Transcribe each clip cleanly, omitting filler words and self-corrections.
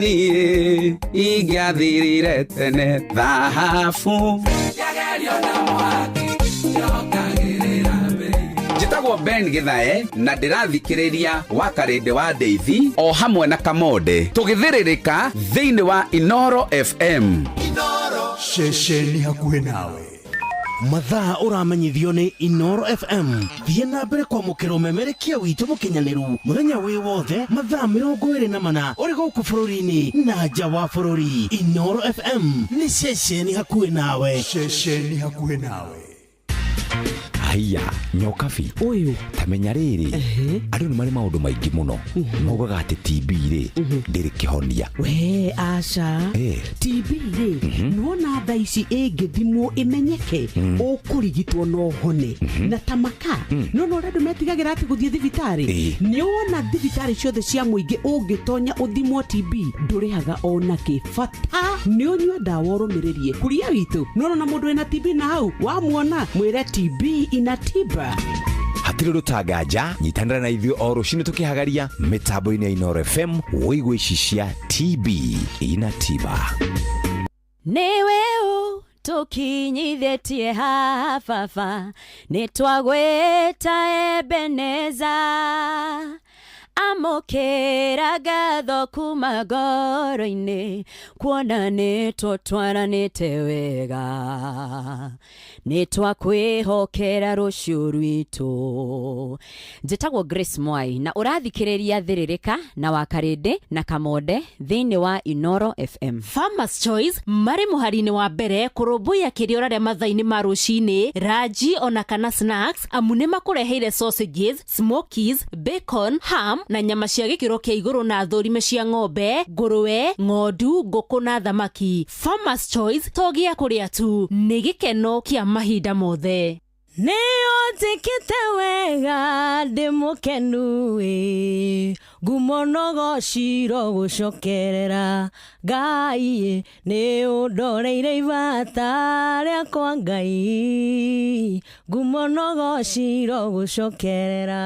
Niĩ ingĩathirire tene thahabu. Njĩtagwo Ben Githae na ndĩrathikĩrĩria wa Karĩndĩ wa Ndeithi o hamwe na Kamonde tũgĩthĩrĩrĩka thĩinĩ wa Inoro FM. Ceceni hakuhĩ nawe. Mathaa ũramenyithio nĩ Inoro FM. Thiĩ na mbere kwamũkĩra ũmemerekia witũ mũkinyanĩru mũthenya wĩ wothe mathaa 24 ũrĩ gũkũ bũrũri-inĩ na nja wa bũrũri. Inoro FM nĩ ceceni hakuhĩ nawe. Ceceni hakuhĩ nawe. Haiya, nyokabi. Ũyũ. Ta menya rĩrĩ, andũ nĩ marĩ maũndũ maingĩ mũno maugaga atĩ TB rĩ ndĩrĩ kĩhonia. We aca. TB rĩ, nĩwona thaa ici ĩngĩthimwo ĩmenyeke, ũkũrigitwo no ũhone na ta maka. No no ũrĩa andũ metigagĩra atĩ gũthiĩ thibitarĩ, nĩwona thibitarĩ ciothe cia mũingĩ ũngĩtonya ũthimwo TB ndũrĩhaga ona kĩ, bata nĩ ũnyue ndawa ũrũmĩrĩrie kuria witũ. Nĩwona mũndũ wĩna TB na hau wamuona mwĩre TB ina tiba. Hatirĩ ũndũ ta nganja, nyitanĩra na ithuĩ o rũcinĩ tũkĩhagaria mĩtambo-inĩ ya Inoro FM wĩigue ici cia TB ina tiba. Nĩwe ũtũkinyithĩtie haha baba, nĩtwagwĩta Ebeneza. Amũkĩra ngatho kuma ngoro-inĩ, kuona nĩtũtwaranĩte wega, nĩtwakwĩhokera rũciũ rwitũ. Njĩtagwo Grace Mwai na ũrathikĩrĩria Thĩrĩrĩka na Wakarĩndĩ na Kamonde thĩinĩ wa Inoro FM. Farmers Choice marĩ mũhari-inĩ wa mbere kũrũmbũiya kĩrĩa ũrarĩa mathaa-inĩ ma rũcinĩ, ranji ona kana snacks, amu nĩ makũreheire sausages, smokies, bacon, ham na nyama cia gĩkĩro kĩa igũrũ na thũrime cia ng'ombe, ngũrwe, ng'ondu, ngũkũ na thamaki. Farmers Choice to gĩa kũrĩa tu, nĩ gĩkeno kĩa mahinda mothe. Nĩ ũnjĩkĩte wega ndĩ mũkenu ĩ, ngumo no gociro gũcokerera Ngai, nĩ ũndoreire ibata rĩakwa Ngai, ngumo no gociro gũcokerera.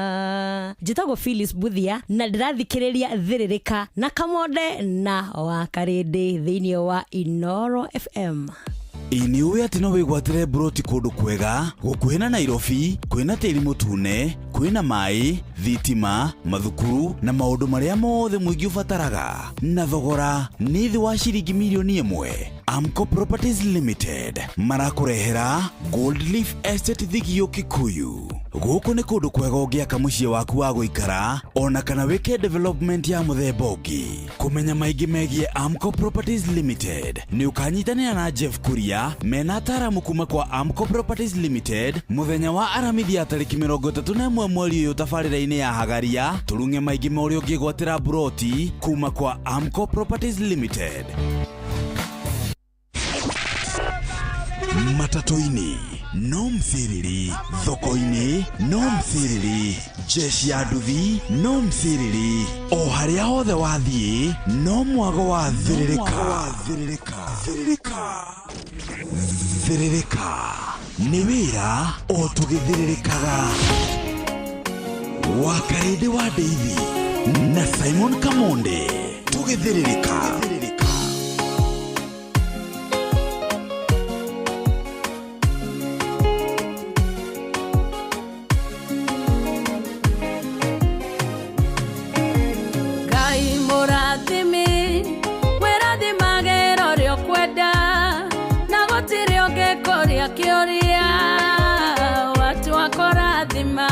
Njĩtagwo Phyllis Buthia na ndĩrathikĩrĩria Thĩrĩrĩka na Kamonde na Wakarĩndĩ thĩinĩ wa Inoro FM. Ĩ nĩ ũĩ atĩ no wĩgwatĩre mburoti kũndũ kwega gũkuhĩ na Nairobi, kwĩna tĩri mũtune, kwĩna maĩ, thitima, mathukuru na maũndũ marĩa mothe mũingĩ ũbataraga, na thogora nĩ thĩ wa ciringi mirioni 1. Amco Properties Limited marakũrehera Gold Leaf Estate Thigio Kikuyu. Gũkũ nĩ kũndũ kwega ũngĩaka mũciĩ waku wa gũikara ona kana wĩke development ya mũthemba ũngĩ. Kũmenya maingĩ megiĩ Amco Properties Limited nĩ ũkanyitanĩra na Jeff Kuria mena ataaramu kuma kwa Amco Properties Limited mũthenya wa Aramithi ya tarĩki 31 mweri ũyũ tabarĩra-inĩ ya Hagaria, tũrung'e maingĩ ma ũrĩa ũngĩgwatĩra mburoti kuma kwa Amco Properties Limited. Matatũ-inĩ no mciriri, thoko-inĩ no mciriri, jeshi ya nduthi no mciriri, o harĩa hothe wathiĩ no mwago wa thĩrĩrĩka. Thĩrĩrĩka, thĩrĩrĩka nĩ wĩra o tũgĩthĩrĩrĩkaga. Wakarĩndĩ wa Ndeithi na Simon Kamonde tũgĩthĩrĩrĩka. Ngai mũrathimi, wĩrathimagĩra ũrĩa ũkwenda, na gũtirĩ ũngĩkũria kĩũria, watua kũrathima.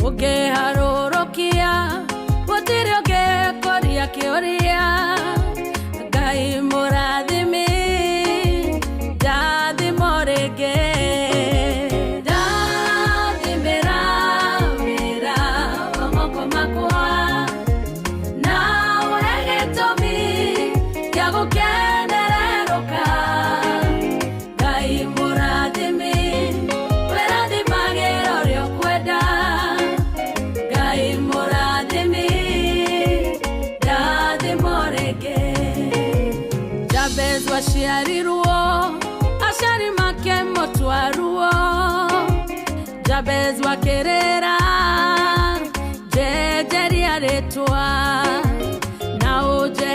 Ũngĩharũrũkia, gũtirĩ ũngĩkũria kĩũria. Ngai mũrathimi, ndathimo rĩngĩ. Ndathimĩra wĩra wa moko makwa, na ũhe gĩtũmi gĩa gũkenererũka. Ngai mũrathimi, wĩrathimagĩra ũrĩa ũkwenda. Ngai mũrathimi, ndathimo rĩngĩ. Jabezu aciarirwo, aciari make mũtwaruo. Jabezu akĩrĩra, njenjeria rĩtwa, na ũnjehererie.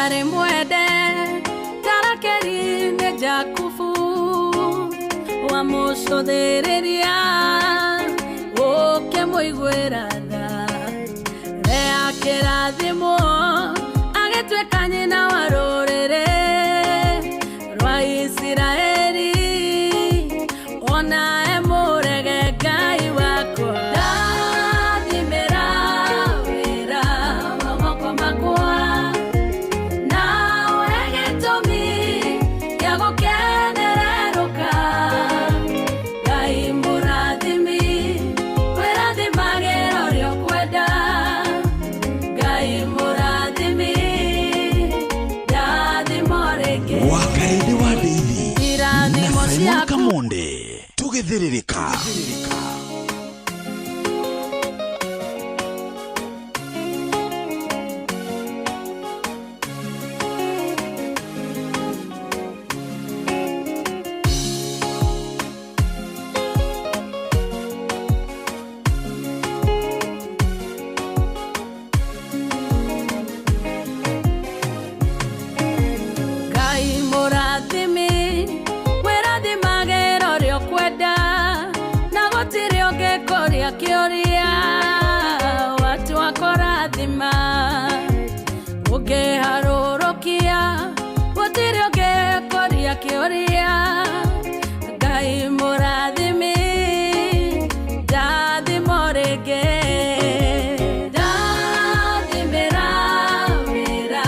Ndarĩ mwende tarakeri nĩ Jakubu wamũcũthĩrĩria ũkĩmũiguĩra tha. Lea kĩrathimwo agĩtuĩka nyina wa rũrĩrĩ rwa Isiraeli ona emũrege Ngai wakwa. Ndathimĩra wĩra wa moko makwa na ũhe gĩtũmi gĩa gũkenererũka. Ngai mũrathimi wĩrathimagĩra ũrĩa ũkwenda. Ngai mũrathimi ndathimo rĩngĩ. Wakarĩndĩ wa Ndeithi na Irathimo Simon ciaku Kamonde tũgĩthĩrĩrĩka. Ngai mũrathimi wĩrathimagĩra ũrĩa ũkwenda na gũtirĩ ũngĩkũria kĩũria watua kũrathima ũngĩharũrũkia gũtirĩ ũngĩkũria kĩũria. Ngai mũrathimi ndathimo rĩngĩ. Ndathimĩra wĩra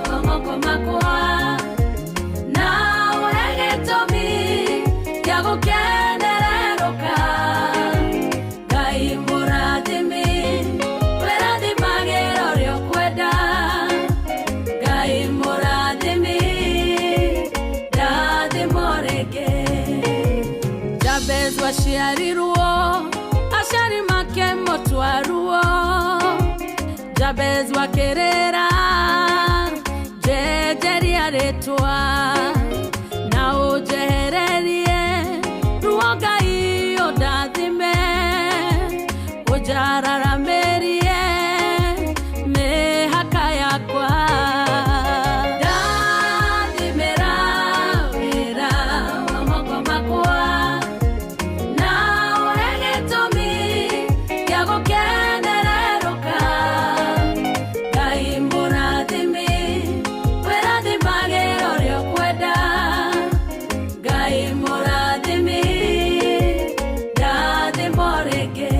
wa moko makwa na ũhe gĩtũmi gĩa gũkenererũka. Ngai mũrathimi wĩrathimagĩra ũrĩa ũkwenda. Ngai mũrathimi ndathimo rĩngĩ. Jabezu aciarirwo aciari make mũtwaruo. Jabezu akĩrĩra njenjeria rĩtwa na ũnjehererie ruo Ngai ũndathime ũnjararamĩrie mĩhaka yakwa. Ndathimĩra wĩra wa moko makwa na ũhe gĩtũmi gĩa gũkenererũka. Ngai mũrathimi wĩrathimagĩra ũrĩa ũkwenda. Ngai mũrathimi ndathimo rĩngĩ.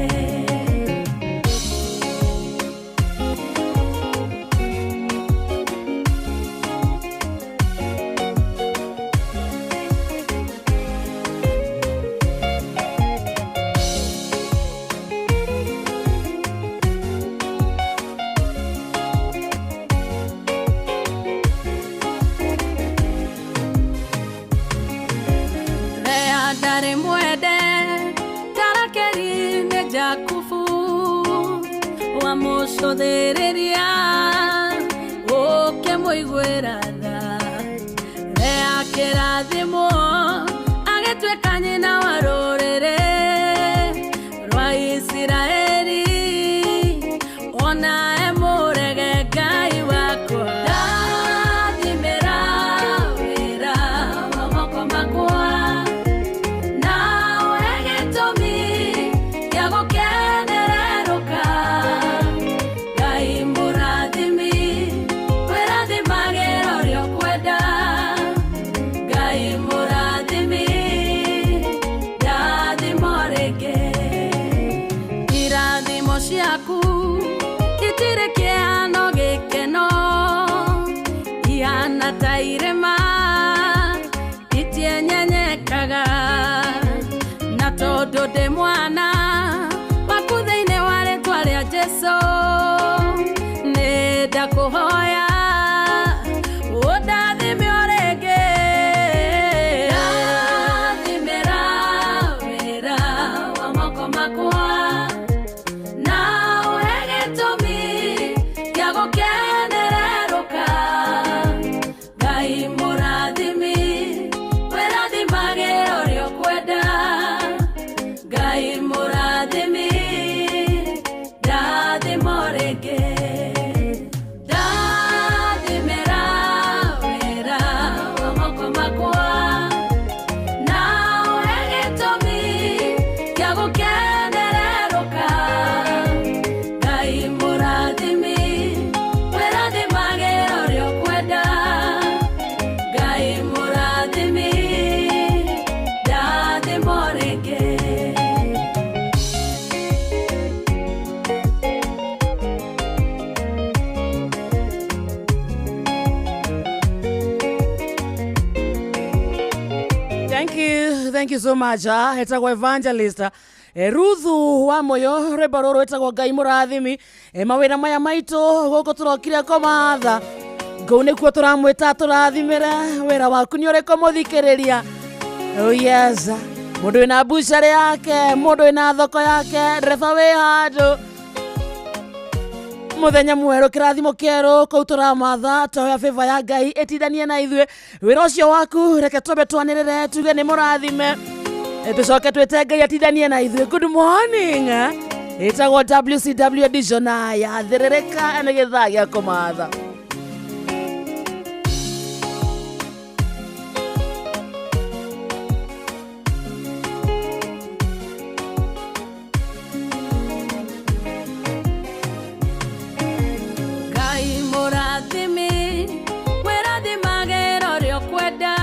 Lea ndarĩ mwende tarakeri nĩ Jakubu wamũcũthĩrĩria ũkĩmũiguĩra tha. Lea kĩrathimwo agĩtuĩka nyina wa rũrĩrĩ rwa Isiraeli ona emũrege Ngai wakwa. Ndathimĩra wĩra wa moko makwa na ũhe gĩtũmi gĩa gũkenererũka. Ngai mũrathimi wĩrathimagĩra ũrĩa ũkwenda. Ngai mũrathimi ndathimo rĩngĩ. Irathimo ciaku itirĩ kĩhano gĩkeno ihana ta irĩma itienyenyekaga na tondũ ndĩ mwana waku thĩinĩ wa rĩtwa rĩa Jesũ nĩ ndakũhoya ũndathime o rĩngĩ. Ndathimĩra wĩra wa moko makwa na ũhe gĩtũmi gĩa gũkenererũka. Ngai mũrathimi wĩrathimagĩra ũrĩa ũkwenda. Ngai mũrathimi ndathimo rĩngĩ. Ndathimĩra Thank you so much. Etagwo Evangelist Ruthu wa Moyo, rwĩmbo rũrũ rwĩtagwo Ngai Mũrathimi. Mawĩra maya maitũ gũkũ tũrokire kũmatha ngũu nĩkuo tũramwĩta tũrathimĩre wĩra waku nĩ ũrĩkũ mũthikĩrĩria. Oh yes, mũndũ wĩna mbucarĩ yake, mũndũ wĩna thoko yake, ndereba wĩ handũ muthenya mwerũ, kĩrathimo kĩerũ kũu tũramatha, tũhoya favor ya Ngai ĩtindanie na ithuĩ. Wĩra ũcio waku reke twambe twanĩrĩre tuge nĩ mũrathime, tũcoke twĩte Ngai atindanie na ithuĩ. Good morning. Ĩtagwo WCW edition ya thĩrĩrĩka nĩ gĩthaa gĩa kũmatha. Ngai mũrathimi, wĩrathimagĩra ũrĩa ũkwenda,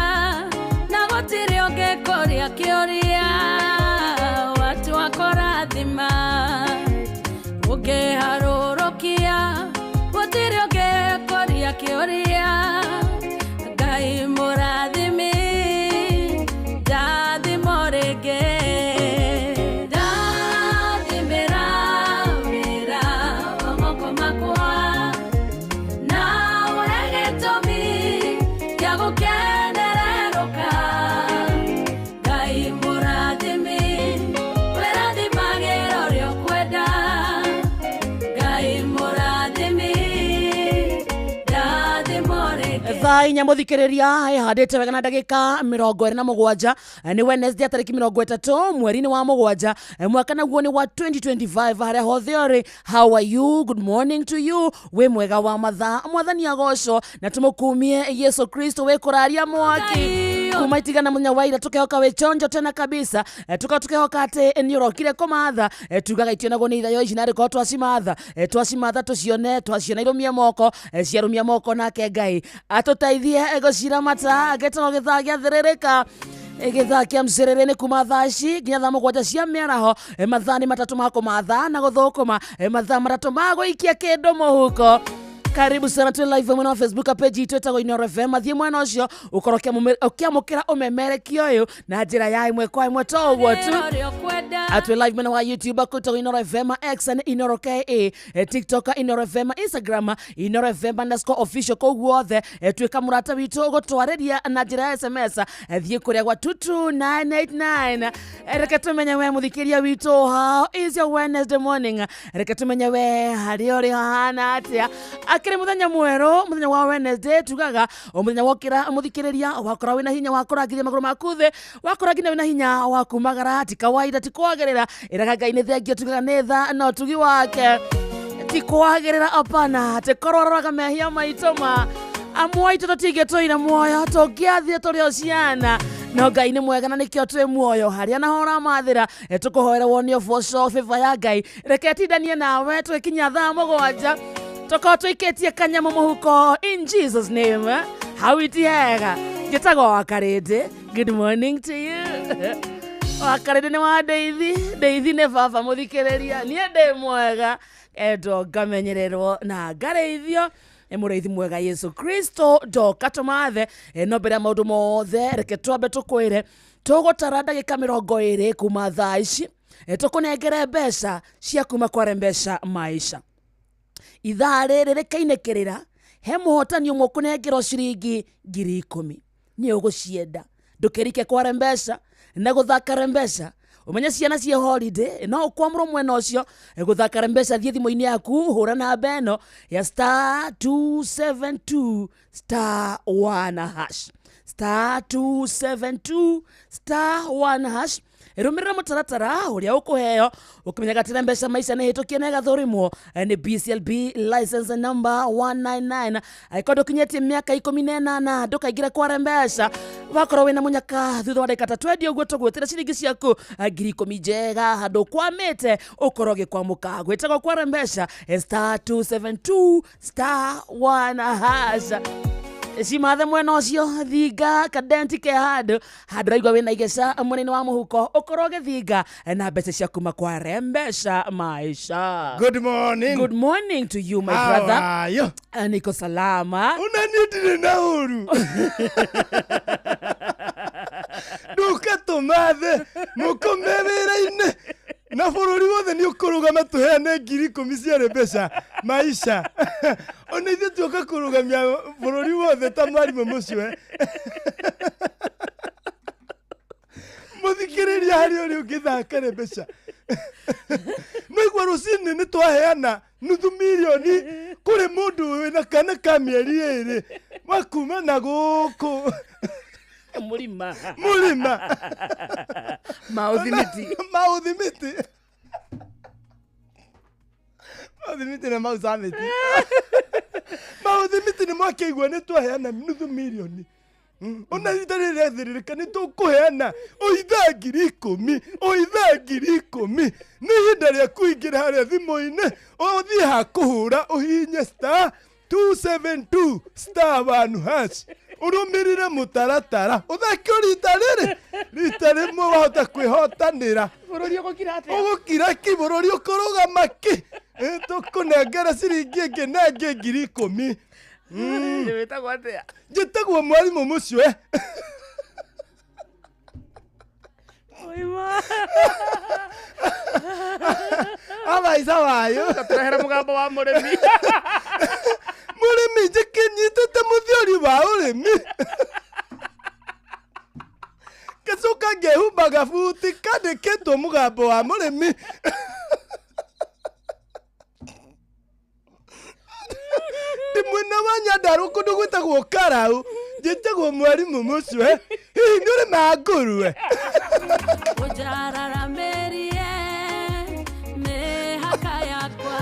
na gũtirĩ ũngĩkũria kĩũria watua kũrathima, ũngĩharũrũkia gũtirĩ ũngĩkũria kĩũria. Ngai mũrathimi, ndathimo rĩngĩ, ndathimĩra wĩra wa moko makwa, na ũhe gĩtũmi gĩa gũkenererũka. Ngai mũrathimi, wĩrathimagĩra ũrĩa ũkwenda. Ngai mũrathimi, ndathimo rĩngĩ. Thaa 4, mũthikĩrĩria, ĩhandĩte wega na ndagĩka 27. Nĩ Wednesday, tarĩki 30 mweri-inĩ wa mũgwanja, mwaka naguo nĩ wa 2025. Harĩa hothe ũrĩ, how are you? Good morning to you. Wĩ mwega wa mathaa, Mwathani agocwo na tũmũkumie Yesu Kristo wĩ kũraria mwaki kuma itigana mũthenya wa ira, tũkehoka wĩ chonjo tena kabisa. Tuka tukehoka atĩ nĩ ũrokire kũmatha. Tugaga itionagwo nĩ ithayo ici, narĩ korwo twacimatha, twacimatha tũcione, twaciona irũmie moko, ciarũmia moko, nake Ngai atũteithie gũciramata. Gĩtagwo gĩthaa gĩa thĩrĩrĩka, gĩthaa kĩa mcĩrĩrĩ nĩ kuma thaa ici nginya thaa 7 cia mĩaraho. Mathaa nĩ matatũ ma kũmatha na gũthũkũma, mathaa matatũ ma gũikia kĩndũ mũhuko. Karibu sana, twĩ live mwena wa Facebook page itũ ĩtagwo Inooro FM. Athiĩ mwena ũcio ũkorwo ũkĩamũkĩra ũmemerekio ũyũ na njĩra ya ĩmwe kwa ĩmwe to ũguo tu. Ũrĩa ũkwenda. Atwĩ live mwena wa YouTube kwĩtagwo Inooro FM, X nĩ Inooro KA, TikTok Inooro FM, Instagram Inooro FM underscore official. Kũu guothe tuĩka mũrata witũ gũtwarĩria na njĩra ya SMS, thiĩ kũrĩa gwa 22989. Reke tũmenye we mũthikĩria witũ, how is your Wednesday morning? Reke tũmenye we harĩa ũrĩ hahana atĩa, akĩrĩ mũthenya mwerũ, mũthenya wa Wednesday. Tugaga o mũthenya wokĩra, mũthikĩrĩria, wakora wĩna hinya wa kũrangithia magũrũ maku thĩ, wakora nginya wĩna hinya wa kumagara, ti kawaida, ti kwagĩrĩra. Ĩraga Ngai nĩ thengio, tugaga nĩ tha na ũtugi wake, ti kwagĩrĩra, apana, tĩkorwo aroraga mehia maitũ ma amwe aitũ tũtingĩtũire muoyo, tũngĩathiĩ tũrĩ o ciana, no Ngai nĩ mwega na nĩkĩo twĩ muoyo. Harĩa naho ũramathĩra, tũkũhoera wone ũboco, favor ya Ngai reke tindanie nawe tũgĩkinya thaa 7, tũkorwo tũikĩtie kanyamũ mũhuko, in Jesus name. Hau iti hega. Njĩtagwo Wakarĩndĩ, good morning to you. Wakarĩndĩ nĩ wa Ndeithi, Ndeithi nĩ baba. Mũthikĩrĩria, niĩ ndĩ mwega, endwo ngamenyererwo na ngarĩithio nĩ mũrĩithi mwega Yesu Kristo. Ndoka tũmathe. No mbere ya maũndũ mothe, reke twambe tũkwĩre tũgũtara ndagĩka 20 kuma thaa ici, tũkũnengere mbeca cia kuma kware mbeca maisha. Ithaa rĩrĩ rĩkainĩkĩrĩra, he mũhotani ũmwe ũkũnengerwo ciringi 10,000. Nĩ ũgũcienda, ndũkĩrike kware mbeca na gũthaka mbeca. Ũmenye ciana ciĩ holiday, no ũkwamũrwo mwena ũcio gũthaka mbeca. Thiĩ thimũ-inĩ yaku, hũra namba ĩno ya star 272 star 1 hash, star 272 star 1 hash. Rũmĩrĩra mũtaratara ũrĩa ũkũheo, ũkĩmenyaga atĩ mbeca maica nĩ hĩtũkie na ĩgathũrimwo nĩ BCLB license number 199. Angĩkorwo ndũkinyĩtie mĩaka 18, ndũkaingĩre kware mbeca. Wakorwo wĩna mũnyaka, thutha wa ndagĩka ta 20 ũguo tũgwĩtĩra ciringi ciaku 10,000 njega handũ ũkwamĩte, ũkorwo ũgĩkwamũka. Gwĩtagwo kware mbeca, star 272 star 1 hash. Cimathe mwena ũcio, thinga kadenti ke handũ handũ raigua wĩna igeca mwena-inĩ wa mũhuko, ũkorwo ũgĩthinga na mbeca cia kuma kwa mbeca maisha. Good morning. Good morning to you, my How brother. are you? Niko salama. Una niĩ ndirĩ na ũru. Nduka tũmathe mũkome wĩra-inĩ na bũrũri wothe nĩ ũkũrũgama tũheane 10,000 ciarĩ mbeca maisha. Ona ithuĩ tuoka kũrũgamia bũrũri wothe ta mwarimũ mũcwe. Mũthikĩrĩria harĩ ũrĩa ũngĩthaka mbeca. Noigua rũcinĩ nĩ twaheana nuthu mirioni kũrĩ mũndũ wĩna kana ka mĩeri 2 wa kuma na gũkũ Mũrima. Mũrima. Maũthimiti. Maũthimiti. Maũthimiti na maũcamĩti. Maũthimiti nĩ mwakĩigua nĩ twaheana nuthu mirioni. Ona rita rĩrĩ rĩathĩrĩrĩka nĩ tũkũheana o ithaa 10,000, o ithaa 10,000. Nĩ ihinda rĩa kũingĩra harĩa thimũ-inĩ, ũthiĩ ha kũhũra ũhihinye star 272 star 1 hash. Ũrũmĩrĩre mũtaratara ũthake o rita rĩrĩ rita rĩmwe wahota kwĩhotanĩra. Bũrũri ũgũkira atĩa? Ũgũkira ki bũrũri ũkũrũgama ki. Tũkũnengera ciringi ĩngĩ na ĩngĩ 10,000. Wĩtagwo atĩa? Njĩtagwo mwarimũ mũcwe. Oima. Abaica wayo. Tũrehera mũgambo wa mũrĩmi. Mũrĩmi njĩkĩnyitĩte mũthiori wa ũrĩmi. Ngĩcoka ngehumba gabuti kandĩkĩtwo mũgambo wa mũrĩmi. Ndĩ mwena wa Nyandarua kũndũ gwĩtagwo Karau, njĩtagwo mwarimũ mũcwe. Hihi nĩ ũrĩmaga ngũrwe? Ũnjararamĩrie mĩhaka yakwa.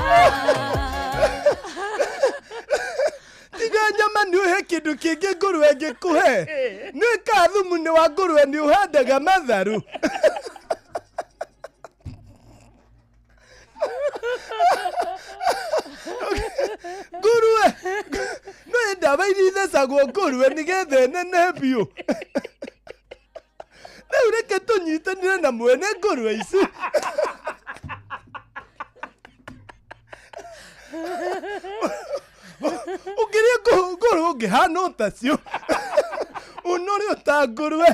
Tiga nyama nĩ ũhe kĩndũ kĩngĩ ngũrwe ĩngĩkũhe. Nĩ ka thumu nĩ wa ngũrwe nĩ ũhandaga matharũ. Ngũrwe no ndawa iria ithecagwo ngũrwe nĩgetha ĩnene biũ. Rĩu reke tũnyitanĩre na mwene ngũrwe ici. Ũngĩrĩa ngũrwe ũngĩhana o tacio. Ũnore o ta ngũrwe.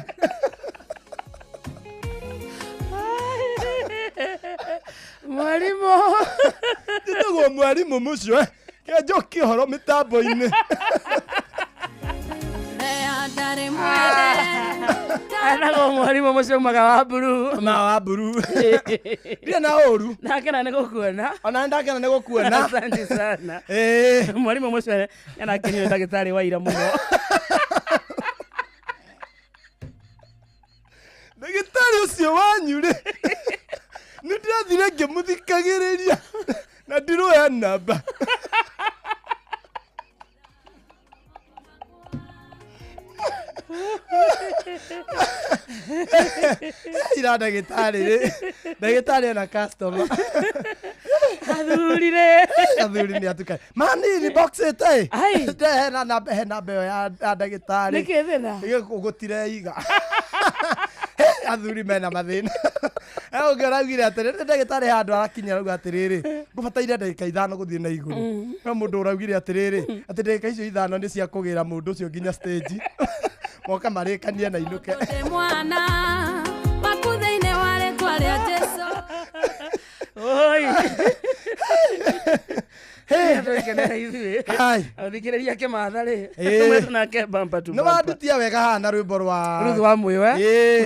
Mwarimũ. Njĩtagwo mwarimũ mũcwe. Kĩanjokie ũhoro mĩtambo-inĩ. Anagwo mwarimũ mũcio umaga wa mburu. Ma wa mburu. Ndirĩ na ũru. Ndakena nĩ gũkuona. Ona ndakena nĩ gũkuona. Asante sana. Mwarimũ mũcio nĩarakenio nĩ ndagĩtarĩ wa ira mũno. Ndagĩtarĩ ũcio wanyu rĩ, nĩ ndĩrathire ngĩmũthikagĩrĩria na ndiroya namba. Ira ndagĩtarĩ rĩ, ndagĩtarĩ ena customer. Athuri rĩ. Athuri nĩ atukani. Manini boxĩte ĩ. He namba he namba ĩyo ya ndagĩtarĩ. Nĩkĩ thĩna? Gũtireiga. Athuri mena mathĩna. Ũngĩ araugire atĩrĩrĩ, ndagĩtarĩ handũ arakinya arauga atĩrĩrĩ, ngũbataire ndagĩka 5 gũthiĩ na igũrũ. No mũndũ ũraugire atĩrĩrĩ, atĩ ndagĩka icio 5 nĩ cia kũgĩra mũndũ ũcio nginya stage. Moka marĩkanie na inũke. Mwana waku thĩinĩ wa rĩtwa rĩa Jesũ. Oi. Tũkenera ithuĩ. Athikĩrĩria kĩmatha rĩ. Tũmwete nake bumper to Nĩ bumper. wandutia wega haha na rwĩmbo rwa Ruth wa Mwĩwe.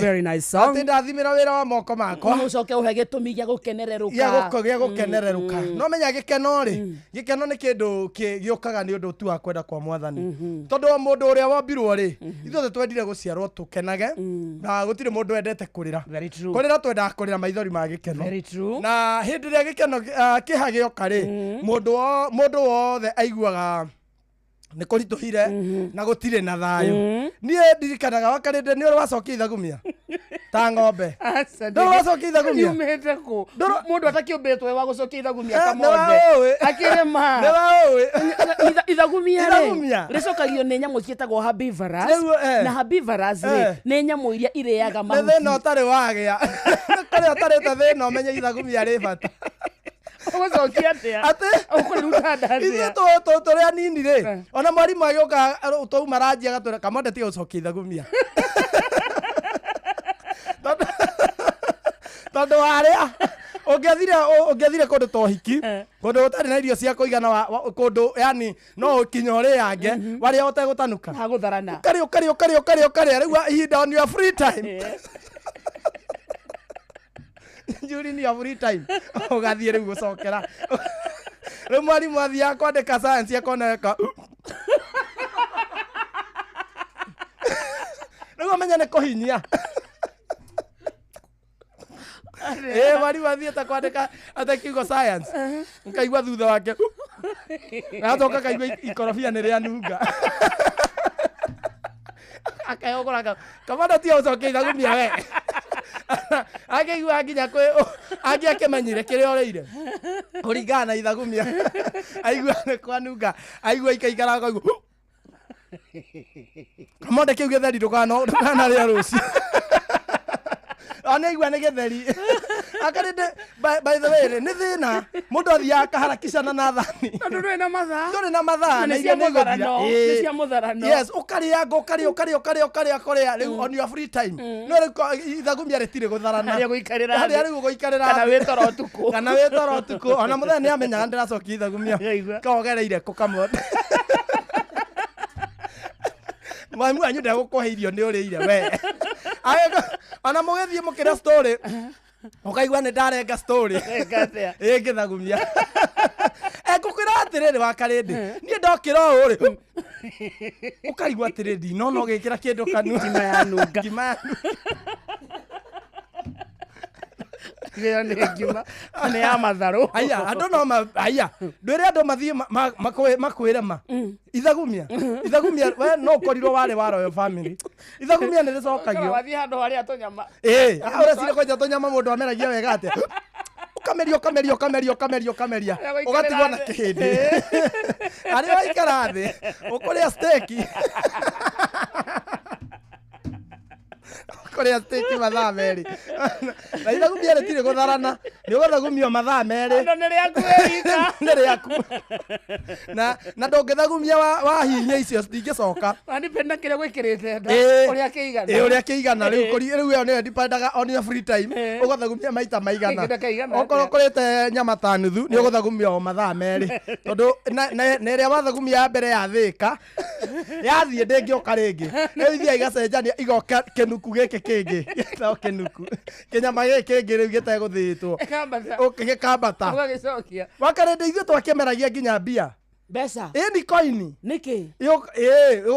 Very nice song. Atĩ ndathimĩra wĩra wa moko makwa. Ũcoke ũhe gĩtũmi gĩa gũkenererũka. Gĩa gũkenererũka. No menya gĩkeno rĩ, gĩkeno nĩ kĩndũ gĩũkaga nĩ ũndũ tu wa kwenda kwa mwathani. Tondũ o mũndũ ũrĩa wombirwo rĩ, ithuothe twendire gũciarwo tũkenage, na gũtirĩ mũndũ wendete kũrĩra. Kũrĩra twendaga kũrĩra maithori ma gĩkeno. Na hĩndĩ ĩrĩa gĩkeno kĩha gĩoka rĩ, mũndũ wothe aiguaga nĩ kũritũhire na gũtirĩ na thayũ. Niĩ ndirikanaga wakarĩndĩ nĩ ũrĩ wacokia ithagumia ta ng'ombe. Ndũrĩ wacokia ithagumia? Nyumĩte kũ? Mũndũ atakĩũmbĩtwo wa gũcokia ithagumia Nĩ kamothe. waũĩ. Akĩrĩma. Nĩ waũĩ. Ithagumia rĩ, Ithagumia. rĩcokagio nĩ nyamũ ciĩtagwo herbivorous. Rĩu, Na herbivorous rĩ, nĩ nyamũ iria irĩaga Nĩ mahuti. thĩna ũtarĩ wagĩa. Nĩ kũrĩa ũtarĩte thĩna ũmenye ithagumia rĩ bata. Ũgũcokia atĩa? Atĩ? Ũkũrĩruta nda atĩa? Ithuĩ tũrĩ anini rĩ, ona mwarimũ agĩũka twauma ranji agatwĩra kamonde tiga gũcokia ithagumia. Tondũ warĩa ũngĩathire kũndũ ta ũhiki, kũndũ gũtarĩ na irio cia kũigana, kũndũ yani no ũkinya ũrĩange warĩa ũtegũtanuka. Hagũtharana. Ũkarĩa ũkarĩa ũkarĩa ũkarĩa ũkarĩa, rĩu ihinda on your free time, during your free time, ũgathiĩ rĩu gũcokera. Rĩu mwarimũ athiaga kwandĩka science akona eka rĩu amenya nĩ kũhinyia. Ĩ mwarimũ athiĩte kwandĩka ate kiugo science, nkaigua thutha wake, agacoka kaigua ikorobia nĩ rĩanunga, akeyogora kamana tiga ũcokia ithagumia we. Akĩigua nginya kwĩ angĩ akĩmenyire kĩrĩa ũrĩire kũringana na ithagumia, aigua nĩ kwanunga, aigua ikaikara, akaigua kamonde kĩu gĩtheri ndũkanarĩa rũciũ. Ona aigua nĩ gĩtheri akarĩndĩ. By the way rĩ, nĩ thĩna mũndũ athiaga akaharakicana na thani. Tondũ ndũrĩ na mathaa. Ndũrĩ na mathaa. Na na nĩ irio cia nĩ igũthira. mũtharano. Nĩ cia mũtharano. Yes, ũkarĩanga ũkarĩa ũkarĩa ũkarĩa ũkarĩa ũkarĩa, rĩu on your free time, no rĩu ithagumia rĩtirĩ gũtharana. Harĩa gũikarĩra harĩa thĩ. Rĩu ũgũikarĩra Kana thĩ. wĩ toro ũtukũ. Kana wĩ toro ũtukũ, ona mũthenya nĩ amenyaga ndĩracokia ithagumia. Ngaigua. Kogereire kũ kamonde mwamu wanyu ndegũkũhe irio nĩ ũrĩire we. Ona mũgĩthiĩ mũkĩra story, ũkaigua nĩ ndarenga story. Renga atĩa? Ĩ ngĩthagumia ngũkwĩra atĩrĩrĩ wa karĩndĩ, niĩ ndokĩra ũũ rĩ, ũkaigua atĩrĩ ndinona ũgĩkĩra kĩndũ kanua. Ngima yanunga. Ngima yanunga. Ĩyo nĩ ngima nĩ ya matharũ. Aya andũ no aya ndwĩre andũ mathiĩ makwĩre ma ithagumia ithagumia we no ũkorirwo warĩ wa royal family, ithagumia nĩ rĩcokagio. Wathiĩ handũ harĩa tũnyama. Ĩ ũrecire kwenja tũnyama, mũndũ ameragia wega atĩa, ũkameria ũkameria ũkameria ũkameria ũkameria. Harĩa gũikarĩra ũgatigwo na thĩ. kĩhĩndĩ harĩa waikara thĩ ũkũrĩa steak, ũkũrĩa steak mathaa 2, na ithagumia rĩtirĩ gũtharana, nĩ ũgũthagumio mathaa 2. Andũ nĩ rĩaku wĩ wika. Nĩ rĩaku, na ndũngĩthagumia wahinyia icio cingĩcoka. Wanipenda kĩrĩa gwĩkĩrĩte nda. Ĩ. Ũrĩa kĩigana. Ĩ ũrĩa kĩigana rĩu rĩu ĩyo nĩyo dipendaga on your free time, ũgathagumia maita maigana. Kĩndũ kĩigana Okorwo atĩa? ũkũrĩte nyama ta nuthu, nĩ ũgũthagumia o mathaa 2, tondũ na ĩrĩa wathagumia ya mbere yathĩka yathiĩ ndĩngĩũka rĩngĩ. Rĩu ithiaga igacenjania, igoka kĩnuku gĩkĩ kĩngĩ gĩtagwo kĩnuku, kĩnyama gĩkĩ kĩngĩ rĩu gĩtegũthĩĩtwo. Ĩkambata. Gĩkambata. Ũgagĩcokia. Wakarĩndĩ ithuĩ twakĩmeragia nginya mbia. Mbeca. Ĩni koini. Nĩkĩ? Ĩ,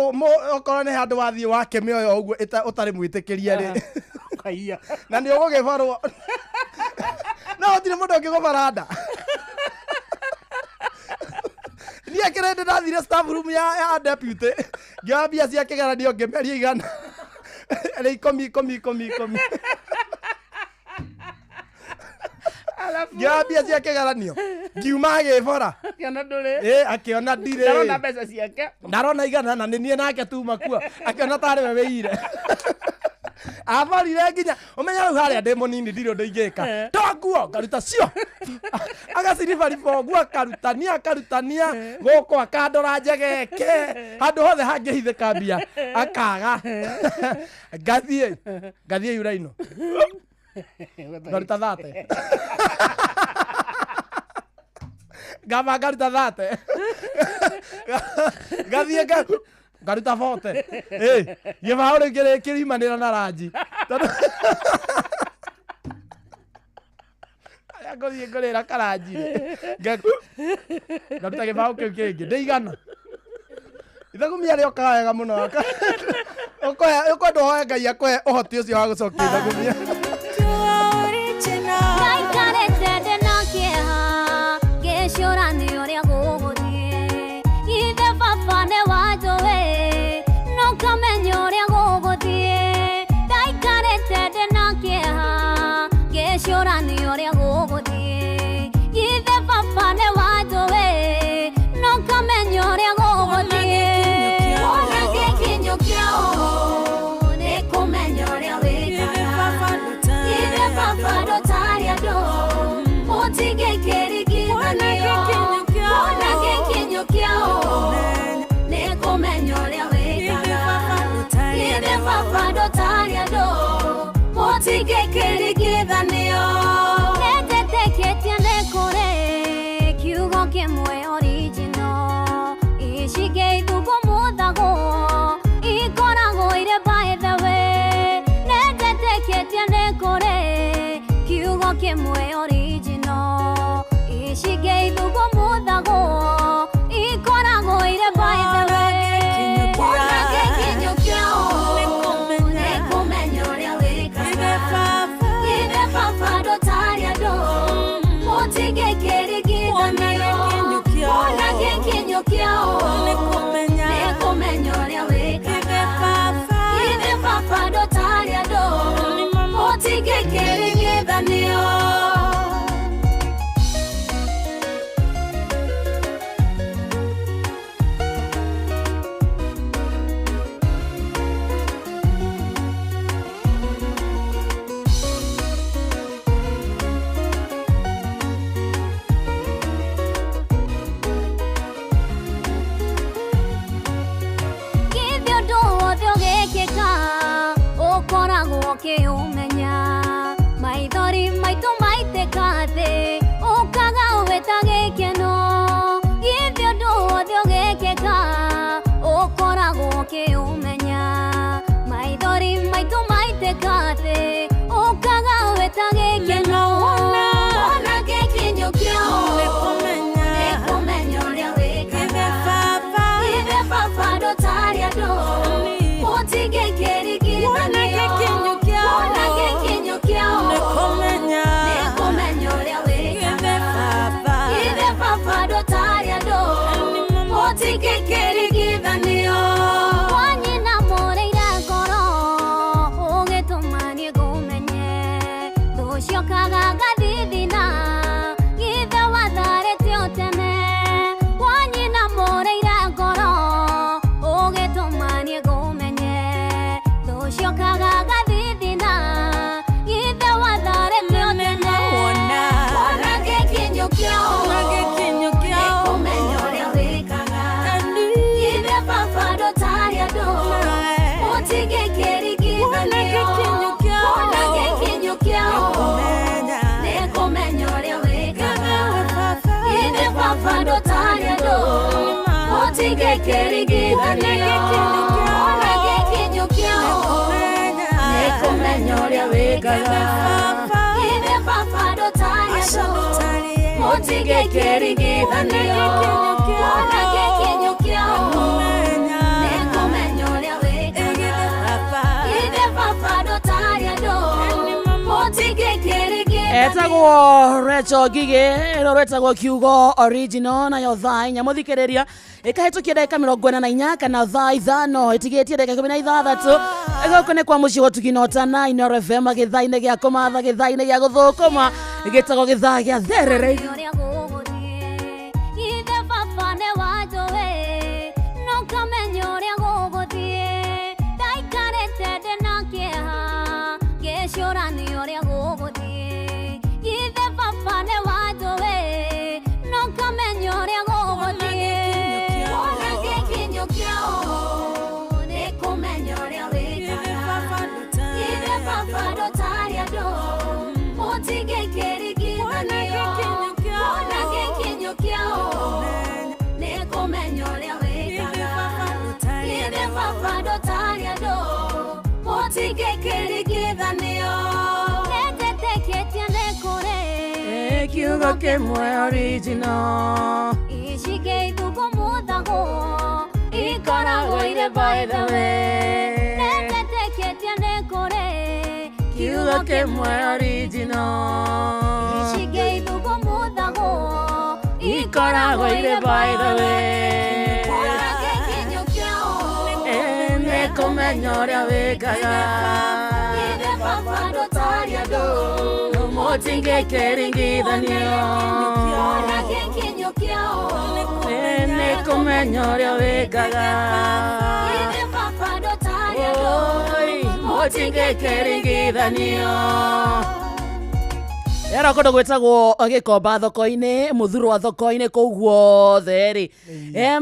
okorwo nĩ handũ wathiĩ wake mĩoyo ũguo ũtarĩ mwĩtĩkĩrie rĩ, Ũkaiya. Na nĩ ũgũgĩbarwo, no gũtirĩ mũndũ ũngĩgũbara nda. Niĩ kĩrĩndĩ ndathire staff room ya deputy, ngĩoya mbia cia kĩgeranio, ngĩmeria 100 rĩ, 10 10 10 10. Alafu Ngĩoya mbia cia kĩgeranio, ngiuma agĩbora. Akĩona ndũrĩ. Ĩ akĩona ndirĩ. Ndarona mbeca ciake. Ndarona 100 na nĩ niĩ nake tuma kuo, akĩona tarĩ we wĩire aborire nginya ũmenya rĩu harĩa ndĩ mũnini, ndirĩ ũndũ ingĩka to nguo ngaruta cio, agaciribariba ũguo, akarutania akarutania gũkũ, akandora njegeke handũ hothe hangĩhithĩka mbia akaga. Ngathiĩ yuraino, ngaruta 30, ngamba ngaruta 30, ngathiĩ ngaruta 40. Ĩ gĩbaũ rĩu kĩrimanĩra na ranji, tondũ harĩa ngũthiĩ ngũrĩra karanji rĩ, ngaruta gĩbaũ kĩu kĩngĩ ndĩ 100. Ithagumia rĩokaga wega mũno. Ũkwenda ũhoe Ngai akũhe ũhoti ũcio wa gũcokia ithagumia. Ndaikarĩte ndĩna kĩeha ngĩcũrania ũrĩa gũgũthiĩ, ithe baba nĩ wanjũĩ no ngamenya ũrĩa gũgũthiĩ. Ndaikarĩte ndĩna kĩeha ngĩcũrania ũrĩa gũgũthiĩ, ithe baba nĩ wanjũĩ no ngamenya ũrĩa gũgũthiĩ. Wona gĩkinyo kĩa ũũ nĩ kũmenya ũrĩa wĩkaga. Mũtingĩkĩringithanio. Nĩnjĩtĩkĩtie nĩ kũrĩ kiugo kĩmwe original icingĩ ithungumuthagwo ikoragwo irĩ by the way. Nĩnjĩtĩkĩtie nĩ kũrĩ kiugo kĩmwe original icingĩ ithungumuthagwo ikoragwo irĩ by the way. Ona gĩkinyũ kĩao nĩkũmenya ũrĩa wĩkaga. Ithe baba ndũtarĩ andũ mũtingĩkĩringithanio. Ona gĩkinyũ kĩao nĩkũmenya ũrĩa wĩkaga. Ithe baba ndũtarĩ andũ mũtingĩkĩringithanio. Githĩ ũndũ wothe ũgĩkĩka ũkoragwo ũkĩũmenya maithori maitũ maitĩka thĩ ũkaga wĩta gĩkeno. Githĩ ũndũ wothe ũgĩkĩka ũkoragwo ũkĩũmenya maithori maitũ maitĩka thĩ ũkaga wĩta gĩkeno. Ona gĩkinyũ kĩao nĩkũmenya ũrĩa wĩkaga. Ithe baba ndũtarĩ andũ mũtingĩkĩringithanio. Ona gĩkinyũ kĩao nĩkũmenya ũrĩa wĩkaga. Ithe baba ndũtarĩ andũ mũtingĩkĩringithanio. Wanyina mũrĩire ngoro ũgĩtũma niĩ ngũmenye thũciokaga ngathithina githe watharĩte o tene. Wanyina mũrĩire ngoro ũgĩtũma niĩ ngũmenye thũciokaga ngathithina githe watharĩte o tene. Ona gĩkinyũ kĩao nĩkũmenya ũrĩa wĩkaga. Ithe baba ndũtarĩ andũ mũtingĩkĩringithanio. Ona gĩkinyũ kĩao nĩkũmenya ũrĩa wĩkaga. Ithe baba ndũtarĩ andũ mũtingĩkĩringithanio. Ona gĩkinyũ kĩao nĩkũmenya ũrĩa wĩkaga. Ithe baba ndũtarĩ andũ mũtingĩkĩringithanio. Ona gĩkinyũ kĩao nĩkũmenya ũrĩa wĩkaga. Ithe baba ndũtarĩ andũ mũtingĩkĩringithanio. Etagwo Rachel Ngigĩ ĩno rwetagwo kiugo original nayo thaa inya mũthikĩrĩria ĩkahĩtũkia ndagĩka 44 kana thaa 5 ĩtigĩtie ndagĩka 16. Gũkũ nĩ kwa mũciĩ gũtuginota na Inooro FM gĩthaa-inĩ gĩa kũmatha gĩthaa-inĩ gĩa gũthũkũma gĩtagwo gĩthaa gĩa therere. Ũrĩa gũgũthiĩ ithe baba nĩ wanjũĩ no kamenya ũrĩa gũgũthiĩ ndaikarĩte ndĩ na kĩeha ngĩcũrania ũrĩa gũgũthiĩ ithe baba nĩ wanjũĩ no kamenya ũrĩa gũgũthiĩ. Ona gĩkinyũ kĩao nĩkũmenya ũrĩa wĩkaga. Ithe baba ndũtarĩ andũ mũtingĩkĩringithanio. Ona gĩkinyũ kĩao nĩkũmenya ũrĩa wĩkaga. Ithe baba ndũtarĩ andũ mũtingĩkĩringithanio. Nĩnjĩtĩkĩtie nĩ kũrĩ Kiugo kĩmwe original icingĩ ithungumuthagwo ikoragwo irĩ by the way. Nĩnjĩtĩkĩtie nĩ kũrĩ kiugo kĩmwe original icingĩ ithungumuthagwo ikoragwo irĩ by the way. Ona gĩkinyũ kĩao Nĩkũmenya ũrĩa wĩkaga. Ithe baba ndũtarĩ andũ Mũtingĩkĩringithanio. Ona gĩkinyũ kĩao Nĩkũmenya ũrĩa wĩkaga. Ithe baba ndũtarĩ andũ Mũtingĩkĩringithanio. Yara kũndũ gwĩtagwo Gĩkomba thoko-inĩ mũthurwa thoko-inĩ kũu guothe rĩ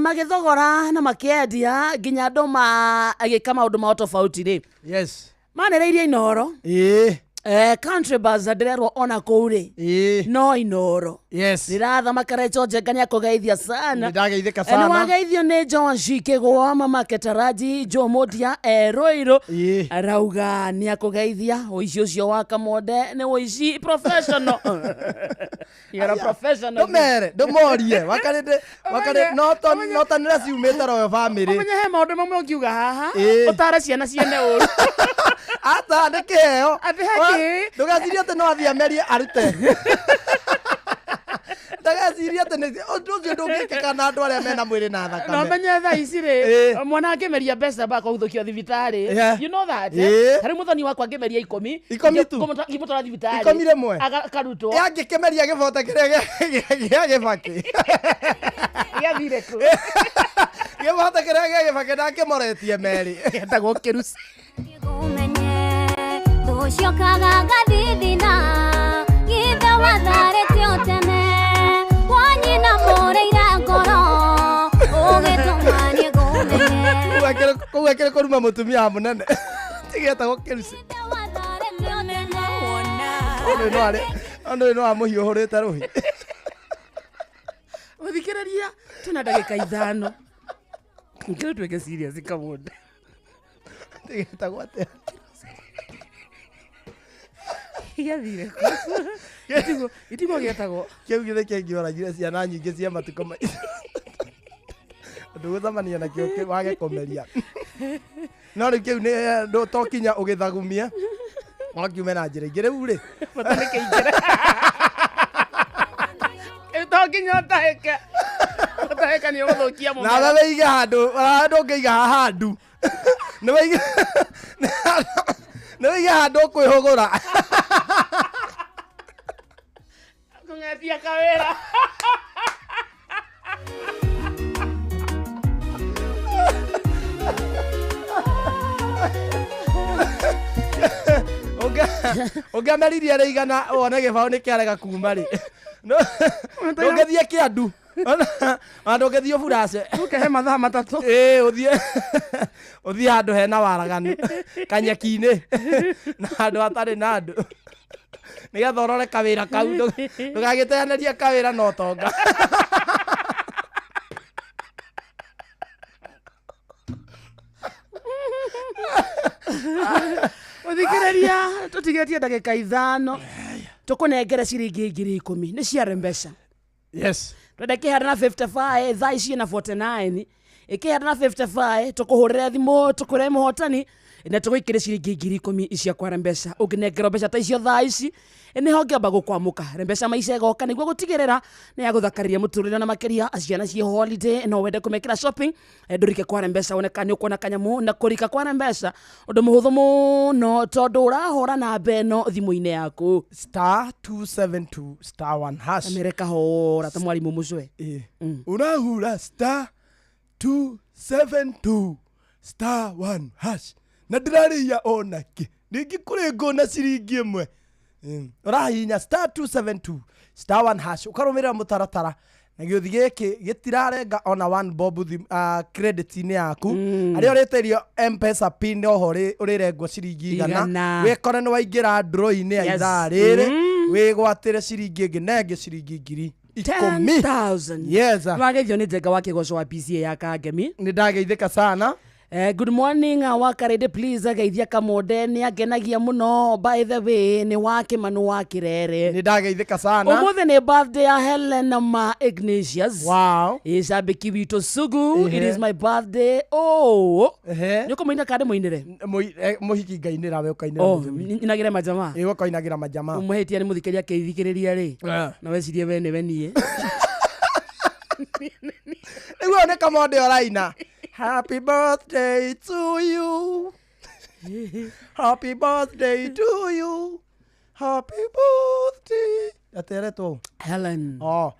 magĩthogora na makĩendia nginya andũ magĩka maũndũ mao tofauti rĩ Yes. manĩrĩirie Inooro. Ĩĩ. Country buzz ndĩrerwo ona kũu rĩ no Inoro. Yes. Ndirathamaka Rachel Njenga nĩakũgeithia sana. Nĩndageithĩka Nĩ sana. wageithio nĩ John Shikĩgwa, Mama Ketaraji, Joe Modia, Ruiru. Arauga nĩakũgeithia ũici ũcio wa Kamonde nĩ ũici professional. You're a professional. Ndũmere, ndũmorie. Wakarĩndĩ, wakarĩ no ta nĩra ciumĩte Royal Family. Ũmenye he maũndũ mamwe ũngiuga haha Ĩĩ. ũtare ciana ciene ũru. Ata nĩ kĩheo. Atĩ he kĩ? Ndũgecirie atĩ no athiĩ amerie arute. Ndagecirie atĩ nĩ ũndũ ũcio ndũngĩkĩka na andũ arĩa mena mwĩrĩ na No thakame. menye thaa ici rĩ Ĩĩ. mwana angĩmeria mbeca bakahũthũkio thibitarĩ. Yeah. You know that? Ĩĩ. Ta rĩu mũthoni wakwa angĩmeria ikũmi Ikũmi tu? ngĩmũtwara thibitarĩ Ikũmi rĩmwe? Akarutwo. Angĩkĩmeria gĩbote kĩrĩa gĩa gĩbakĩ. Gĩathire kũ? Gĩbote kĩrĩa gĩa gĩbakĩ ndakĩmoretie merĩ. Gĩetagwo kĩruci. Thũciokaga ngathithina githe watharĩte o tene wanyina mũrĩire ngoro ũgĩtũma niĩ ngũmenye. Kũu akĩrĩ kũruma mũtumia wa mũnene. Tigĩetagwo kĩruci. Ũndũ no arĩ ũndũ no amũhiũhũrĩte rũhi. Mũthikĩrĩria twĩna ndagĩka 5. Ngĩrĩ tuĩke serious Kamonde. Tigĩtagwo atĩa? Gĩathire kũ? Gĩtigwo gĩetagwo. Kĩu githĩ kĩngĩoragire ciana nyingĩ cia matukũ maitũ. Ndũgũcemania nakĩo wage kũmeria. No rĩu kĩu nĩ to kinya ũgĩthagumie. No kiume na njĩra ingĩ rĩu rĩ. Bata nĩ kĩingĩre. Rĩu to nginya ũtahĩke. Ũtahĩka nĩ ũgũthũkia mũmera. Nawe wĩige handũ, ndũngĩiga haha handũ. Nĩ wĩige nĩ wĩige handũ ũkwĩhũgũra. Kũng'etia kawĩra. Ũngĩameririe rĩigana wone gĩbaũ nĩ kĩarega kuma rĩ. Ndũngĩthiĩ kĩandu. Ona ndũngĩthiĩ ũburace. Ũkehe mathaa 3. Ĩĩ ũthiĩ ũthiĩ handũ hena waraganu kanyeki-inĩ na handũ hatarĩ na andũ. Nĩgetha ũrore kawĩra kau ndũgagĩteanĩrie kawĩra na ũtonga. Mũthikĩrĩria tũtigĩtie ndagĩka 5 tũkũnengere ciringi 10,000 nĩ ciare mbeca. Yes. Twende kĩhanda na 55 thaa ici na 49 ĩkĩhanda na 55 tũkũhũrĩre thimũ tũkũre mũhotani na tũgũikĩre ciringi 10,000 cia kwara mbeca. Ũngĩnengerwo mbeca ta icio thaa ici nĩho ngĩamba gũkwamũka mbeca maica ĩgoka nĩguo gũtigĩrĩra nĩ yagũthakarĩria mũtũrĩre na makĩria ciana ciĩ holiday no wende kũmekĩra shopping ndũrike kwara mbeca wone kana nĩ ũkuona kanyamũ na kũrika kwara mbeca ũndũ mũhũthũ mũno tondũ ũrahũra namba ĩno thimũ-inĩ yaku. Star 272 star 1 hash. Amere kahora ta mwarimũ mũcwe. Ũrahura star 272 star 1 hash. Na ndĩrarĩia ona kĩ. Rĩngĩ kũrĩ ngũna ciringi 1. Ũrahihinya star 272 star 1 hash ũkarũmĩrĩra mũtaratara na gĩũthi gĩkĩ gĩtirarenga ona 1 bob credit-inĩ yaku. Arĩa ũrĩtĩrio M-Pesa pin oho ũrĩrengwo ciringi 100. Wĩkore nĩ waingĩra draw-inĩ ya ithaa rĩrĩ wĩgwatĩre ciringi ĩngĩ na ĩngĩ ciringi 10,000. 10,000. Yes. Wageithio nĩ Njenga wa Kĩgoco wa PCA ya Kangemi. Nĩ ndageithĩka sana. Good morning Wakarĩndĩ please geithia Kamonde nĩ angenagia mũno by the way nĩ wa Kĩmanu wa Kĩrere. Nĩ ndageithĩka sana. Ũmũthĩ nĩ birthday ya Helen ma Ignatius. Wow. Ĩcambĩki witũ Sugu. It is my birthday. Oh. Nĩ ũkũmũina kana ndĩmũinĩre? Mũhiki ngainĩra we ũkainĩra Oh, mũthuri. nyinagĩre majamaa. Ĩĩ ũkainagĩra majamaa. Ũmũhĩtia nĩ mũthikĩrĩria akĩthikĩrĩria rĩ. Na wecirie we nĩwe niĩ. Nĩguo nĩ Kamonde ũraina. Happy birthday to you. Happy birthday to you. Happy birthday. Ateretwo. Helen. Oh.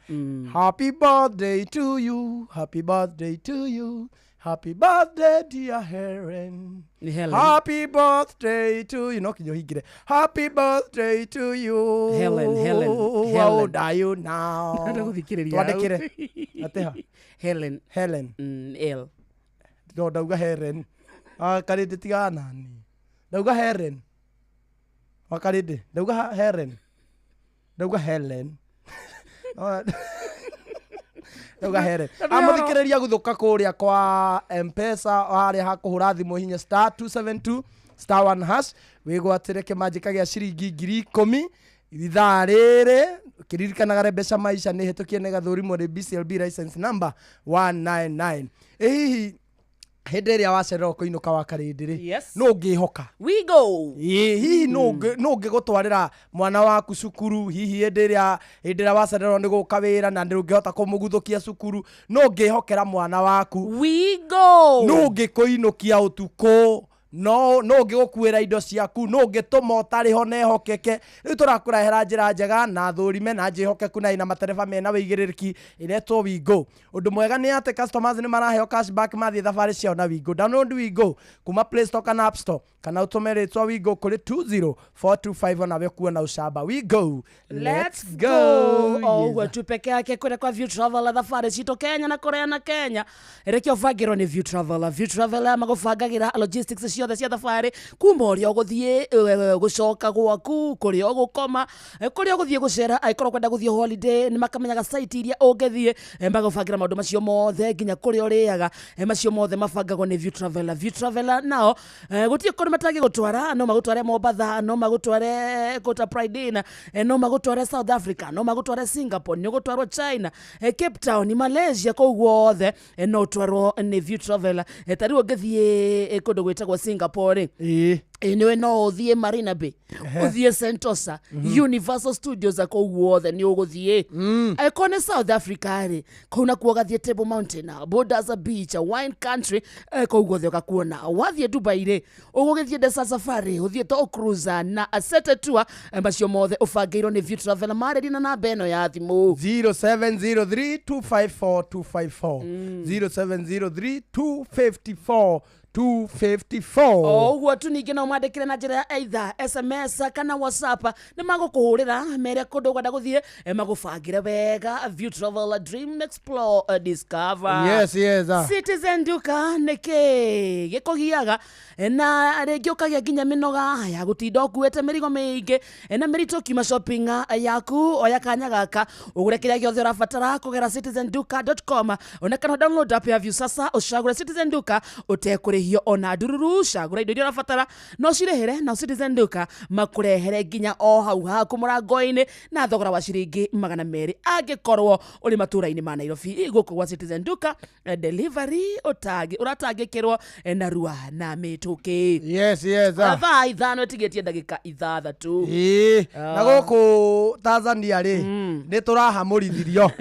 Happy birthday to you. Happy birthday to you. Happy birthday dear Helen. Ni Helen. Happy birthday to you. No kinyo hingire. Happy birthday to you. Helen, Helen, Helen. How old are you now? Ndagũthikĩrĩria. Twandĩkĩre. Atĩha. Helen. Helen. L. No ndauga Helen. Ah, karĩ ndĩtigana nani. Ndauga Helen. Wakarĩndĩ ndauga Helen, ndauga Helen. Ndauga Helen. Amũthikĩrĩria gũthũka kũrĩa kwa Mpesa harĩa hakũhũra thimũ, hinya *272*1# wĩgwatĩre kĩmanjĩka gĩa ciringi 10,000 ithaa rĩrĩ. Kĩririkanaga mbeca maisha nĩ hĩtũkie nĩ gathũrimwo nĩ BCLB license number 199. Ĩ hihi hĩndĩ ĩrĩa wacererwo kũinũka Wakarĩndĩ rĩ, Yes. nũ ũngĩhoka? We go. Ĩ hihi nũ ũngĩgũtwarĩra mwana waku cukuru? Hihi hĩndĩ ĩrĩa wacererwo nĩ gũka wĩra na ndũngĩhota kũmũguthũkia cukuru, nũ ũngĩhokera mwana waku? We go. Nũ ũngĩkũinũkia ũtukũ? No ũngĩgũkuĩra indo ciaku? No ũngĩtũma ũtarĩ ho na ehokeke? Rĩu tũrakũrehera njĩra njega na thũrime na njĩhokeku na ĩna matereba mena wĩigĩrĩrĩki ĩretwo Wingo. Ũndũ mwega nĩ atĩ customers nĩ maraheo cashback mathiĩ thabarĩ ciao na Wingo. Download Wingo kuma Play Store kana App Store, kana ũtũme rĩtwa Wingo kũrĩ 20425 onawe kuona ũcamba. Wingo, let's go. O ũguo tu peke yake kũrĩa kwa View Travel, thabarĩ citũ Kenya na kũrĩa na Kenya rekio bangĩrwo nĩ View Travel. View Travel magũbangagĩra logistics ciothe cia thabarĩ, kuma ũrĩa ũgũthiĩ, gũcoka gwaku, kũrĩa ũgũkoma, kũrĩa ũgũthiĩ gũcera. Angĩkorwo kwenda gũthiĩ holiday, nĩ makamenyaga site iria ũngĩthiĩ, magũbangĩra maũndũ macio mothe, nginya kũrĩa ũrĩaga, macio mothe mabangagwo nĩ View Travel. View Travel nao gũtirĩ kũndũ matangĩgũtwara. No magũtware Mombatha, no magũtware Kota Pride Inn, no magũtware South Africa, no magũtware Singapore, nĩ ũgũtwarwo China, Cape Town, Malaysia, kũu guothe no ũtwarwo nĩ View Travel. Ta rĩu ũngĩthiĩ kũndũ gwĩtagwo Singapore rĩ, nĩwe no ũthiĩ Marina Bay, ũthiĩ Sentosa, Universal Studios, kũu guothe nĩ ũgũthiĩ. Angĩkorwo nĩ South Africa rĩ, kũu nakuo ũgathiĩ Table Mountain, Borders Beach, wine country, kũu guothe ũgakuona. Wathiĩ Dubai rĩ, ũgũgĩthiĩ Desert Safari, ũthiĩ Top Cruiser na Asete Tour, macio mothe ũbangĩirwo nĩ View Travel. Marĩri na namba ĩno ya thimũ. 0703 254 254, 0703 254 254. O ũguo tu, ningĩ no mwandĩkĩre na njĩra ya either SMS kana WhatsApp, nĩ magũkũhũrĩra mere kũndũ ũkwenda gũthiĩ, magũbangĩre wega. View Travel, dream, explore, discover. Yes. Citizen Duka, nĩkĩ gĩkũgiaga na rĩngĩ ũkagĩa nginya mĩnoga ya gũtinda ũkuĩte mĩrigo mĩingĩ na mĩritũ kiuma shopping yaku? Oya kanya gaka ũgũre kĩrĩa gĩothe ũrabatara kũgera citizenduka.com, ona kana download app ya Viusasa, ũcagũre Citizen Duka ũtekũrĩhio ona ndururu. Cagũra indo iria ũrabatara no cirĩhĩre na Citizen Duka makũrehere nginya o hau haku mũrango-inĩ na thogora wa ciringi 200. Angĩkorwo ũrĩ matũra-inĩ ma Nairobi, gũkũ gwa Citizen Duka delivery ũratangĩkĩrwo narua na mĩtũkĩ. Yes. Thaa 5 ĩtigĩtie ndagĩka 6. Ĩĩ, na gũkũ Tanzania rĩ, nĩ tũrahamũrithirio,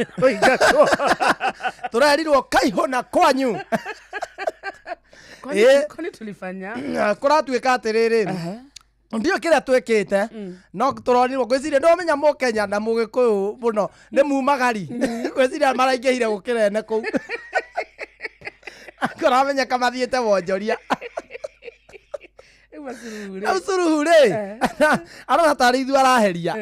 tũrerirwo kaihũ na kwanyu. Ĩĩ. Kwani tulifanya? Kũratuĩka atĩrĩrĩ, ndio kĩrĩa twĩkĩte no tũronirwo ngwĩciria ndũmenya mũkenya na mũgĩkũyũ mũno nĩ mumagari, ngwĩciria maraingĩhire gũkĩra ene kũu, kũramenyeka mathiĩte wonjoria. Rĩu Suluhu rĩ, arona tarĩ ithuĩ araheria,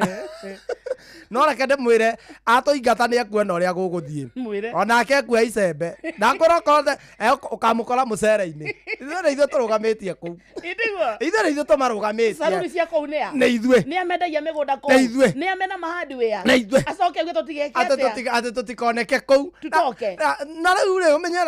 no reke ndĩmwĩre, atũingata nĩ ekuona ũrĩa gũgũthiĩ. Mwĩre. Onake ekuoya icembe ndakwĩra okorwo ũkamũkora mũcere-inĩ. Ithuĩ nĩ ithuĩ tũrũgamĩtie kũu. Itiguo. Ithuĩ nĩ ithuĩ tũmarũgamĩtie. Saruni cia kũu nĩ a? Nĩ ithuĩ. Nĩ a mendagia mĩgũnda kũu? Nĩ ithuĩ. Nĩ a mena mahardware? Nĩ ithuĩ. Acoke auge tũtigeke atĩ atĩa? Atĩ tũtikoneke kũu. Tutoke. Na rĩu rĩ, ũmenye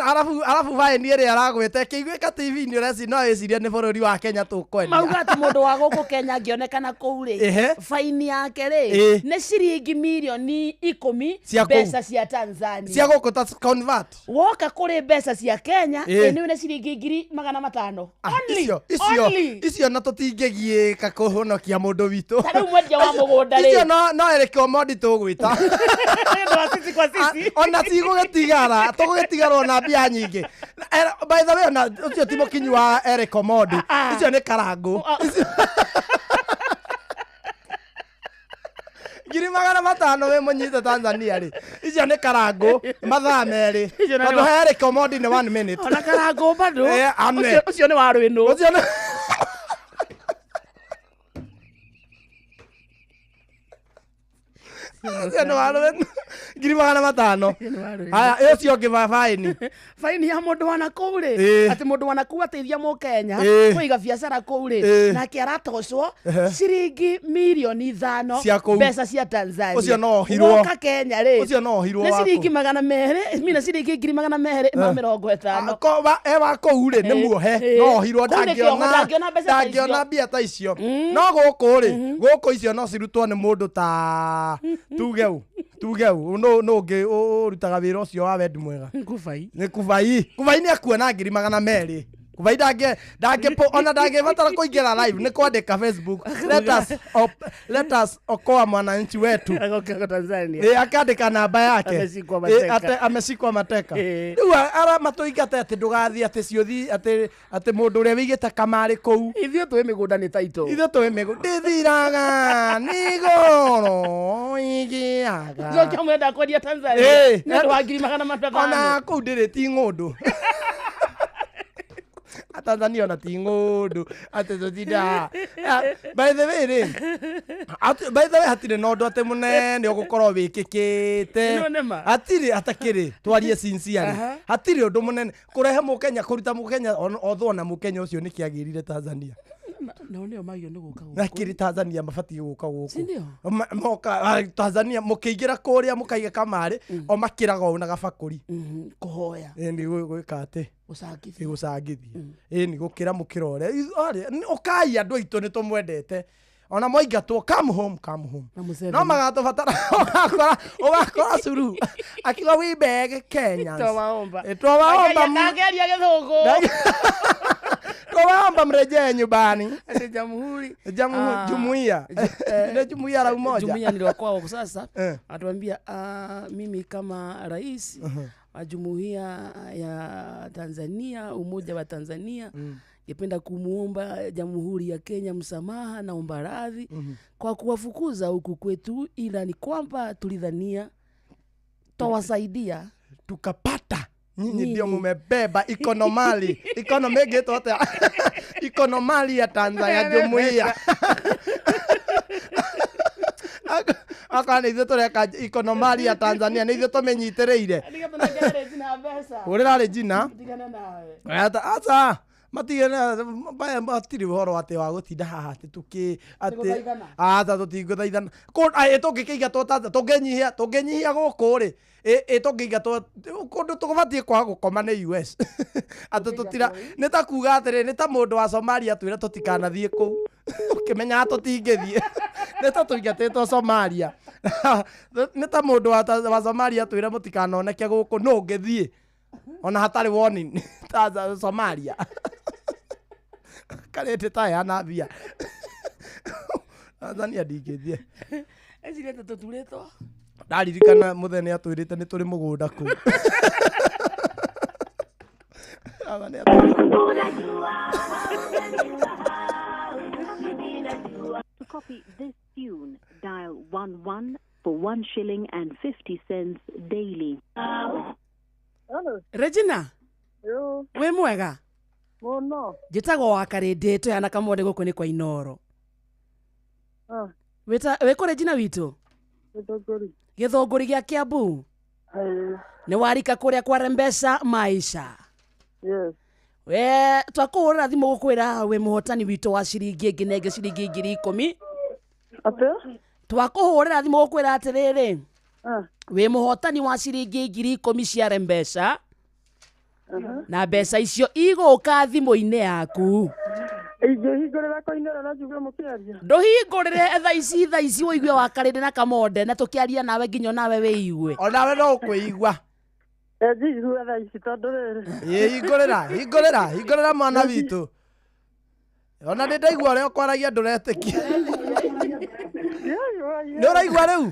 arabu baĩni ĩrĩa aragwĩte ĩkĩiguĩka TV-inĩ, ũreci no ĩcirie nĩ bũrũri wa Kenya tũkwendia. Mauga atĩ mũndũ wa gũkũ Kenya angĩonekana kũu rĩ, faini yake rĩ nĩ ciringi mirioni 10 Cia kũu. mbeca cia Tanzania. Cia gũkũ ta convert. Woka kũrĩ mbeca cia Kenya, ĩ nĩ ciringi 500,000. Only, Icio icio only. Icio na tũtingĩgiĩka kũhonokia mũndũ witũ. Ta rĩu mwendia wa mũgũnda rĩ. Icio no Eric Omondi tũgwĩta. Nĩ wa sisi kwa sisi. Ona tigũgĩtigara, tũgũgĩtigarwo na mbia nyingĩ. By the way, ona ũcio ti mũkinyu wa Eric Omondi, icio nĩ karangũ. 500,000 wĩ mũnyite Tanzania rĩ, icio nĩ karangũ mathaa 2. Icio na Tondũ he Eric Omondi nĩ one minute. Ona karangũ bado. Ame. Ũcio nĩ wa rwĩnũ. Ũcio nĩ ũcio nĩ wa rwĩnũ. 500,000. Haya, ũcio ũngĩ baini. Faini ya mũndũ wa nakũu rĩ, atĩ mũndũ wa nakũu ateithia mũkenya kũiga biacara kũu rĩ, nake aratocwo ciringi mirioni 5 Cia kũu. mbeca cia Tanzania. Ũcio no ohirwo. Woka Kenya rĩ, Ũcio no ohirwo nĩ wa ciringi kũu. 200 mina ciringi 250,000. E wa kũu rĩ, nĩ muohe, no ohirwo. Kũu nĩ kĩoho, ndangĩona ndangĩona mbeca ta icio. Ndangĩona mbia ta icio. No gũkũ rĩ, gũkũ icio no cirutwo nĩ mũndũ ta tuge ũ, tuge ũ, nũ ũngĩ ũrutaga wĩra ũcio wa wendi mwega? Kubai. Nĩ Kubai. Kubai nĩ akuona 200,000. Kubai ndangĩ ona ndangĩbatara kũingĩra live, nĩ kwandĩka Facebook, "Let us okoa mwananchi wetu." Agoka Tanzania. Akandĩka namba yake. Ameshikwa mateka. Ameshikwa mateka. Rĩu ara matũingate atĩ ndũgathiĩ, atĩ ciũthi, atĩ mũndũ ũrĩa wĩigĩte kamarĩ kũu. Ithuĩ tũĩ mĩgũnda nĩ taitũ. Ithuĩ tũĩ mĩgũnda ndĩthiraga nĩ goro igĩaga. Cokia mwenda kwendia Tanzania nĩ ũndũ wa 500,000. Ona kũu ndĩrĩ ti ng'ũndũ. Tanzania ona ti ng'ũndũ atĩ tũtinda. By the way rĩ, by the way, hatirĩ na ũndũ atĩ mũnene ũgũkorwo wĩkĩkĩte. Ĩno nĩ ma. Hatirĩ, atakĩrĩ twarie sincerely, hatirĩ ũndũ mũnene kũrehe mũkenya, kũruta mũkenya, although ona mũkenya ũcio nĩ kĩagĩrire Tanzania. Nao nĩo magio nĩ gũka gũkũ. Nakĩrĩ Tanzania mabatiĩ gũka gũkũ. Si ndio? Moka Tanzania, mũkĩingĩra kũrĩa mũkaiga kamarĩ, o makĩraga ũũ na gabakũri. Kũhoya. Ĩ nĩ gwĩka atĩ gũcangithia. Gũcangithia, ĩ nĩ gũkĩra mũkĩra ũrĩa ũkai andũ aitũ nĩ tũmwendete, ona mwaingatwo, come home, come home. Na Museveni. No magatũbatara, ũgakora Suluhu akiuga, "We beg Kenyans." Twawaomba. Twawaomba. Ndageria gĩthũngũ. "Twawaomba mrejee nyumbani." Ati jamhuri. Jumuiya nĩ jumuiya la umoja. Jumuiya ndio kwao sasa. Atuambia, mimi kama rais wa jumuiya ya Tanzania, umoja wa Tanzania, ningependa kumuomba Jamhuri ya Kenya msamaha, naomba radhi kwa kuwafukuza huku kwetu, ila ni kwamba tulidhania twawasaidia. Tukapata nyinyi ndio mumebeba ikonomali, ikonomi ĩngĩtwo atĩa, ikonomali ya Tanzania, jumuiya. Akorwo nĩ ithuĩ tũreka ikonomali ya Tanzania, nĩ ithuĩ tũmĩnyitĩrĩire. Hũrĩra Regina. Tigana nawe. Aca, matigane, matirĩ ũhoro atĩ wa gũtinda haha atĩ tũkĩ atĩ Gũthaithana. Aca, tũtingũthaithana. Ĩ tũngĩkĩingatwo Tanzania, tũngĩnyihia gũkũ rĩ, ĩ tũngĩingatwo kũndũ tũbatiĩ kwaga gũkoma nĩ US, atĩ tũtira nĩ ta kuga atĩrĩ, nĩ ta mũndũ wa Somalia twĩre tũtikanathiĩ kũu, ũkĩmenyaga tũtingĩthiĩ. Nĩ ta tũingatĩtwo Somalia, nĩ ta mũndũ wa Somalia twĩre mũtikanoneke gũkũ, nũ ũngĩthiĩ ona hatarĩ warning ta Somalia karĩtĩ taheana mbia Tanzania ndingĩthiĩ. Eciria ta tũturĩtwo. Ndaririkana mũthenya atwĩrĩte nĩ tũrĩ mũgũnda kũu. Aba nĩ To copy this tune, dial 11 for 1 shilling and 50 cents daily. Regina, wĩ mwega? Mũno. Njĩtagwo wa Karĩndĩ, tũyana kamwone gũkũ nĩ kwa Inoro. Wĩkũ Regina witũ? Gĩthũngũri. Gĩthũngũri gĩa Kiambu. Nĩ warika kũrĩa kwa Rembesha Maisha? Yes. We twakũhũrĩra thimũ gũkwĩra wĩ mũhotani witũ wa ciringi ĩngĩ na ĩngĩ, ciringi 10,000. Atĩ? Twakũhũrĩra thimũ gũkwĩra atĩrĩrĩ, wĩ mũhotani wa ciringi 10,000 cia Rembesha, na mbeca icio igũka thimũ-inĩ yaku. Ingĩhingũrĩra koinĩro na njigue mũkĩaria? Ndũhingũrĩre thaa ici, thaa ici ũigue wa Karĩndĩ na Kamonde na tũkĩaria nawe nginya onawe wĩigue. Onawe no ũkwĩigua. Njigue thaa ici tondũ rĩrĩ. Ĩ hingũrĩra, hingũrĩra, hingũrĩra mwana witũ. Ona nĩ ndaigua ũrĩa ũkwaragia, ndũretĩkia. Nĩ ũraigua rĩu?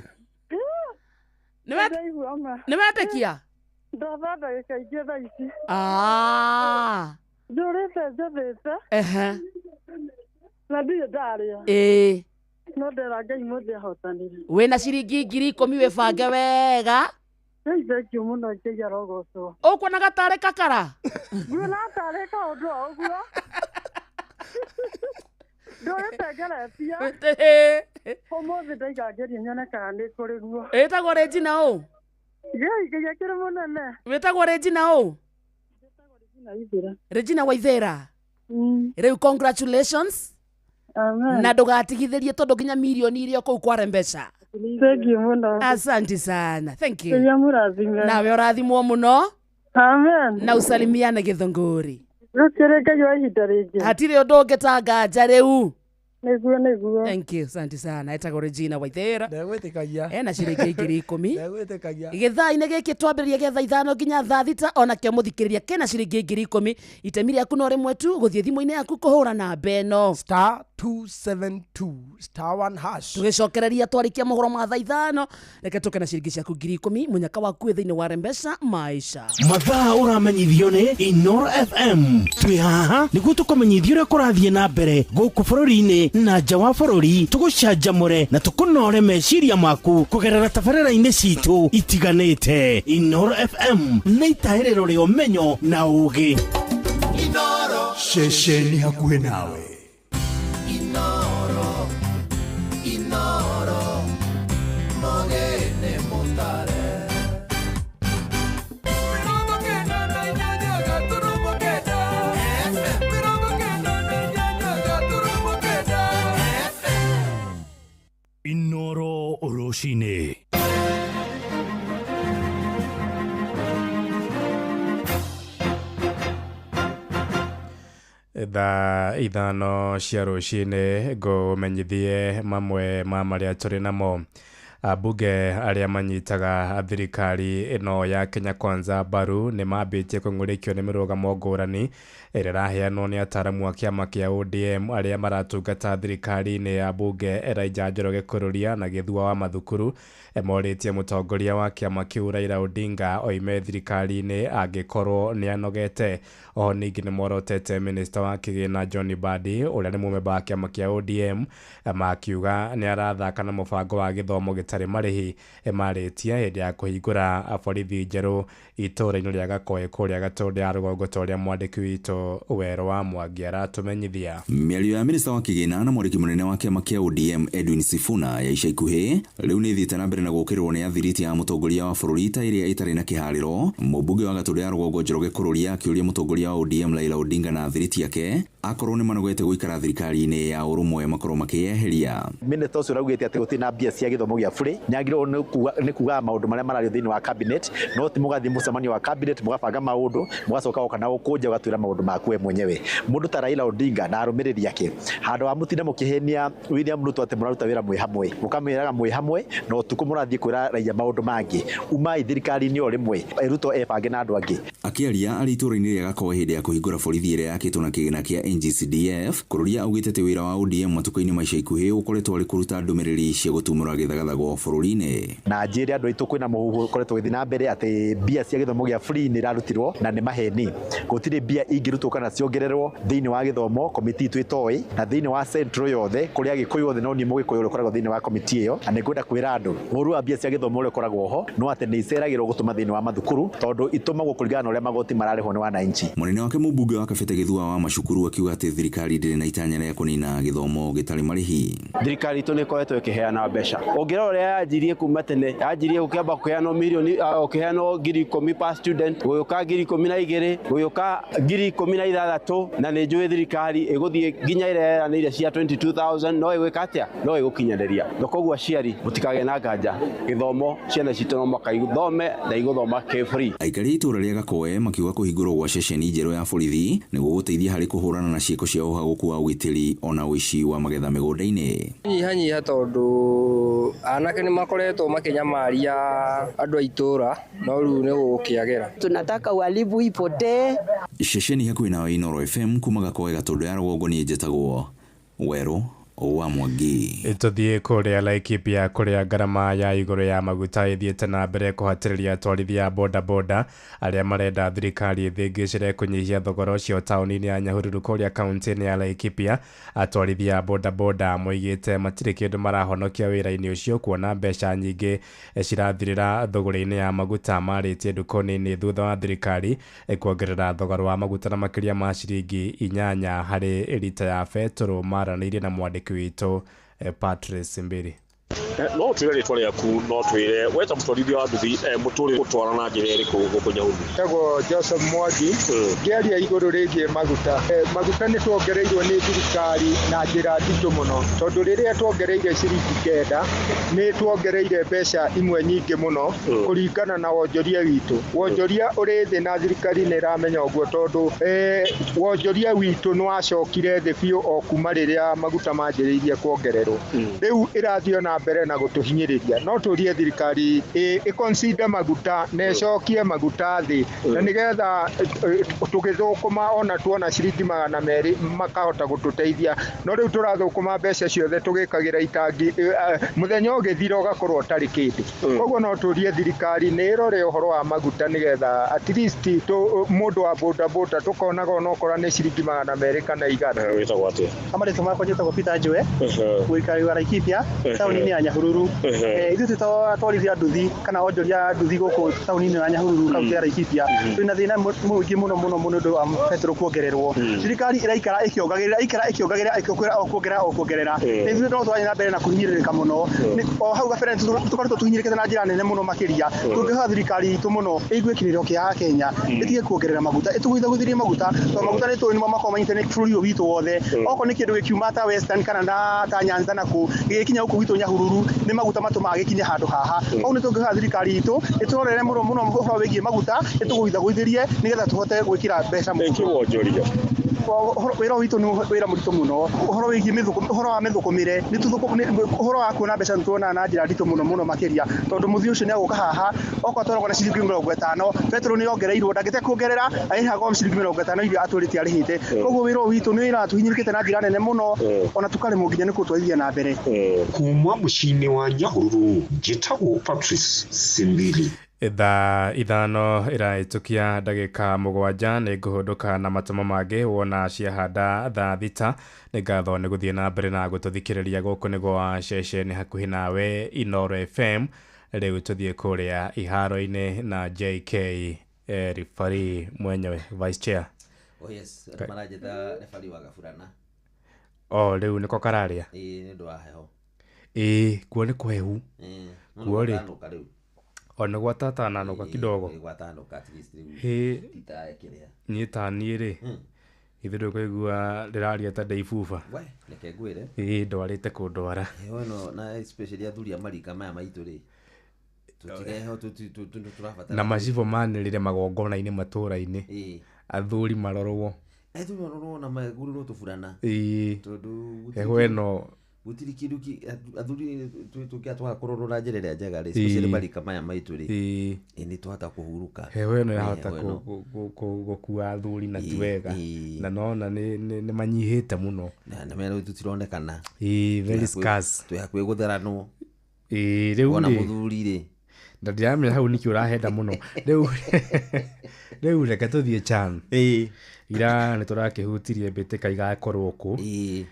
Nĩ ma. Nĩ wetĩkia? Ndatha ndagĩka ingĩ thaa ici. Njũrĩte njathĩte. Na ndirĩ ndarĩa. No ndera Ngai mũthĩ ahotanire. Wĩna ciringi 10,000, wĩbange wega. Ngai thank you mũno, Ngai arogocwo. Ũkuonaga tarĩ kakara? Nguona tarĩ kaũndũ o ũguo. Ndũrĩte ngeretie. Ũmũthĩ ndaiga ngerie nyone kana nĩ kũrĩ guo. Ĩtagwo Regina ũ? Ngai Ngai akĩrĩ mũnene. Wĩtagwo Regina ũ? Regina Waithera. Rĩu congratulations. Amen. Na ndũgatigithĩrie tondũ nginya mirioni iria kũu kware mbeca. Thank you mũno. Asante sana. Thank you. Ngai amũrathime. Nawe ũrathimwo mũno. Amen. Na usalimiane Gĩthũngũri. Gũtirĩ Ngai wa ihinda rĩngĩ. Hatirĩ ũndũ ũngĩ ta nganja rĩu. Nĩguo nĩguo. Thank you. Asante sana. Etagwo Regina Waithera. Ndegwĩtĩkagia. Ena ciringi 10,000. Ndegwĩtĩkagia. Gĩthaa-inĩ gĩkĩ twambĩrĩria gĩa thaa 5 nginya thaa 6 onakĩo mũthikĩrĩria kĩna ciringi 10,000. Itemi rĩaku no rĩmwe tu gũthiĩ thimũ-inĩ yaku kũhũra namba ĩno. Star 272 star 1 hash. Tũgĩcokereria twarĩkia mohoro ma thaa 5 reke tũke na ciringi ciaku 10,000 mũnyaka waku wĩ thĩinĩ wa Rembesha Maisha. Mathaa ũramenyithio nĩ Inoro FM. Twĩ haha nĩguo tũkũmenyithie ũrĩa kũrathiĩ na mbere gũkũ bũrũri-inĩ na nja wa bũrũri, tũgũcanjamũre na tũkũnore meciria maku kũgerera tabarĩra-inĩ citũ itiganĩte. Inoro FM nĩ itahĩrĩro rĩa ũmenyo na ũũgĩ. Inoro ceceni hakuhĩ nawe. Inoro, Inoro, mogene mutare. Inoro rũcinĩ. Thaa 5 cia rũcinĩ ngũmenyithie mamwe ma marĩa tũrĩ namo. Ambunge arĩa manyitaga thirikari ĩno ya Kenya Kwanza mbaru nĩ mambĩtie kũng'ũrĩkio nĩ mĩrũgamo ngũrani ĩrĩa ĩraheanwo nĩ ataaramu a kĩama kĩa ODM arĩa maratungata thirikari-inĩ ya mbunge Elijah Njoroge Kururia na Gĩthua wa Mathukuru. Morĩtie mũtongoria wa kĩama kĩu Raila Odinga oime thirikari-inĩ angĩkorwo nĩ anogete. Oho ningĩ nĩ morotete minista wa kĩgĩna John Mbadi ũrĩa nĩ mũmemba wa kĩama kĩa ODM makiuga nĩ arathaka na mũbango wa gĩthomo gĩtarĩ marĩhi. Marĩtie hĩndĩ ya kũhingũra borithi njerũ itũũra-inĩ rĩa Gakoe kũrĩa Gatũndũ ya rũgongo ta ũrĩa mwandĩki witũ Werũ wa Mwangi aratũmenyithia. Mĩario ya minista wa kĩgĩna na mwandĩki mũnene wa kĩama kĩa ODM Edwin Sifuna ya ica ikuhĩ rĩu nĩ ĩthiĩte na mbere na gũũkĩrĩrwo nĩ athiriti ya mũtongoria wa bũrũri ta ĩrĩa ĩtarĩ na kĩharĩro. Mũmbunge wa Gatũndũ ya rũgongo Njoroge Kururia akĩũria mũtongoria wa ODM Raila Odinga na athiriti yake akorwo nĩ manogete gũikara thirikari-inĩ ya ũrũmwe makorwo makĩyeheria. Minista ũcio ũraugĩte atĩ gũtirĩ na mbia cia gĩthomo gĩa bũrĩ nĩagĩrĩirwo nĩ kuga maũndũ marĩa marario thĩinĩ wa cabinet, no ti mũgathiĩ mũcemanio wa cabinet mũgabanga maũndũ mũgacoka goka na gũkũnja ũgatwĩra maũndũ maku we mwenyewe. Mũndũ ta Raila Odinga na arũmĩrĩri ake handũ ha mũtinde mũkĩhenia William Ruto atĩ mũraruta wĩra mwĩ hamwe, mũkamwĩraga mwĩ hamwe na ũtukũ mũrathiĩ kwĩra raia maũndũ mangĩ. Umai thirikari-inĩ o rĩmwe, Ruto ebange na andũ angĩ. Akĩaria arĩ itũũra-inĩ rĩa Gakoe hĩndĩ ya kũhingũra borithi ĩrĩa yakĩtwo na kĩgĩna kĩa NGCDF, Kururia augĩte atĩ wĩra wa ODM matukũ-inĩ ma ica ikuhĩ ũkoretwo arĩ kũruta ndũmĩrĩri cia gũtumũra gĩthagathago bũrũri-inĩ. Na njĩre andũ aitũ kwĩna mũhuhu ũkoretwo ũgĩthiĩ na mbere atĩ mbia cia gĩthomo gĩa free nĩ irarutirwo na nĩ maheni. Gũtirĩ mbia ingĩrutwo kana ciongererwo thĩinĩ wa gĩthomo komiti itũ ĩtoĩ, na thĩinĩ wa central yothe kũrĩa Agĩkũyũ othe no niĩ Mũgĩkũyũ ũrĩa ũkoragwo thĩinĩ wa komiti ĩyo. Na nĩngwenda kwĩra andũ ũru wa mbia cia gĩthomo ũrĩa ũkoragwo ho no atĩ nĩ iceragĩrwo gũtũma thĩinĩ wa mathukuru tondũ itũmagwo kũringana na ũrĩa magoti mararĩhwo nĩ wananchi. Mũnene wake mũmbunge wa Kabete Gĩthua wa Macukuru akiuga atĩ thirikari ndĩrĩ na itanya rĩa kũnina gĩthomo gĩtarĩ marĩhi. Thirikari itũ nĩ ĩkoretwo ĩkĩheana mbeca. Ũngĩrora ũrĩa yanjirie kuma tene, yanjirie gũkĩamba kũheanwo mirioni, ũkĩheanwo 10,000 per student, gũgĩũka 12,000, gũgĩũka 16,000, na nĩ njũĩ thirikari ĩgũthiĩ nginya ĩrĩa yeranĩire cia 22,000 no ĩgwĩka atĩa? No ĩgũkinyanĩria. Na koguo aciari mũtikagĩe na nganja, gĩthomo ciana citũ no mũhaka ithome na igũthoma kĩ free. Aikari a itũũra rĩa Gakoe makiuga kũhingũrwo gwa ceceni njerũ ya borithi nĩguo gũteithia harĩ kũhũrana na ciĩko cia ũhagũku wa ũgitĩri ona ũici wa magetha mĩgũnda-inĩ. Nyihanyiha tondũ anake nĩ makoretwo makĩnyamaria andũ a itũũra no rĩu nĩ gũkĩagĩra. Tunataka uhalifu ipotee. Ceceni hakuhĩ nawe Inoro FM kuma Gakoe Gatũndũ ya rũgongo niĩ njĩtagwo Werũ wa Mwangi. Tũthiĩ kũrĩa Laikipia kũrĩa ngarama ya igũrũ ya maguta ĩthiĩte na mbere kũhatĩrĩria atwarithia a bodaboda arĩa marenda thirikari ĩthĩngĩcĩre kũnyihia thogora ũcio taũni-inĩ ya Nyahururu kũrĩa kaunti-inĩ ya Laikipia. Atwarithia a bodaboda moigĩte matirĩ kĩndũ marahonokia wĩra-inĩ ũcio kuona mbeca nyingĩ cirathirĩra thogora-inĩ ya maguta. Marĩtie ndukũ-inĩ thutha wa thirikari kuongerera thogora wa maguta na makĩria ma ciringi 8 harĩ rita ya betũrũ. Maranĩirie na mwandĩki witũ Patrice Mbiri. No twĩre rĩtwa rĩaku, no twĩre we ta mũtwarithia wa nduthi, mũtũrĩre ũtwara na njĩra ĩrĩkũ gũkũ Nyahururu? Njĩtagwo Joseph Mwangi, ngĩaria igũrũ rĩgiĩ maguta. Maguta nĩ tuongereirwo nĩ thirikari na njĩra nditũ mũno, tondũ rĩrĩa tuongereire ciringi 9 nĩ tuongereire mbeca imwe nyingĩ mũno kũringana na wonjoria witũ. Wonjoria ũrĩ thĩ na thirikari nĩ ĩramenya ũguo, tondũ wonjoria witũ nĩ wacokire thĩ biũ o kuma rĩrĩa maguta manjĩrĩirie kuongererwo. Rĩu ĩrathiĩ na mbere na gũtũhinyĩrĩria. No tũrie thirikari ĩ consider maguta na ĩcokie maguta thĩ, na nĩgetha tũgĩthũkũma ona tuona ciringi 200 makahota gũtũteithia. No rĩu tũrathũkũma mbeca ciothe tũgĩkagĩra itangi, mũthenya ũgĩthira ũgakorwo ũtarĩ kĩndũ. Koguo no tũrie thirikari nĩ ĩrore ũhoro wa maguta, nĩgetha at least mũndũ wa boda boda tũkonaga onokorwo nĩ ciringi 200 kana 100. Wĩtagwo atĩa? Amarĩtwa makwa njĩtagwo Peter Njue, mũikari wa Laikipia, taũni-inĩ ya Nyahururu. Ithuĩ twĩ atwarithia nduthi kana onjoria a nduthi gũkũ taũni-inĩ ya Nyahururu, kaunti ya Laikipia. Twĩna thĩna mũingĩ mũno mũno mũno ũndũ wa betũrũ kuongererwo. Thirikari ĩraikara ĩkĩongagĩrĩra, ĩikara ĩkĩongagĩrĩra, ĩkĩongerera o kuongerera o kuongerera. Ithuĩ no tũrathiĩ na mbere na kũhinyĩrĩrĩka mũno. O hau gabere tũkoretwo tũhinyĩrĩkĩte na njĩra nene mũno makĩria. Tũngĩhoya thirikari itũ mũno ĩigue kĩrĩro kĩa Kenya, ĩtige kuongerera maguta, ĩtũgũithagũithĩrie maguta, tondũ maguta nĩ tũĩ nĩmo makoragwo manyitĩte bũrũri ũyũ witũ wothe. Okorwo nĩ kĩndũ gĩkiuma ta Western kana na ta Nyanza na kũ gĩgĩkinya gũkũ gwitũ Nyahururu, nĩ maguta matũmaga gĩkinye handũ haha. Koguo nĩ tũngĩhoya thirikari itũ ĩtũrorere mũno mũno ũhoro wĩgiĩ maguta, ĩtũgũithagũithĩrie nĩgetha tũhote gwĩkĩra mbeca mũhuko. Wonjoria. Wĩra witũ nĩ wĩra mũritũ mũno. Ũhoro wĩgiĩ ũhoro wa mĩthũkũmĩre, ũhoro wa kuona mbeca nĩ tuonaga na njĩra nditũ mũno mũno makĩria, tondũ mũthii ũcio nĩ agũka haha okorwo twarogwo na ciringi 50, betũrũ nĩ yongereirwo, ndangĩte kuongerera arĩhaga ciringi 50 iria atũrĩte arĩhĩte. Koguo wĩra ũyũ witũ nĩ wĩra tũhinyĩrĩkĩte na njĩra nene mũno, ona tũkaremwo nginya nĩ kũtwarithia na mbere. Kuma mũciĩ-inĩ wa Nyahururu, njĩtagwo Patrice Simbili. Thaa 5 ĩrahĩtũkia ndagĩka 7, nĩ ngũhũndũka na matũmo mangĩ wona ciahanda thaa 6. Nĩ ngatho nĩ gũthiĩ na mbere na gũtũthikĩrĩria gũkũ nĩ gwa ceceni hakuhĩ nawe Inooro FM. Rĩu tũthiĩ kũrĩa iharo-inĩ na JK, referee mwenyewe, vice chair. Oh yes, andũ maranjĩta referee wa Gaburana. O rĩu nĩko kararĩa? Ĩĩ, nĩ ũndũ wa heho. Ĩĩ, kuo nĩ kũhehu. Kuo rĩ Nĩ rĩu. O nĩ gwatatananũka kidogo. Nĩ gwatanuka at least rĩu. Hĩ. Ti ta kĩrĩa. Niĩ ta niĩ rĩ, ithuĩ ndũkũigua ndĩraria ta ndĩ ibuba. We, reke ngwĩre. Ĩĩ, ndwarĩte kũndwara. Heho ĩno na especially athuri a marika maya maitũ rĩ, tũtireho tũrabatara. Na macibũ manĩrĩre magongona-inĩ matũra-inĩ. Athuri marorwo. Athuri marorwo na magũrĩrwo tũburana. Ĩĩ. Tondũ heho ĩno gũtirĩ kĩndũ athuri tũngĩatwaga kũrorwo na njĩra ĩrĩa njega rĩ, especially marika maya maitũ rĩ, nĩ twahota kũhurũka. Heho ĩno yahota gũkua athuri na ti wega. Na nona nĩ manyihĩte mũno. Na mena rĩu tũtironekana. Ĩĩ, very scarce. Twĩ hakuhĩ gũtheranwo. Ĩĩ, rĩu Wona rĩ, mũthuri rĩ. Na ndiramenya hau nĩkĩ ũrahenda mũno. Rĩu reke tũthiĩ CHAN. Ira nĩ tũrakĩhutirie mbĩtĩka igakorwo kũ.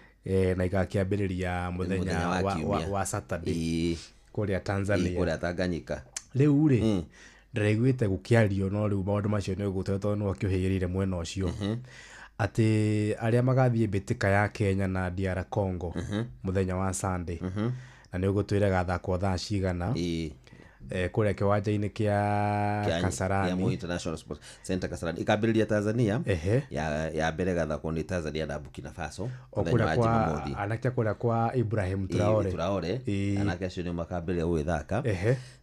Na igakĩambĩrĩria mũthenya wa Saturday kũrĩa Tanzania. Kũrĩa Tanganyika. Rĩu rĩ, ndĩraiguĩte gũkĩario, no rĩu maũndũ macio nĩ ũgũtũhe tondũ nĩwe ũkĩũhĩgĩrĩire mwena ũcio. Atĩ arĩa magathiĩ mbĩtĩka ya Kenya na DR Congo mũthenya wa Sunday. Na nĩ ũgũtwĩra gathakwo thaa cigana. Kũrĩa kĩwanja-inĩ kĩa Kasarani. Moi International Sports Center Kasarani. Ikambĩrĩria Tanzania. Ya mbere gathakwo nĩ Tanzania na Burkina Faso. O kũrĩa kwa anake kũrĩa kwa Ibrahim Traore. Traore. Anake acio nĩ makambĩrĩria gũgĩthaka.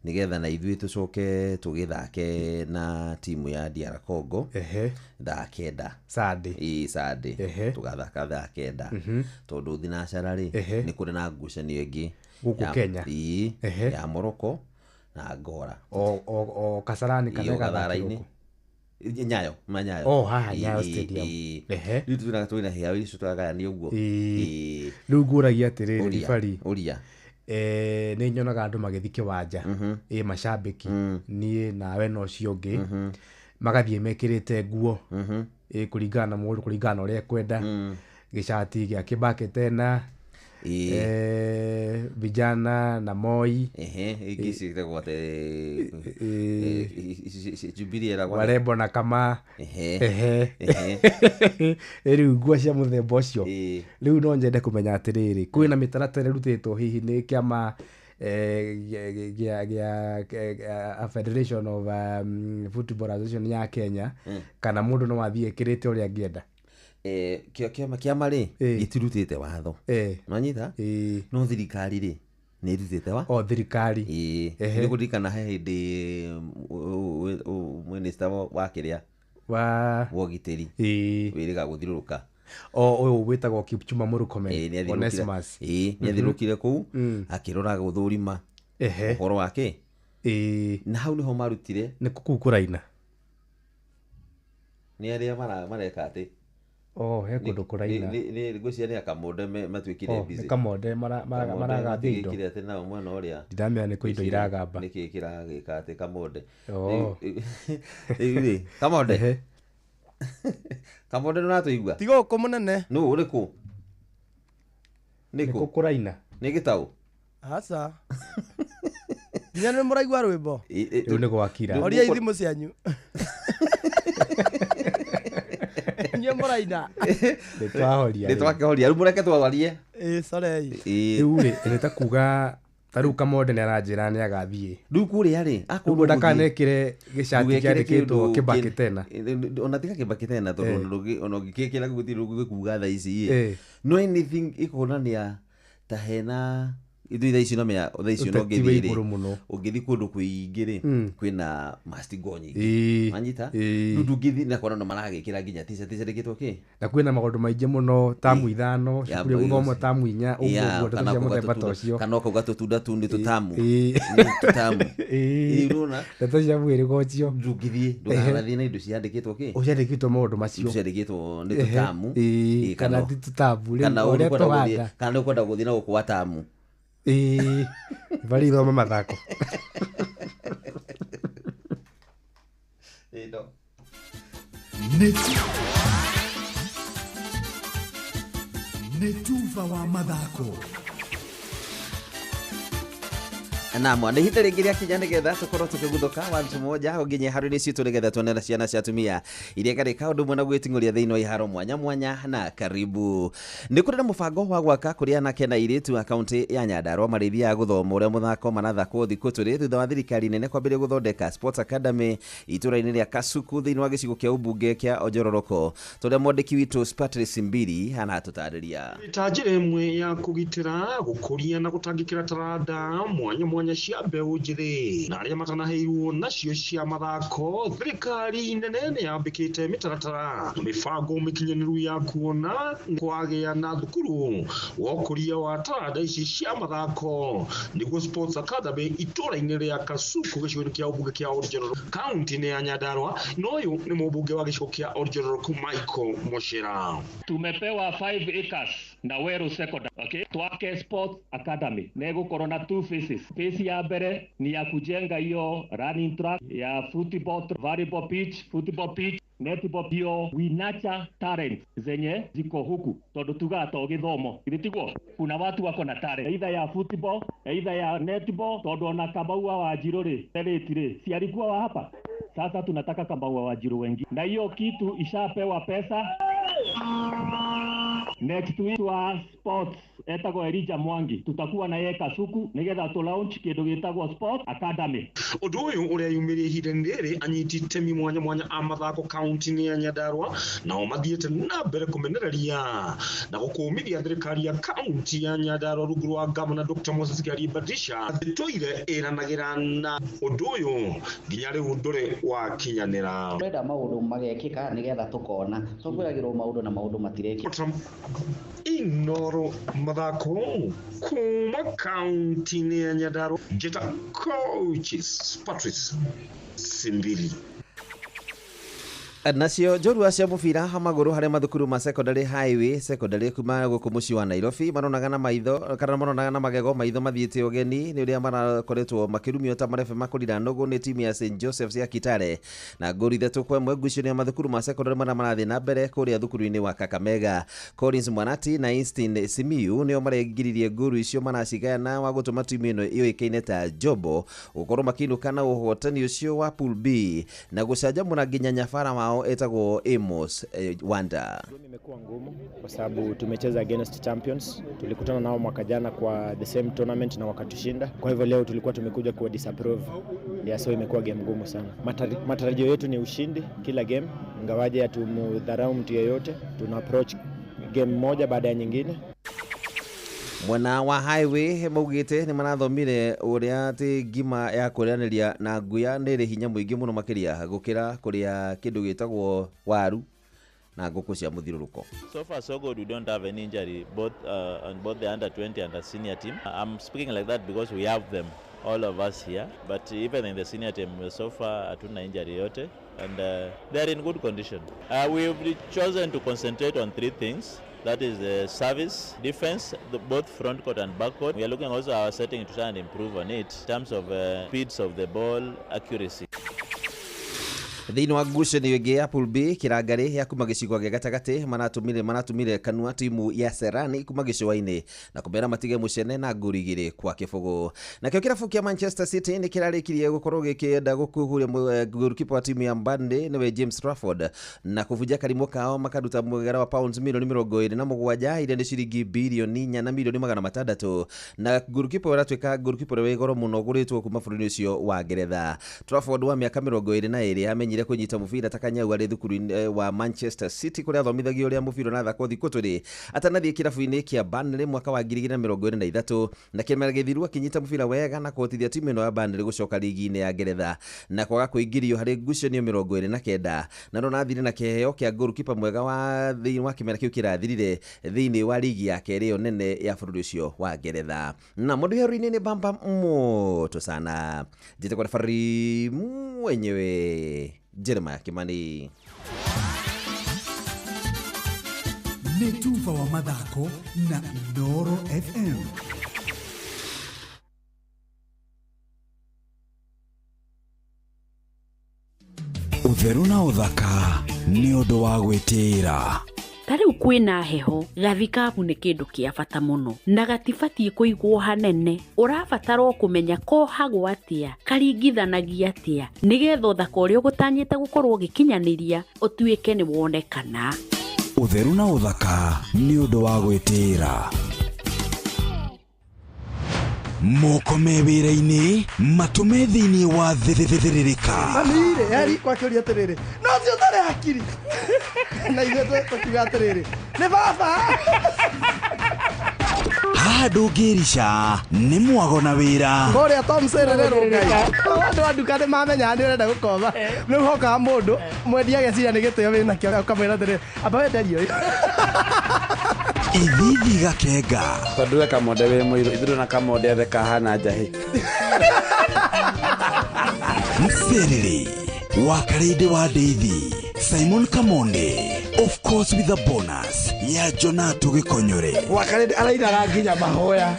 Nĩgetha na ithuĩ tũcoke tũgĩthake na timu ya DR Congo. Thaa 9. Sunday. Ĩĩ, Sunday. Tũgathaka thaa 9. Tondũ thinacara rĩ, nĩ kũrĩ na ngucanio ĩngĩ gũkũ Kenya. Ya Morocco na Angola. O Kasarani kana Gathara-inĩ. Nyayo, ma Nyayo. Oh, haha Nyayo Stadium. Rĩu twĩna hĩa icio tũragayania ũguo. Rĩu ngũragia atĩrĩrĩ, ribari. Ũria. Nĩ nyonaga andũ magĩthiĩ kĩwanja. Ĩ macambĩki. Niĩ nawe na ũcio ũngĩ. Magathiĩ mekĩrĩte nguo. Ĩ kũringana na mũndũ, kũringana na ũrĩa ekwenda. Gĩcati gĩa Kibaki tena. Vijana na Moi. Warembo na Kama. Rĩu nguo cia mũthemba ũcio. Rĩu no nyende kũmenya atĩrĩrĩ, kwĩna mĩtaratara ĩrutĩtwo hihi nĩ kĩama gĩa Federation of Football Association ya Kenya, kana mũndũ no athiĩ ekĩrĩte ũrĩa angĩenda? Kĩama rĩ, gĩtirutĩte watho, nwanyita? No thirikari rĩ, nĩ ĩrutĩte wa o thirikari. Nĩ kũririkana he hĩndĩ minister wa kĩrĩa wa ũgitĩri wĩrĩga gũthiũrũrũka, o ũyũ wĩtagwo Kipchumba Murkomen, Onesmus, nĩ athiũrũrũkire kũu akĩrora gũthũrima ũhoro wake, na hau nĩho marutire nĩ kũu kũraina nĩ arĩa mareka atĩ he kũndũ kũraina. Nĩ ngwĩciria nĩ Akamonde matuĩkire busy. Nĩ Kamonde maragambia indo. Matuĩkire atĩ nao mwena ũrĩa ndĩramenya nĩ kũ indo iragamba. Nĩkĩ kĩragĩka atĩ Kamonde. Rĩu rĩ, Kamonde, Kamonde nĩ ũratũigua? Ti gũkũ mũnene. Nũ ũrĩkũ? Nĩ kũ kũraina? Nĩ gĩtaũ? Aca. Nginya nĩ mũraigua rwĩmbo? Rĩu nĩ gwakira. Horiai thimũ cianyu. Inyuĩ mũraina. Nĩ twahoria. Nĩ twakĩhoria. Rĩu mũreke twarie. Sorry. Rĩu rĩ, nĩ ta kuga ta rĩu Kamonde nĩ aranjĩra nĩ agathiĩ. Rĩu kũrĩa rĩ, ũguo ndakanekĩre gĩcati kĩandĩkĩtwo Kibaki tena. Ona tiga Kibaki tena tondũ ona ũngĩkĩkĩra gũtirĩ ũgĩkuga thaa ici. No anything ĩkuonania ta hena ithuĩ thaa ici no menya thaa ici no ũngĩthiĩ rĩ, ũngĩthiĩ kũndũ kũingĩ rĩ, kwĩna mastingo nyingĩ, wanyita? Rĩu ndũngĩthiĩ na kuona no maragĩkĩra nginya t-shirt ciandĩkĩtwo kĩ, na kwĩna maũndũ maingĩ mũno, tamu 5 cukuru ĩgũthomwo tamu 4, ũguo ũguo, ndeto cia mũthemba ta ũcio, kana ũkauga tũtunda tu nĩ tũtamu, tũtamu. Ndeto cia mwĩrĩga ũcio ndũngĩthiĩ, ndũkanathiĩ na indo ciandĩkĩtwo kĩ, ciandĩkĩtwo maũndũ macio, ciandĩkĩtwo nĩ tũtamu, kana ti tũtamu, rĩu ũrĩa tũhanda, kana ũkwenda gũthiĩ na gũkũ wa tamu. Bari ithome mathako. Nĩ tuba wa mathako. Naam, nĩ ihinda rĩngĩ rĩakinya nĩgetha tũkorwo tũkĩguthũka wantu moja nginya iharo-inĩ citũ nĩgetha tuone ciana cia atumia iria ikarĩka ũndũ ũmwe na gwĩting'ũria thĩinĩ wa iharo mwanya mwanya. Na karibu nĩ kũrĩ na mũbango wa gwaka kũrĩa anake na airĩtu a kaũntĩ ya Nyandarua marĩthiaga gũthoma ũrĩa mũthako marathakwo thikũ tũrĩ thutha wa thirikari nene kwambĩrĩria gũthondeka Sports Academy itũũra-inĩ rĩa Kasuku thĩinĩ wa gĩcigo kĩa ũmbunge kĩa Ojororoko, tũrĩa mwandĩki witũ Patrice Mbiri aratũtarĩria. Ta njĩra ĩmwe ya kũgitĩra, gũkũria na gũtangĩkĩra taranda mwanya mwanya cia mbeũ njĩthĩ na arĩa matanaheirwo nacio cia mathako, thirikari nene nĩ yambĩkĩte mĩtaratara na mĩbango mĩkinyanĩru ya kuona kwagĩa na thukuru wa ũkũria wa taranda ici cia mathako nĩguo Sports Academy itũũra-inĩ rĩa Kasuku gĩcigo-inĩ kĩa ũmbunge kĩa Oljororok kaunti-inĩ ya Nyandarua. Na ũyũ nĩ mũmbunge wa gĩcigo kĩa Oljororok Michael Moshera. Tumepewa 5 acres na Weru Secondary, okay? Twake Sports Academy na ĩgũkorwo na 2 phases. Phase ya mbere ni ya kujenga hiyo running track ya football, volleyball pitch, football pitch, netball. Hiyo we nurture talent zenye ziko huku tondu tugaga to githomo githĩ tiguo, kuna watu wako na talent either ya football, either ya netball, tondu ona Kamau wa Wanjiru rĩ rĩti rĩ si alikuwa wa hapa. Sasa tunataka Kamau wa Wanjiru wengi, na hiyo kitu ishapewa pesa. Next week wa sports etagwo Elijah Mwangi, tutakuwa na yeye Kasuku nigetha tu launch kindu gitagwo Sport Academy. Ũndũ ũyũ ũreyumĩria ihinda-inĩ rĩrĩ anyiti itemi mwanya mwanya a mathako kaunti-inĩ ya Nyandarua nao mathiĩte na mbere kũmenereria na gũkũmithia thirikari ya kaunti ya Nyandarua rungu rwa gavana Dr. Moses Kiarie Mbadicha tũire ĩranagĩra na ũndũ ũyũ nginya rĩu ndũrĩ wakinyanĩra. Tũrenda maũndũ magekĩka nĩgetha tũkona, tũkwĩragĩrwo maũndũ na maũndũ matirekĩka. Inoro mathako kuma kaunti-inĩ ya Nyandarua, njĩta coaches Patrice Simbili. Nacio njorua cia mũbira wa magũrũ harĩa mathukuru ma secondary highway secondary kuma gũkũ mũciĩ wa Nairobi maronaga na maitho kana maronaga na magego maitho mathiĩte ũgeni nĩ ũrĩa marakoretwo makĩrumio ta marebe makũrira nũgũ nĩ timu ya St Joseph's ya Kitale na ngũri 3-1 ngucanio ya mathukuru ma secondary marĩa marathiĩ na mbere kũrĩa thukuru-inĩ wa Kakamega. Collins Mwanati na Instin Simiyu nĩo maregiririe ngũru icio maracigayana wa gũtũma timu ĩno yũĩkaine ta Jobo gũkorwo makĩinũka na ũhotani ũcio wa Pool B na gũcanjamũra nginya nyabara wao Wao etagwo Amos Wanda. Imekuwa ngumu kwa sababu tumecheza against champions. Tulikutana nao mwaka jana kwa the same tournament na wakatushinda. Kwa hivyo leo tulikuwa tumekuja kuwa disapprove. Yeah, so imekuwa game ngumu sana. Matarajio yetu ni ushindi kila game, ingawaje hatumdharau mtu yeyote. Tuna approach game moja baada ya nyingine. Mwena wa highway maugite ni marathomire uria ati ngima ya kurianiria na nguya ni iri hinya muingi muno makiria gukira kuria kindu gitagwo waru na ngũkũ cia mũthiũrũrũko. So far so good, we don't have any injury both on both the under 20 and the senior team. I'm speaking like that because we have them, all of us here, but even in the senior team so far hatuna injury yote and they are in good condition. We've chosen to concentrate on three things. That is the service, defense, both front court and back court. We are looking also at our setting to try and improve on it in terms of speeds of the ball, accuracy. Thĩinĩ wa ngucanio ĩngĩ ya Pool B, Kĩrangarĩ ya kuma gĩcigo gĩa gatagatĩ manatumire kanua timu ya Serani kuma gĩcũa-inĩ na kũmera matige mũcene na ngũri 2-0. Nakĩo kĩrabu kĩa Manchester City nĩ kĩrarĩkirie gũkorwo gĩkĩenda gũkuhuria goalkeeper wa timu ya Burnley nĩwe James Trafford na kũbunja karimũ kao makaruta mũgera wa pounds milioni 27 iria nĩ ciringi bilioni 4 na milioni 600 na goalkeeper ũratuĩka goalkeeper wĩ goro mũno ũgũrĩtwo kuma bũrũri ũcio wa Ngeretha. Trafford wa mĩaka 22 amenyire kunyita mubira ta kanyau arĩ thukuru-inĩ wa Manchester City kũrĩa athomithagio ũrĩa mũbira ũrathakwo thikũ twĩrĩ atanathiĩ kĩrabu-inĩ kĩa Burnley mwaka wa 2023 na kĩmera gĩthiru akĩnyita mũbira wega na kũhotithia timu ĩno ya Burnley gũcoka ligi-inĩ ya Ngeretha na kwaga kũingĩrio harĩ ngucanio 29 na no nathire na kĩheo kĩa goalkeeper mwega wa thĩinĩ wa kĩmera kĩu kĩrathirire thĩinĩ wa ligi ya kerĩ ĩyo nene ya bũrũri ũcio wa Ngeretha. Na mũndũ hero-inĩ nĩ bamba moto sana njĩtagwo referee mwenyewe Jeremiah Kimani. Nĩ tuba wa mathako na Inooro FM. Ũtheru na ũthaka nĩ ũndũ wa gwĩtĩĩra. Ta rĩu kwĩna heho, gathikabu nĩ kĩndũ kĩa bata mũno na gatibatiĩ kũigwo hanene. Ũrabatara o kũmenya kohagwo atĩa, karingithanagia atĩa, nĩgetha ũthaka ũrĩa ũgũtanyĩte gũkorwo ũgĩkinyanĩria ũtuĩke nĩ wonekana. Ũtheru na ũthaka nĩ ũndũ wa gwĩtĩĩra. Moko me wĩra-inĩ, matũ me thĩinĩ wa thĩrĩrĩka. Mami-rĩ, heri kwakĩũria atĩrĩrĩ, no ũcio ũtarĩ hakiri. Na ithuĩ tũkiuga atĩrĩrĩ, nĩ baba. Haha ndũngĩrica nĩ mwago na wĩra. Kũrĩa Tom Serererwo Ngai. Andũ a nduka nĩ mamenyaga nĩ ũrenda gũkomba. Rĩu hokaga mũndũ mwendia ageciria nĩ gĩtĩo wĩnakĩo ũkamwĩra atĩrĩrĩ, amba wenderie ũyũ. Ithithi gakenga. Tondũ we Kamonde wĩ mũirũ, ithuĩ na Kamonde othe kahana njahĩ. Mserere wa Karĩndĩ wa Ndeithi, Simon Kamonde, of course with a bonus ya Jonato Gĩkonyore. Wa Karĩndĩ arainaga nginya mahoya.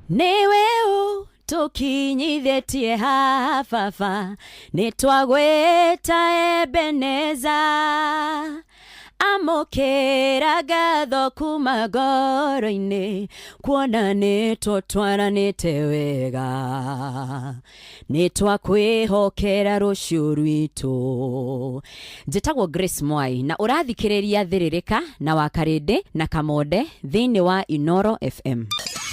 Nĩwe ũ tũkinyithĩtie haha baba, nĩ twagwĩta Ebeneza. Amũkĩra ngatho kuma ngoro-inĩ, kuona nĩ tũtwaranĩte wega. Nĩ twakwĩhokera rũciũ rwitũ. Njĩtagwo Grace Mwai na ũrathikĩrĩria Thĩrĩrĩka na Wakarĩndĩ na Kamonde thĩinĩ wa Inooro FM.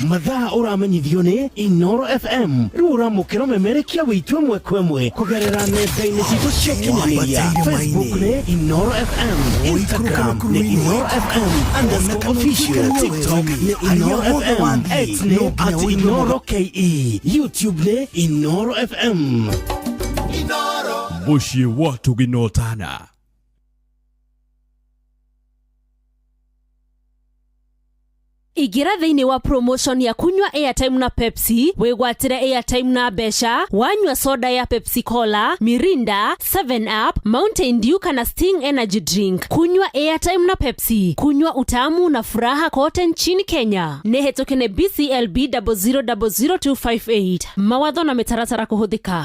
Mathaa ũramenyithio nĩ Inooro FM. Rĩu ũramũkĩra ũmemerekia witũ ĩmwe kwa ĩmwe kũgerera nenda-inĩ citũ cia ũkinyanĩria. Facebook nĩ Inooro FM, Instagram nĩ Inooro FM underscore official, TikTok nĩ Inooro FM, X nĩ at Inooro KE, YouTube nĩ Inooro FM. Mũciĩ wa tũginotana. Ingĩra thĩinĩ wa promotion ya kunywa airtime na Pepsi, wĩgwatĩre airtime na mbeca, wanyua soda ya Pepsi Cola, Mirinda, 7 Up, Mountain Dew kana Sting Energy Drink. Kunywa airtime na Pepsi, kunywa utamu na furaha kote nchini Kenya. Nĩ hetũke nĩ BCLB 0000258. Mawatho na mĩtaratara kũhũthĩka.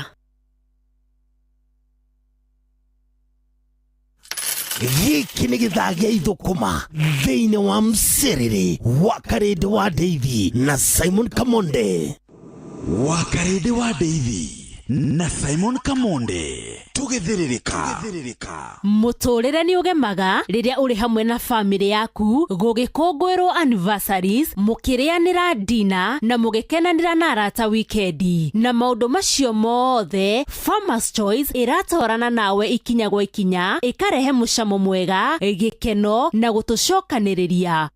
Gĩkĩ nĩ gĩthaa gĩa ithũkũma thĩinĩ wa mserere wa Karĩndĩ wa Ndeithi na Simon Kamonde. Wakarĩndĩ wa Ndeithi na Simon Kamonde tũgĩthĩrĩrĩka. Mũtũrĩre nĩ ũgemaga rĩrĩa ũrĩ hamwe na famĩlĩ yaku gũgĩkũngũĩrwo anniversaries, mũkĩrĩanĩra dina na mũgĩkenanĩra na arata wikendi. Na maũndũ macio mothe Farmers Choice ĩratwarana nawe ikinya gwa ikinya, ĩkarehe mũcamo mwega, gĩkeno na gũtũcokanĩrĩria.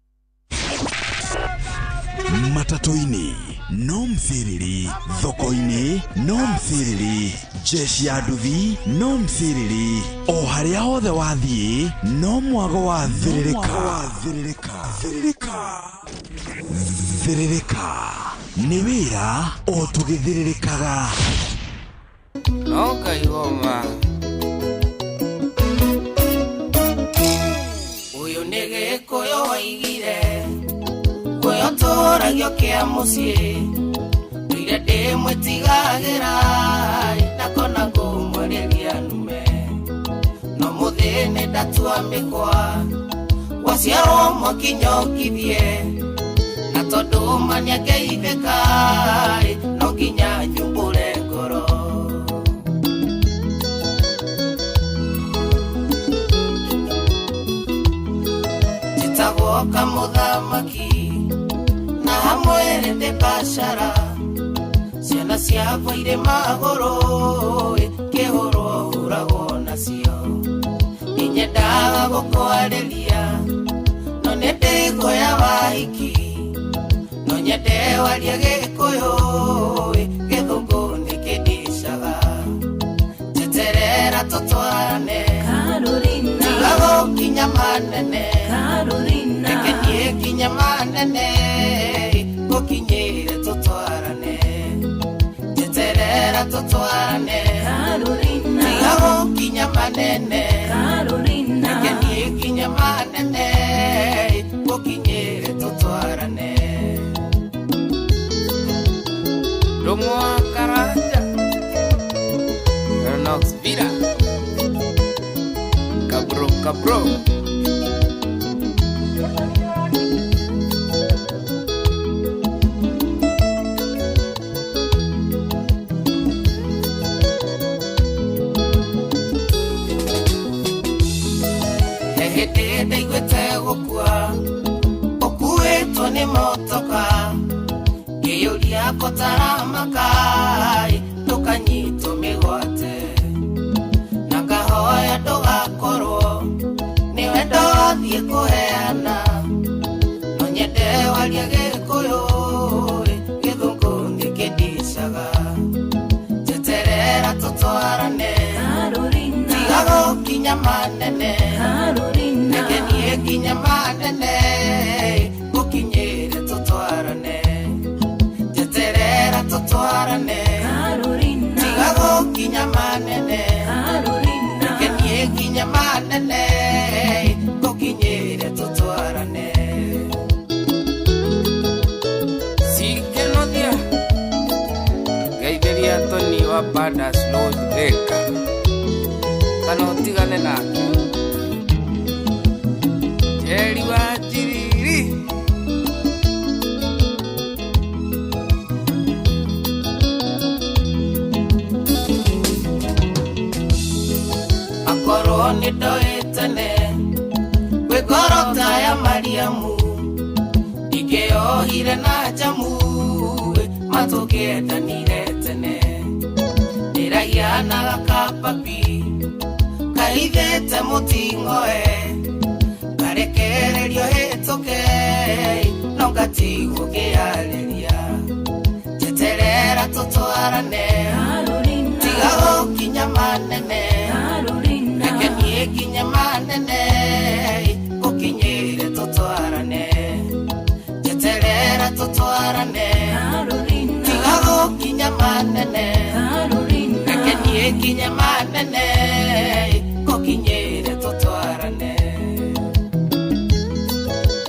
Matatũ-inĩ no msiriri, thoko-inĩ no msiriri, jeshi ya nduthi no msiriri, o harĩa hothe wathiĩ no mwago wa thĩrĩrĩka. Thĩrĩrĩka nĩ wĩra o tũgĩthĩrĩrĩkaga. No kaigoma Ũyũ nĩ Gĩkũyũ waigire Gũyũ tũragio kĩa mũciĩ Ndũire ndĩmwĩtigagĩra Ndakona ngũmwarĩria nume No mũthĩ nĩ ndatua mĩkwa Waciarwo mwakinya ũkithie Na tondũ ma nĩangeithĩka No nginya nyumbũre ngoro. Njĩtagwo kamũthamaki Na hamwe ndĩ biacara Ciana ciakwa irĩ magũrũ Kĩhũrwo hũragwo nacio. Nĩnyendaga gũkwarĩria No nĩ ndĩkuoya wahiki No nyende warie Gĩkũyũ Gĩthũngũ nĩkĩndicaga. Njeterera tũtwarane Tiga gũkinya manene Reke niĩ kinye manene Gũkinyĩre tũtwarane. Njeterera tũtwarane Tiga gũkinya manene Reke niĩ kinye manene Gũkinyĩre tũtwarane. Ndũng'ũ wa Karanja Nox Vida Kabro Kabro. Hĩndĩ ndaiguĩte gũkua ũkuĩtwo nĩ motoka ngĩyũria kotaramaka ndũkanyitwo mĩgwate na ngahoya ndũgakorwo nĩwe ndathiĩ kũheana no nyende warie Gĩkũyũ Gĩthũngũ nĩkĩndicaga. Njeterera tũtwarane Tiga gũkinya manene Reke niĩ nginye manene Gũkinyĩre tũtwarane. Njeterera tũtwarane Tiga gũkinya manene Reke niĩ nginye manene Gũkinyĩre tũtwarane. Sikenothia Ngeithĩria Tony wa Badas Lodge Thika kana ũtigane nake Njeri wa Njiriri. Akorwo nĩ ndoĩ tene kwĩ ngoro ta ya Mariamu ingĩohire na njamu matũkĩendanire tene ndĩrahianaga kababi kahithĩte mũting'oe ngarekererio hĩtũke no ngatigwo ngĩarĩria. Njeterera tũtwarane Tiga gũkinya manene Reke niĩ nginye manene Gũkinyĩre tũtwarane. Njeterera tũtwarane Tiga gũkinya manene Reke niĩ nginye manene Gũkinyĩre tũtwarane.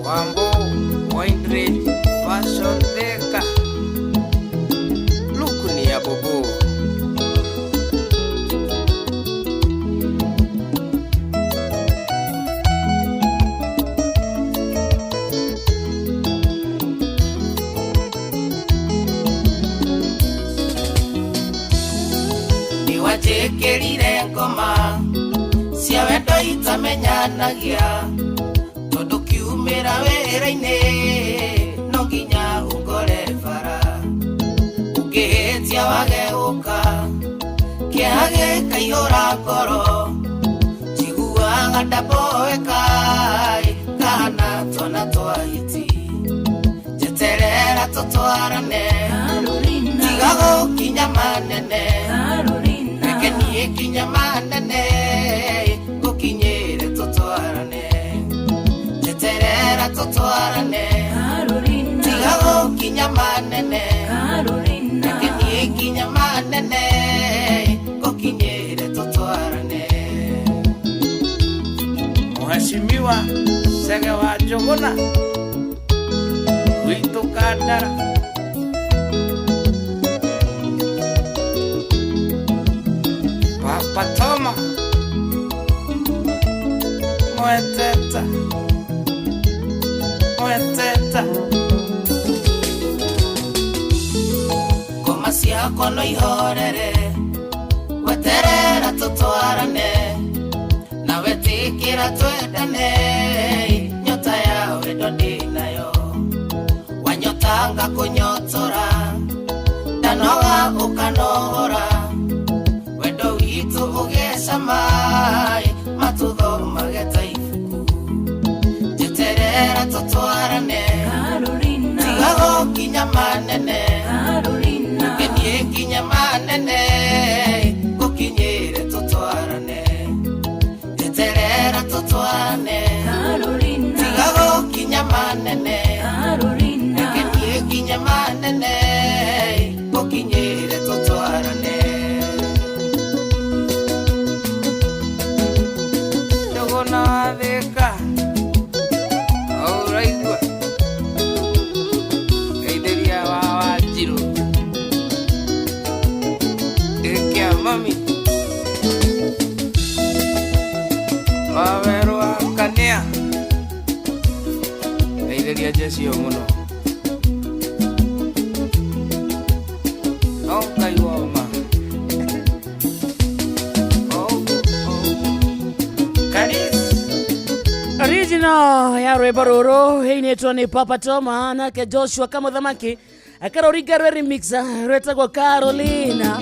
Wambo Windridge Fashion Thika Luku ni ya bobo. Tũtamenyanagia tondũ kiumĩra wĩra-inĩ no nginya ũngore bara ũngĩhĩtia wage gũka kĩeha gĩkaihũra ngoro njiguaga ndaboeka kahana twana twa hiti njeterera tũtwarane tiga gũkinya manene reke niĩ kinya manene ngũkinyĩre tũtwarane njeterera tũtwarane tiga gũkinya manene reke niĩ kinya manene ngũkinyĩre tũtwarane. Mheshimiwa Chege wa Njuguna witũ Kandara. Papa Toma Mweteta Mweteta Ngoma ciakwa no ihorere weterera tũtwarane nawe tĩkĩra twendane nyota ya wendo ndĩnayo wanyotanga kũnyotora ndanoga ũkanohora wendo witũ ũgecama matuthomage ta ibuku njeterera tũtwarane tiga gũkinya manene reke niĩ nginya manene ngũkinyĩre tũtwarane njeterera tũtwarane tiga gũkinya manene reke niĩ nginya manene ngũkinyĩre tũtwarane. Njuguna wa Thika ũraigua geithĩria wa Wanjirũ gĩkĩa mami Wawerũ wa Kania geithĩria jecio mũno no Ngai woma. Original ya rwĩmbo rũrũ ĩinĩtwo nĩ Papa Toma nake Joshua Kamũthamaki akarũringa rwe remix rwĩtagwo Carolina.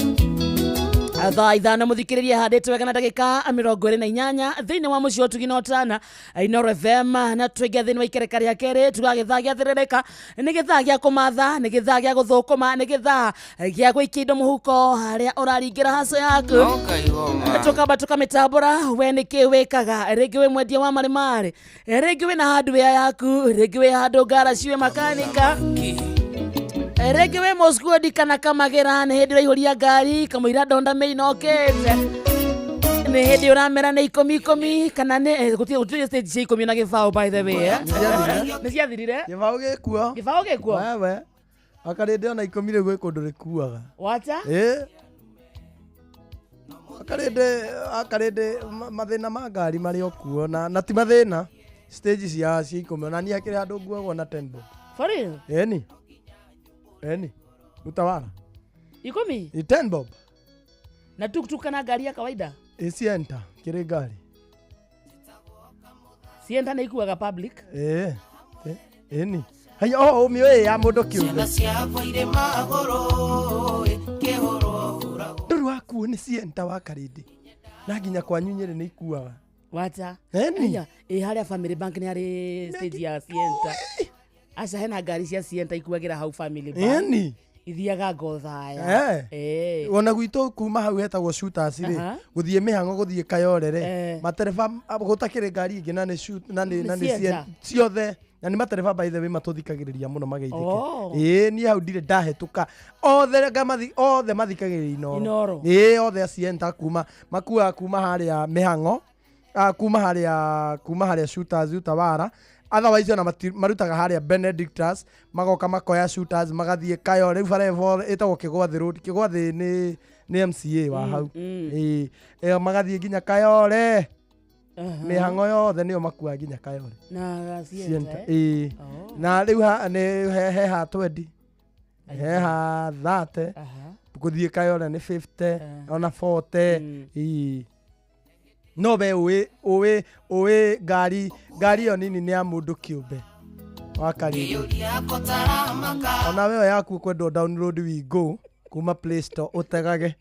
Thaa 5 mũthikĩrĩria handĩtwe wega na ndagĩka 28 thĩinĩ wa mũciĩ wa ũtugi na ũtana Inooro FM na tũingĩ thĩinĩ wa ikereka rĩa kerĩ tuga gĩthaa gĩa thĩrĩrĩka nĩ gĩthaa gĩa kũmatha nĩ gĩthaa gĩa gũthũkũma nĩ gĩthaa gĩa gũikia indo mũhuko harĩa ũraringĩra haco yaku No Ngai woma. Tukamba tukamitambũra we nĩkĩ wĩkaga rĩngĩ wĩ mwendia wa marĩmarĩ rĩngĩ wĩna hardware yaku rĩngĩ wĩ handũ ngaraci wĩ makanika rĩngĩ wĩ mũskuodi kana kamagĩra nĩ hĩndĩ ũraihũria ngari kamũira ndonda mĩinokĩte nĩ hĩndĩ ũramera nĩ ikũmi ikũmi kana nĩ gũtirĩ stage cia ikũmi na gĩbaũ by the way eh? Nĩ ciathirire Gĩbaũ gĩkuo. Gĩbaũ gĩkuo. Wewe. Akarĩndĩ ona ikũmi rĩu gwĩ kũndũ rĩkuaga. Wacha? Ĩ. Akarĩndĩ mathĩna ma ngari marĩ o kuo na ti mathĩna stage cia ikũmi ona niĩ hakĩrĩ handũ nguagwo na 10 bob. For real? Ĩni. Ĩni. Utawala. Ikũmi? Ni 10 bob. Na tuktuk kana ngari ya kawaida? Ĩ Sienta kĩrĩ ngari. Sienta nĩ ikuaga public? Ĩ. Ĩni. Haya o ũmĩũĩ ya mũndũ kĩũmbe. Ciana ciakwa irĩ magũrũ kĩhũrwo hũragwo. Ndũrĩ wakuo nĩ Sienta wa Karĩndĩ. Na nginya kwanyu Nyĩrĩ nĩ ikuaga. Wacha? Ĩni. Aya, ĩ harĩa Family Bank nĩ harĩ stage ya Sienta. Aca hena ngari cia Sienta ikuagĩra hau Family Bank. Ĩni. Ithiaga Ngothaya. Eh. Ona gwitũ kuma hau hetagwo Shooters rĩ Aha. gũthiĩ mĩhang'o gũthiĩ Kayore rĩ Eh. matereba gũtakĩrĩ ngari ingĩ na nĩ shoot na nĩ Nĩ na nĩ Sienta. ciothe na nĩ matereba by the way matũthikagĩrĩria mũno mageithĩke. Oh. Ĩĩ niĩ hau ndirĩ ndahĩtũka othe ngamathi othe mathikagĩrĩria Inooro. Inooro. Ĩĩ othe a Sienta kuma makuaga kuma harĩa mĩhang'o kuma harĩa Shooters Utawala otherwise ona marutaga harĩa Benedictus magoka makoya Shooters magathiĩ Kayore rĩu bara ĩyo ĩtagwo Kĩgwathĩ Road. Kĩgwathĩ nĩ MCA wa hau. Ĩĩ ĩyo magathiĩ nginya Kayore. Mĩhang'o yothe nĩyo makuaga nginya Kayore. Na Sienta. Sienta. Ĩĩ. Na rĩu nĩ he ha 20 he ha 30 gũthiĩ Kayore nĩ 50 ona 40. Ĩĩ. No we ũĩ ũĩ ũĩ ngari ngari ĩyo nini nĩ ya mũndũ kĩũmbe wa Karĩndĩ. Ona wewe yaku ũkwendwo download Wingo kuma Play Store ũtegage.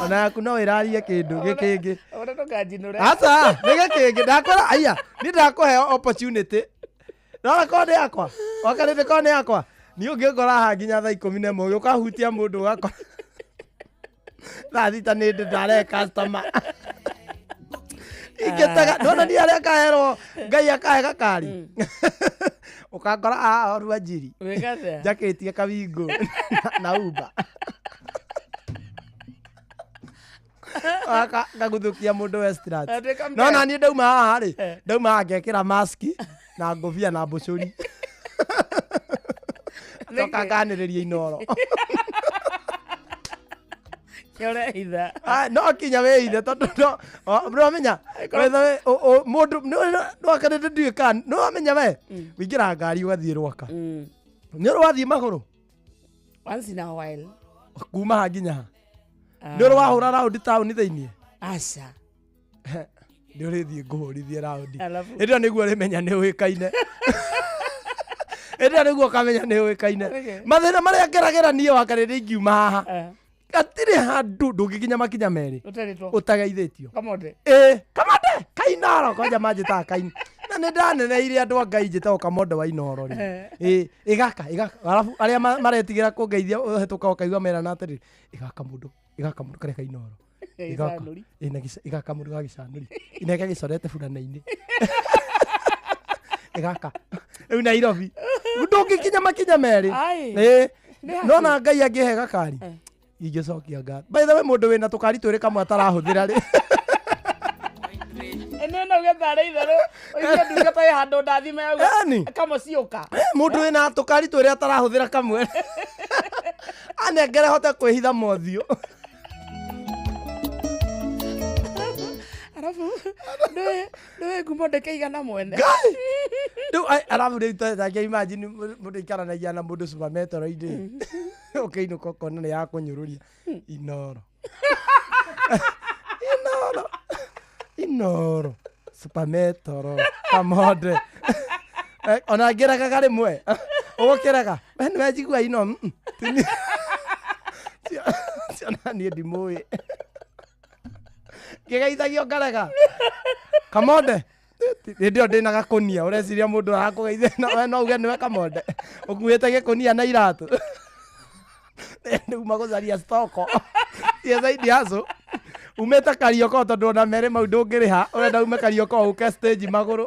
Ona yaku no ĩrarie kĩndũ gĩkĩngĩ. Ona ndũkanjinũre. Aca, nĩ gĩkĩngĩ ndakwĩra aya, niĩ ndakũhe opportunity. Nona korwo nĩ yakwa, wakarĩndĩ korwo nĩ yakwa. Niĩ ũngĩngora haha nginya thaa 11 ũgĩũka hutia mũndũ ũgakora thaa 6 nĩ ndĩ ndarehe customer. Ingĩtega, ndona niĩ arĩa kaherwo Ngai akahe gakari. Ũkangora haha o rwanjiri. Wĩka atĩa? Njakĩtie kawingo na Uber. Ngaguthukia mũndũ Westlands. Atuĩka No na mtego. niĩ ndauma haha rĩ, ndauma haha ngekĩra maski na ngũbia na mbũcũri. Coka nganĩrĩria Inoro. Nĩũrehitha. Ah, no kinya wĩithe tondũ no nĩwamenya wetha we mũndũ nĩwakarĩte ndiũĩ kana nĩwamenya we wĩingĩraga ngari ũgathiĩ Rwaka nĩ ũrĩ wathiĩ magũrũ Once in a while. kuma ha nginya ha nĩ ũrĩ wahũra raundi taũni thĩiniĩ? Aca. Nĩ ũrĩthiĩ ngũhũrithie raundi. Alafu? Hĩndĩ ĩyo nĩguo ũrĩmenya nĩ ũĩkaine, hĩndĩ ĩyo nĩguo ũkamenya nĩ ũĩkaine. Okay. Mathĩna marĩa ngeragĩra niĩ wakarĩrĩ ingiuma haha gatirĩ handũ ndũngĩkinya makinya merĩ Ũterĩtwo. ũtageithĩtio. Kamonde. Ĩ Kamonde kainoro kwanja manjĩtaga kain na nĩ ndaneneire andũ a Ngai njĩtagwo Kamonde wa Inoro rĩ. Ĩ ĩgaka ĩgaka arabu arĩa maretigĩra kũngeithia ũhetũka ũkaigua merana atĩrĩrĩ, ĩgaka mũndũ ĩgaka mũndũ karĩa kainoro ĩgaka. Gĩcanũri. Ĩ, na ĩgaka mũndũ ga gĩcanũri ineke gĩcorete burana-inĩ ĩgaka rĩu Nairobi ndũngĩkinya makinya merĩ. Ai. Ĩ Nĩ no na Ngai angĩhe gakari ingĩcokia ngatho. By the way, mũndũ wĩna tũkari twĩrĩ kamwe atarahũthĩra rĩ? Ĩno no getharĩ itherũ. Ũigue ndungata ĩ handũ ndathime yauga. Eni. Kamũciũka. Mũndũ wĩna tũkari twĩrĩ atarahũthĩra kamwe anengere hote kwĩhitha mothiũ. Arabu ndũĩ ngumo ndĩkĩigana mwene. Ngai! Rĩu arabu rĩu take imagine mũndũ aikaranagia na mũndũ supermetro-inĩ ũkĩinũka ũkona nĩ ya kũnyũrũria Inoro Inoro Inoro supermetro Kamonde. Ona ngĩregaga rĩmwe ũgũkĩrega we nĩwe njigua ino ciona niĩ ndimũĩ ngĩgeithagio ngarega Kamonde hĩndĩ ĩyo ndĩna gakũnia ũreciria mũndũ arakũgeithia na we no uge nĩwe Kamonde ũkuĩte gĩkũnia na iratũ nĩuma gũcaria stoko cia saidi haco umĩte Karioko tondũ ona merĩ mau ndũngĩrĩha ũrenda ume Karioko ũke stage magũrũ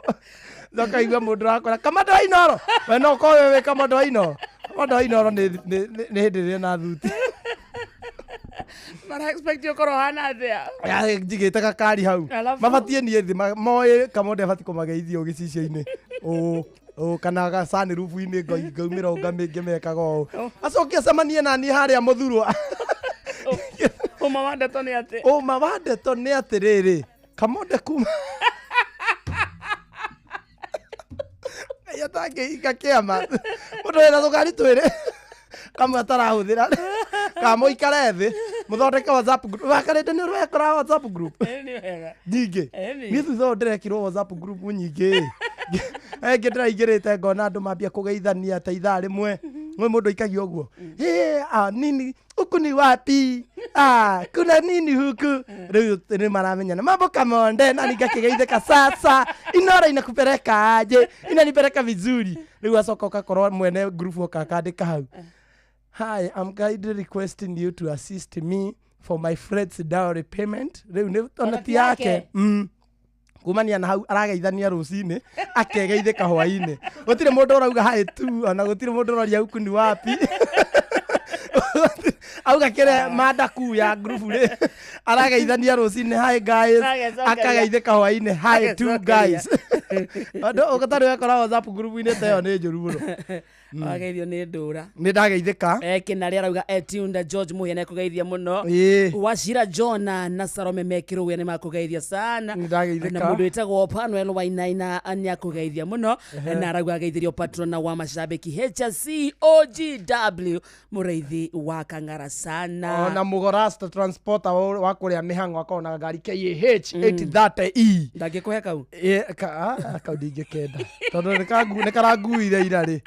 coka igue mũndũ ũrakwĩra Kamonde wa Inoro we no ũkorwo wĩ Kamonde wa Inoro. Kamonde wa Inoro nĩ hĩndĩ ĩrĩa na thuti. Mara expect ũkorwo hana atĩa? Ya, njigĩte gakari hau. Alafu? Mabatiĩ niĩ thĩ moĩ Kamonde abatiĩ kũmageithia gĩcicio-inĩ ũũ ũũ kana gacani rubu-inĩ ngaumĩra ũngamĩ ngĩmekaga ũũ acoke acemanie na niĩ harĩa mũthurwa. Ũma wa ndeto nĩ atĩ? Ũma wa ndeto nĩ atĩrĩrĩ, Kamonde kuma Ngai atangĩhinga kĩama mũndũ wĩna tũkari twĩrĩ kamwe atarahũthĩra kamũikare thĩ mũthondeke WhatsApp group wakarĩte nĩ ũrekora WhatsApp group. Ĩ, nĩ wega. Nyingĩ. Ĩni. Niĩ thutha ũyũ ndĩrekirwo WhatsApp group nyingĩ ĩngĩ ndĩraingĩrĩte ngona andũ mambia kũgeithania ta ithaa rĩmwe ng'we mũndũ aikagia ũguo. "Ĩ, ah, nini huku ni wapi? Ah, kuna nini huku?" Rĩu nĩ maramenyana mambo Kamonde na ningakĩgeithĩka sasa Inora inakupeleka aje? Inanipeleka vizuri. Rĩu acoka ũgakorwo mwene group oka akandĩka hau, "Hi, I'm kindly requesting you to assist me for my friend's dowry payment." Rĩu nĩ ona ti yake. Kumania na hau arageithania rũcinĩ akegeithĩka hwainĩ gũtirĩ mũndũ ũrauga hi tu ona gũtirĩ mũndũ ũroria huku ni wapi auga kĩrĩa mada kuu ya group rĩ arageithania rũcinĩ hi guys. Agecokeria. Akageithĩka hwainĩ hi tu Agecokeria. guys. Ũndũ ũtarĩ wekora WhatsApp group-inĩ ta ĩyo nĩ njũru mũno. Wageithio nĩ ndũra. Nĩ ndageithĩka. Kĩnarĩ arauga etunda George Muhia nĩekũgeithia mũno. Ĩĩ. Wachira John na Salome mekĩrũgũya nĩ makũgeithia sana. Nĩndageithĩka. Na mũndũ wĩtagwo Panuel Wainaina nĩakũgeithia mũno. Ehe. Na arauga ageithirio patrona wa macambĩki HC OGW mũrĩithi wa Kang'ara sana. Ona mũgorasta transporter wa kũrĩa mĩhang'o akorwo na ngari KAH 830E. Ndangĩkũhe kau? Ĩ, kau ndingĩkenda tondũ nĩ karanguire ira rĩ.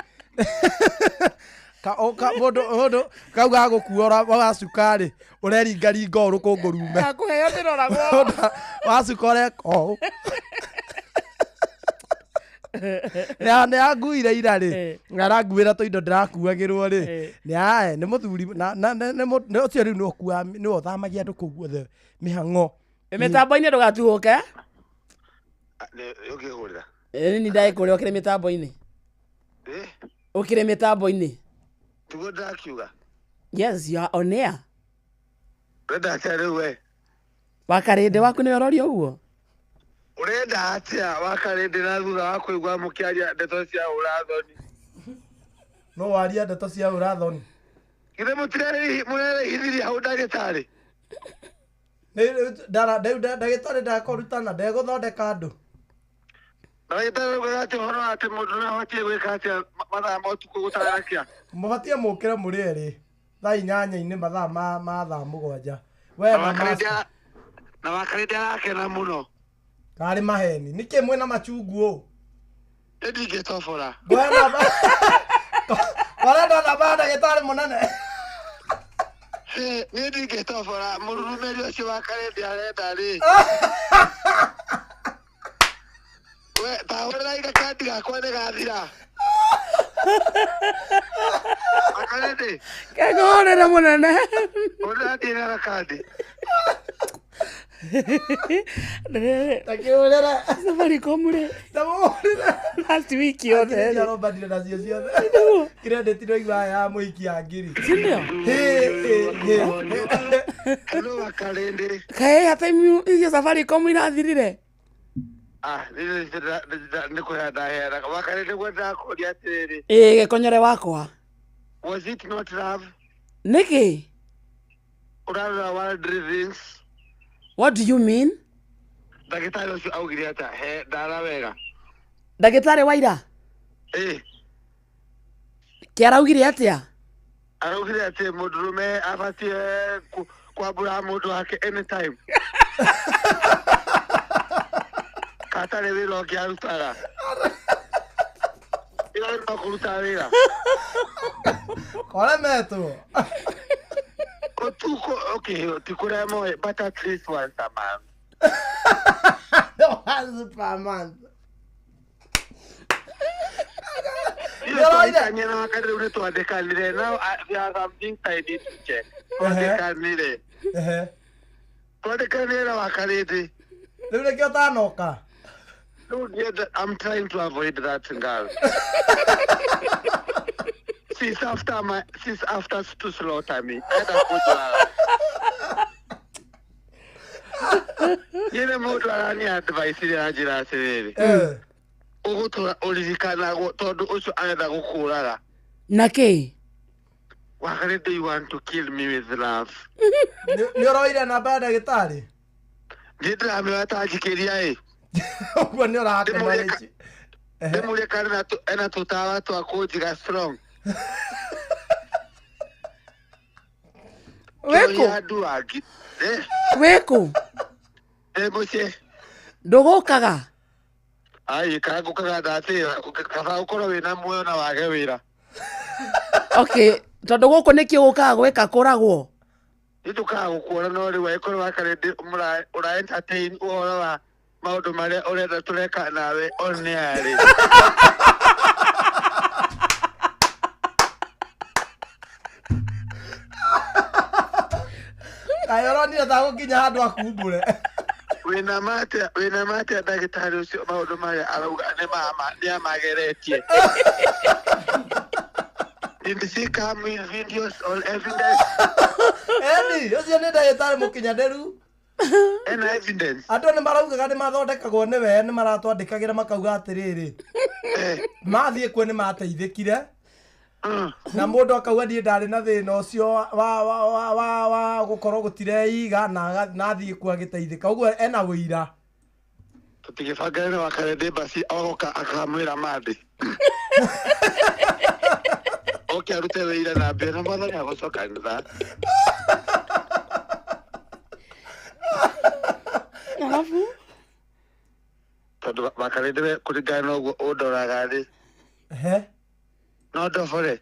Mũndũ kau gagũkua wacuka rĩ, ũreringaringa ũũ rũkũngũ rume. Gakũheo ndĩroragwo. Wacuka ũreka ũũ. Nĩ anguire ira rĩ, aranguĩra tũindo ndĩrakuagĩrwo rĩ, nĩ ae nĩ mũthuri na ũcio rĩu nĩwe ũkuaga, nĩwe ũthamagia andũ kũu guothe mĩhang'o. Mĩtambo-inĩ ndũgatuhũke. Ũngĩhũrĩra. Nĩ ndagĩkũrĩa ũkĩrĩ mĩtambo-inĩ. Ũkĩrĩ mĩtambo-inĩ. Tiguo ndakiuga. Yes, you are on air. Ũrenda atĩa rĩu we? Wakarĩndĩ waku nĩwe ũroria ũguo? Ũrenda atĩa wakarĩndĩ na thutha wa kũigua mũkĩaria ndeto cia ũrathoni? No waria ndeto cia ũrathoni. Githĩ mũtirerehithirie hau ndagĩtarĩ? Ndagĩtarĩ ndakũrutana, ndegũthondeka andũ. Ndagĩtarĩ augaga atĩ ũhoro wa atĩ mũndũ no abatiĩ gwĩka atĩa mathaa ma ũtukũ gũtanakĩa? Mũbatiĩ mũkĩre mũrĩ erĩ thaa inyanya-inĩ mathaa ma thaa mũgwanja. We na master. Na wakarĩndĩ arakena mũno. Karĩ maheni. Nĩkĩ mwĩna machungu ũũ? Nĩ ndingĩtobora. Warenda namba ya ndagĩtarĩ mũnene? Niĩ ndingĩtobora mũrurumĩri ũcio wa karĩndĩ arenda rĩ. We ta hũrĩra gakandi gakwa nĩ gathira. Wakarĩndĩ. Kengũhũrĩre mũnene. Hũrĩra ndiĩ na gakandi. Takĩhũrĩre. Safaricom rĩ. Tamũhũrĩre. Last week yothe rĩ. Arombanire nacio ciothe. Credit ndĩraigua ya mũikia ya ngiri. Sindio? Hello wakarĩndĩ. Kaĩ airtime icio Safaricom irathirire? Ah, nĩ kũheana ndaheanaga. Wakarĩndĩ ngwendaga kũũria atĩrĩrĩ. Ĩĩ gĩkonyore wakwa. Was it not love? Nĩkĩ? Ũrarora worldly things. What do you mean? Ndagĩtarĩ ũcio augire atĩa? He ndara wega. Ndagĩtarĩ wa ira? Ĩĩ. Kĩaraugire atĩa? Araugire atĩ mũndũrũme abatiĩ kwambũra mũndũ wake anytime. Katarĩ wĩra ũngĩ arutaga. Ĩyo no kũruta wĩra. Koremetwo. Ũtukũ, okay, ti kũremwo, but at least once a month. Once per month. Nĩũroire? Na wakati rĩu nĩtwandĩkanire. Now there are some things I need to check. Twandĩkanire. Twandĩkanire na wakarĩndĩ. Rĩu nĩkĩo ũtanoka. Rĩu ndienda, I'm trying to avoid that girl. She's after to slaughter me. Enda kũnjũraga. Niĩ nĩ mũndũ arani advice ĩrĩa anjĩra atĩrĩrĩ. Ũgũtũra ũririkanagwo tondũ ũcio arenda gũkũraga. Na kĩ? Wakarĩndĩ, you want to kill me with love. Nĩ ũroire namba ya ndagĩtarĩ? Niĩ ndĩramĩoya ta njikĩria ĩ. Ũguo nĩ ũrakena rĩci. Ndĩmũrie kana ena tũtawa twa kũnjiga strong. Wĩkũ? Andũ angĩ. Wĩkũ? Ndĩ mũciĩ. Ndũgũkaga? Ai, kana ngũkaga ndatĩra, kaba ũkorwo wĩna muoyo na wage wĩra. Okay, tondũ gũkũ nĩkĩ ũkaga gwĩka kũragwo? Nĩ tũkaga gũkuona no rĩu angĩkorwo wakarĩndĩ ũra entertain ũhoro wa maũndũ marĩa ũrenda tũreka nawe on air rĩ. Kaĩ ũronire ta gũkinya handũ akumbũre. Wĩna ma atĩa ndagĩtarĩ ũcio maũndũ marĩa arauga nĩ mama nĩ amageretie. Did she come with videos or evidence? Eni, ũcio nĩ ndagĩtarĩ mũkinyanĩru. Ena evidence. Andũ nĩ maraugaga nĩ mathondekagwo nĩwe, nĩ maratwandĩkagĩra makauga atĩrĩrĩ. Mathiĩ kuo nĩ mateithĩkire. Na mũndũ akauga niĩ ndarĩ na thĩna ũcio wa gũkorwo gũtireiga na athiĩ kuo agĩteithĩka. Ũguo ena wĩira. Tũtigĩbangane na Wakarende basi ogoka akamwĩra mande. Oke arute wĩira na mbia na mwathani agũcoka kanitha. Alafu tondũ Wakarende we kũringana na ũguo ũndoraga rĩ. Ehe. No ndobore.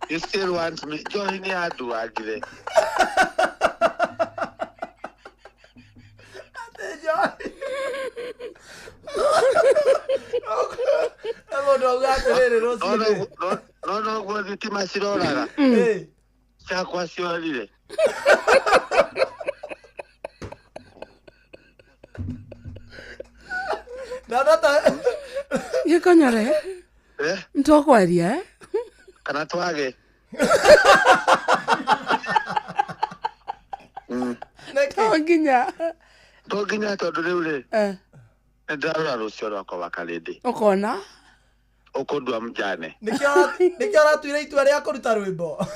You still want me. Njohi nĩ yanduangire. Mũndũ auga atĩrĩrĩ rũcinĩ. No noguo thitima ciroraga. Ciakwa ciorire. Gĩkonyore ntokwaria eh? Kana twage. To nginya. To nginya tondũ rĩu rĩ. Nĩndarora rũciũ rwakwa Wakarende. Ũkona? Ũkũndua mjane. Nĩkĩo ũratuire itua rĩa kũruta rwĩmbo.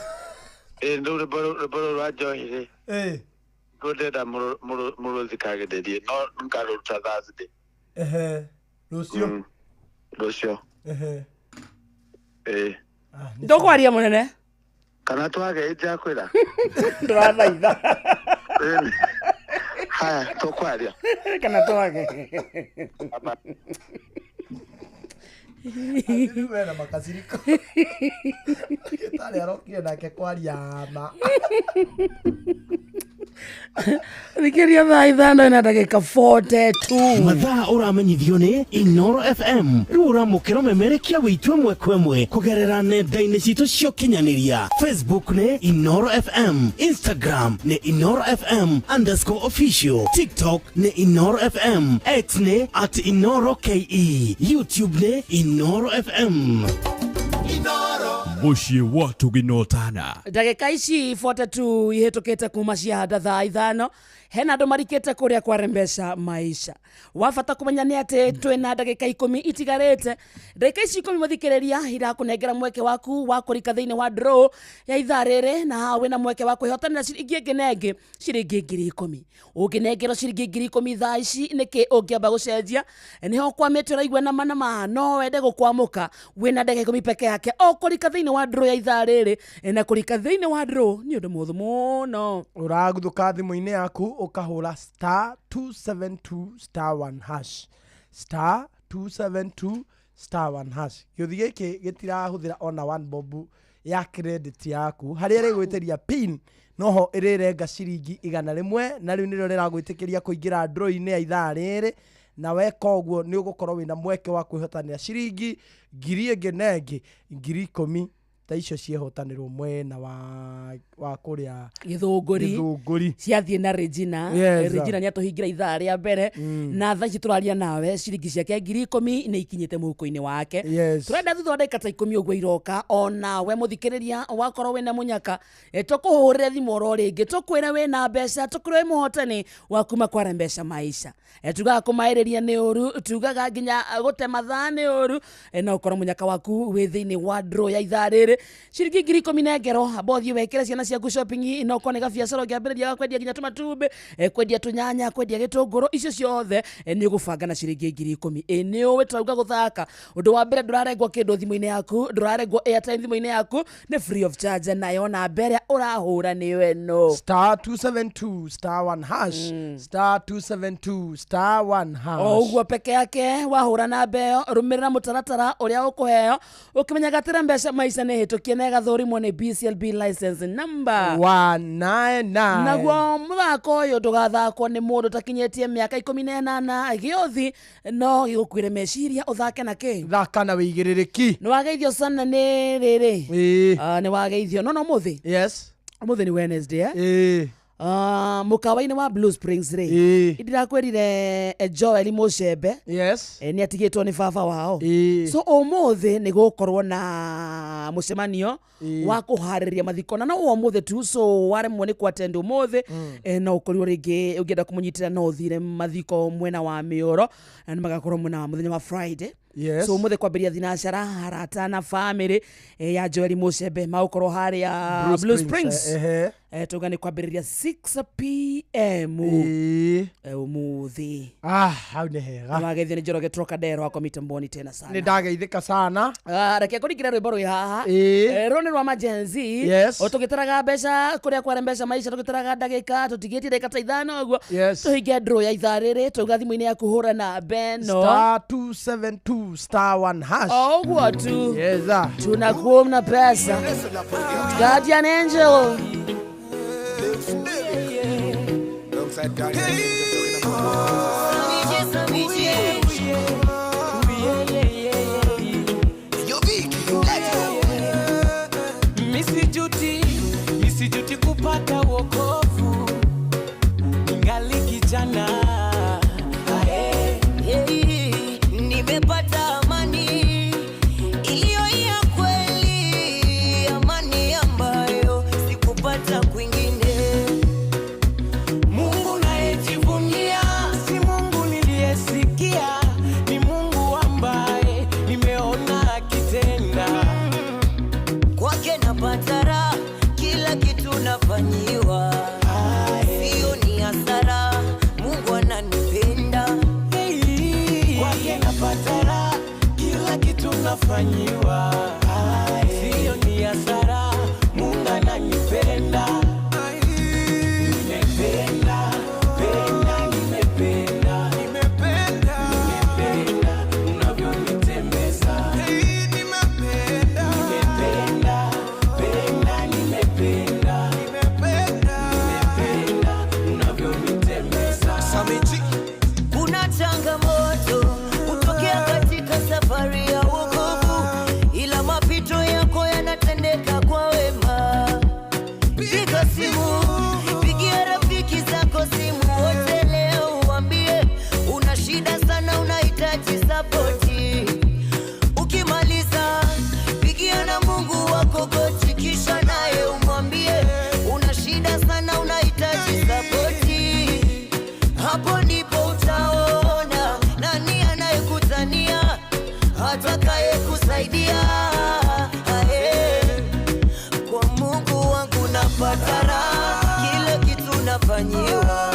Ĩĩ rĩu rwĩmbo rũrũ rwa njohi rĩ. Rũu ndĩrenda mũrũthikagĩrĩrie no ngarũruta Thursday. Ehe. Rũciũ. Rũciũ. Ehe. Ĩĩ. Ndũkwaria mũnene. Kana twage njakwĩra. Ndũrathaitha. Haya tũkwaria. Kana twage. Wena makasiriko. Gĩtarĩ arokire nake kwaria ma. Thikĩria thaa 5 na ndagĩka 42. Mathaa ũramenyithio nĩ Inoro FM. Rĩu ũramũkĩra ũmemerekia witũ ĩmwe kwa ĩmwe kũgerera nenda-inĩ citũ cia ũkinyanĩria. Facebook nĩ Inoro FM, Instagram nĩ Inoro FM _official, TikTok nĩ Inoro FM, X nĩ @InoroKE, YouTube nĩ Inoro FM. Mũciĩ wa Tũginotana. Ndagĩka ici 42 ihĩtũkĩte kuma ciahanda thaa 5 hena andũ marikĩte kũrĩa kwa Mbeca Maisha. Wabata kũmenya nĩ atĩ twĩna ndagĩka 10 itigarĩte. Ndagĩka ici 10 mũthikĩrĩria irakũnengera mweke waku wa kũrika thĩinĩ wa draw ya ithaa rĩrĩ, na haha wĩna mweke wa kwĩhotanĩra ciringi ĩngĩ na ĩngĩ ciringi 10,000. Ũngĩnengerwo ciringi 10,000 thaa ici nĩkĩ ũngĩamba gũcenjia? Nĩho kwamĩte ũraigua nama nama no wende gũkwamũka wĩna ndagĩka 10 peke yake o kũrika thĩinĩ wa draw ya ithaa rĩrĩ, na kũrika thĩinĩ wa draw nĩ ũndũ mũhũthũ mũno. Ũraguthũka thimũ-inĩ yaku ũkahũra star 272 star 1 hash, star 272 star 1 hash. Gĩũthi gĩkĩ gĩtirahũthĩra ona 1 bob ya credit yaku. Harĩa ĩrĩgwĩtĩria pin noho ĩrĩrenga ciringi 100, na rĩu nĩrĩo rĩragwĩtĩkĩria kũingĩra draw-inĩ ya ithaa rĩrĩ, na weka ũguo nĩ ũgũkorwo wĩna mweke wa kwĩhotanĩra ciringi 1,000 ĩngĩ na ĩngĩ 10,000 ta icio ciehotanĩrwo mwena wa kũrĩa Gĩthũngũri ciathiĩ na Regina. Yes. Regina nĩ atũhingĩra ithaa rĩa mbere na thaa ici tũraria nawe ciringi ciake 10,000 nĩ ikinyĩte mũhuko-inĩ wake. Yes. Tũrenda thutha wa ndagĩka ta 10 ũguo iroka, onawe mũthikĩrĩria wakorwo wĩna mũnyaka, tũkũhũrĩre thimũ oro rĩngĩ tũkwĩre wĩna mbeca, tũkwĩre wĩ mũhotani wa kuma kwa Mbeca Maisha. Tugaga kũmaĩrĩria nĩ ũru, tugaga nginya gũte mathaa nĩ ũru, no ũkorwo mũnyaka waku wĩ thĩinĩ wa draw ya ithaa rĩrĩ ciringi 10,000 nengero amba ũthiĩ wekĩre ciana ciaku shopping, no ũkorwo nĩ gabiacara ũngĩambĩrĩria ga kwendia nginya tũmatumbĩ, kwendia tũnyanya, kwendia gĩtũngũrũ, icio ciothe nĩ ũgũbanga na ciringi 10,000. Nĩ ũĩ twauga gũthaka, ũndũ wa mbere ndũrarengwo kĩndũ thimũ-inĩ yaku, ndũrarengwo airtime thimũ-inĩ yaku, nĩ free of charge, nayo namba ĩrĩa ũrahũra nĩyo ĩno star 272 star 1 hash, star 272 star 1 hash. O ũguo peke yake wahũra namba ĩyo, rũmĩrĩra mũtaratara ũrĩa ũkũheo ũkĩmenyaga atĩ Mbeca Maisha nĩ ĩhĩtũkie na ĩgathũrimwo nĩ BCLB license number 199. Naguo mũthako ũyũ ndũgathakwo nĩ mũndũ ũtakinyĩtie mĩaka 18 gĩothi, no gĩgũkuĩre meciria ũthake na kĩ thaka na wĩigĩrĩrĩki. Nĩ wageithio sana nĩ rĩrĩ. Nĩ wageithio no ũmũthĩ. Yes. Ũmũthĩ nĩ Wednesday eh? Mũkawa-inĩ wa Blue Springs rĩ, ndĩrakwĩrire Joel Mũcembe. Yes. Nĩ atigĩtwo nĩ baba wao. So ũmũthĩ nĩ gũkorwo na mũcemanio wa kũharĩrĩria mathiko, na no ũmũthĩ tu, so waremwo nĩ kũattend ũmũthĩ, no ũkorirwo rĩngĩ ũngĩenda kũmũnyitĩra no ũthire mathiko mwena wa Mĩoro, na nĩ magakorwo mwena wa mũthenya wa Friday. Yes. So umuthi kwambĩrĩria thinacara, arata na family ya Joel Mucembe magũkorwo harĩa Blue Blue Springs, Springs. ehe. Tuga nĩ kwambĩrĩria 6 p.m. Ĩĩ. Umuthi. Ah, hau nĩ hega. Wageithio nĩ Njoroge Trocadero akwa mitamboni tena sana. Nĩ ndageithĩka sana. Ah, reke kũringĩra rwĩmbo rwĩ haha. Ĩĩ. Rũrũ nĩ rwa majenzi. Yes. O tũgĩtaraga mbeca kũrĩa kware mbeca maisha, tũgĩtaraga ndagĩka, tũtigĩtie ndagĩka ta 5 ũguo. Yes. Tũhinge draw ya ithaa rĩrĩ, tauga thimũ-inĩ yaku hũra na beno *272*1#. O ũguo tu. Yes, ah. Tunakuwa na pesa. Guardian Angel. Misijuti, misijuti kupata wokovu, ningali kijana. Ae. Hey, nimepata amani iliyo ya kweli, amani ambayo sikupata kwingine. Mungu nayejivunia si Mungu niliyesikia, ni Mungu ambaye nimeona akitenda. Kwake napata raha, kila kitu nafanyiwa, sio ni hasara, Mungu ananipenda. Kwake napata raha, kila kitu nafanyiwa, sio ni hasara, Mungu ananipenda. Nimependa, penda, nimependa, nimependa, nimependa unavyonitembeza. Nimependa, nimependa, penda, nimependa, nimependa, nimependa unavyonitembeza. Kuna changamoto hutokea katika safari ya wokovu, ila mapito yako yanatendeka kwa wema. Piga simu, pigia rafiki zako simu wote leo, uambie una shida sana, unahitaji sapoti. Ukimaliza pigia na Mungu wako goti, kisha naye umwambie una shida sana, unahitaji sapoti. Hapo ndipo utaona nani anayekutania atakaye kusaidia. Ae, kwa Mungu wangu napata raha, kila kitu nafanyiwa.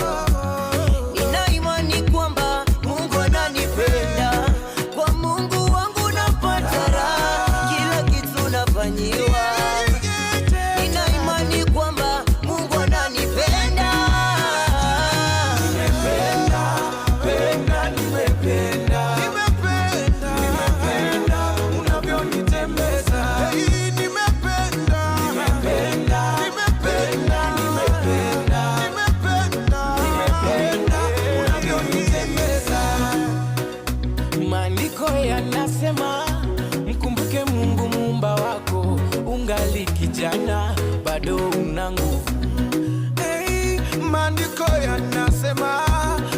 Nina imani kwamba Mungu ananipenda. Kwa Mungu wangu napata raha, kila kitu nafanyiwa. Nina imani kwamba Mungu ananipenda. Nimependa, penda, nimependa, nimependa, nimependa unavyonitembeza. Nimependa, nimependa, nimependa, nimependa, nimependa, nimependa unavyonitembeza. Maandiko yanasema mkumbuke Mungu muumba wako, ungali kijana bado una nguvu. Hey, maandiko yanasema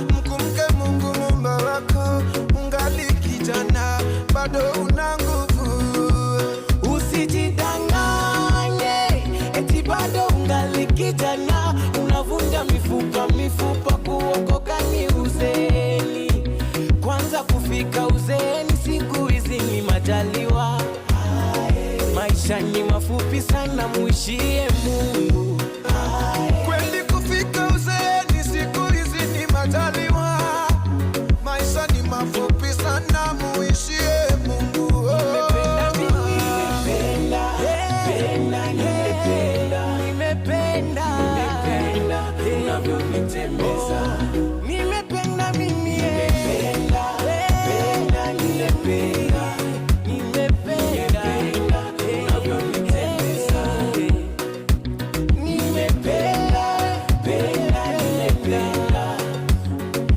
mkumbuke Mungu muumba wako, ungali kijana bado una nguvu. Usijidanganye eti bado ungali kijana, unavunja mifupa mifupa, kuokoka ni uzeeni. Kwanza kufika uzeeni, siku hizi ni majaliwa. Maisha ni mafupi sana, muishie Mungu. Kweli kufika uzeeni siku hizi ni majaliwa, maisha ni mafupi sana, muishie Mungu. Nimependa, penda, nimependa, nimependa, nimependa unavyonitembeza. Nimependa mimi, nimependa, penda, nimependa, nimependa unavyonitembeza. Nimependa, penda, nimependa,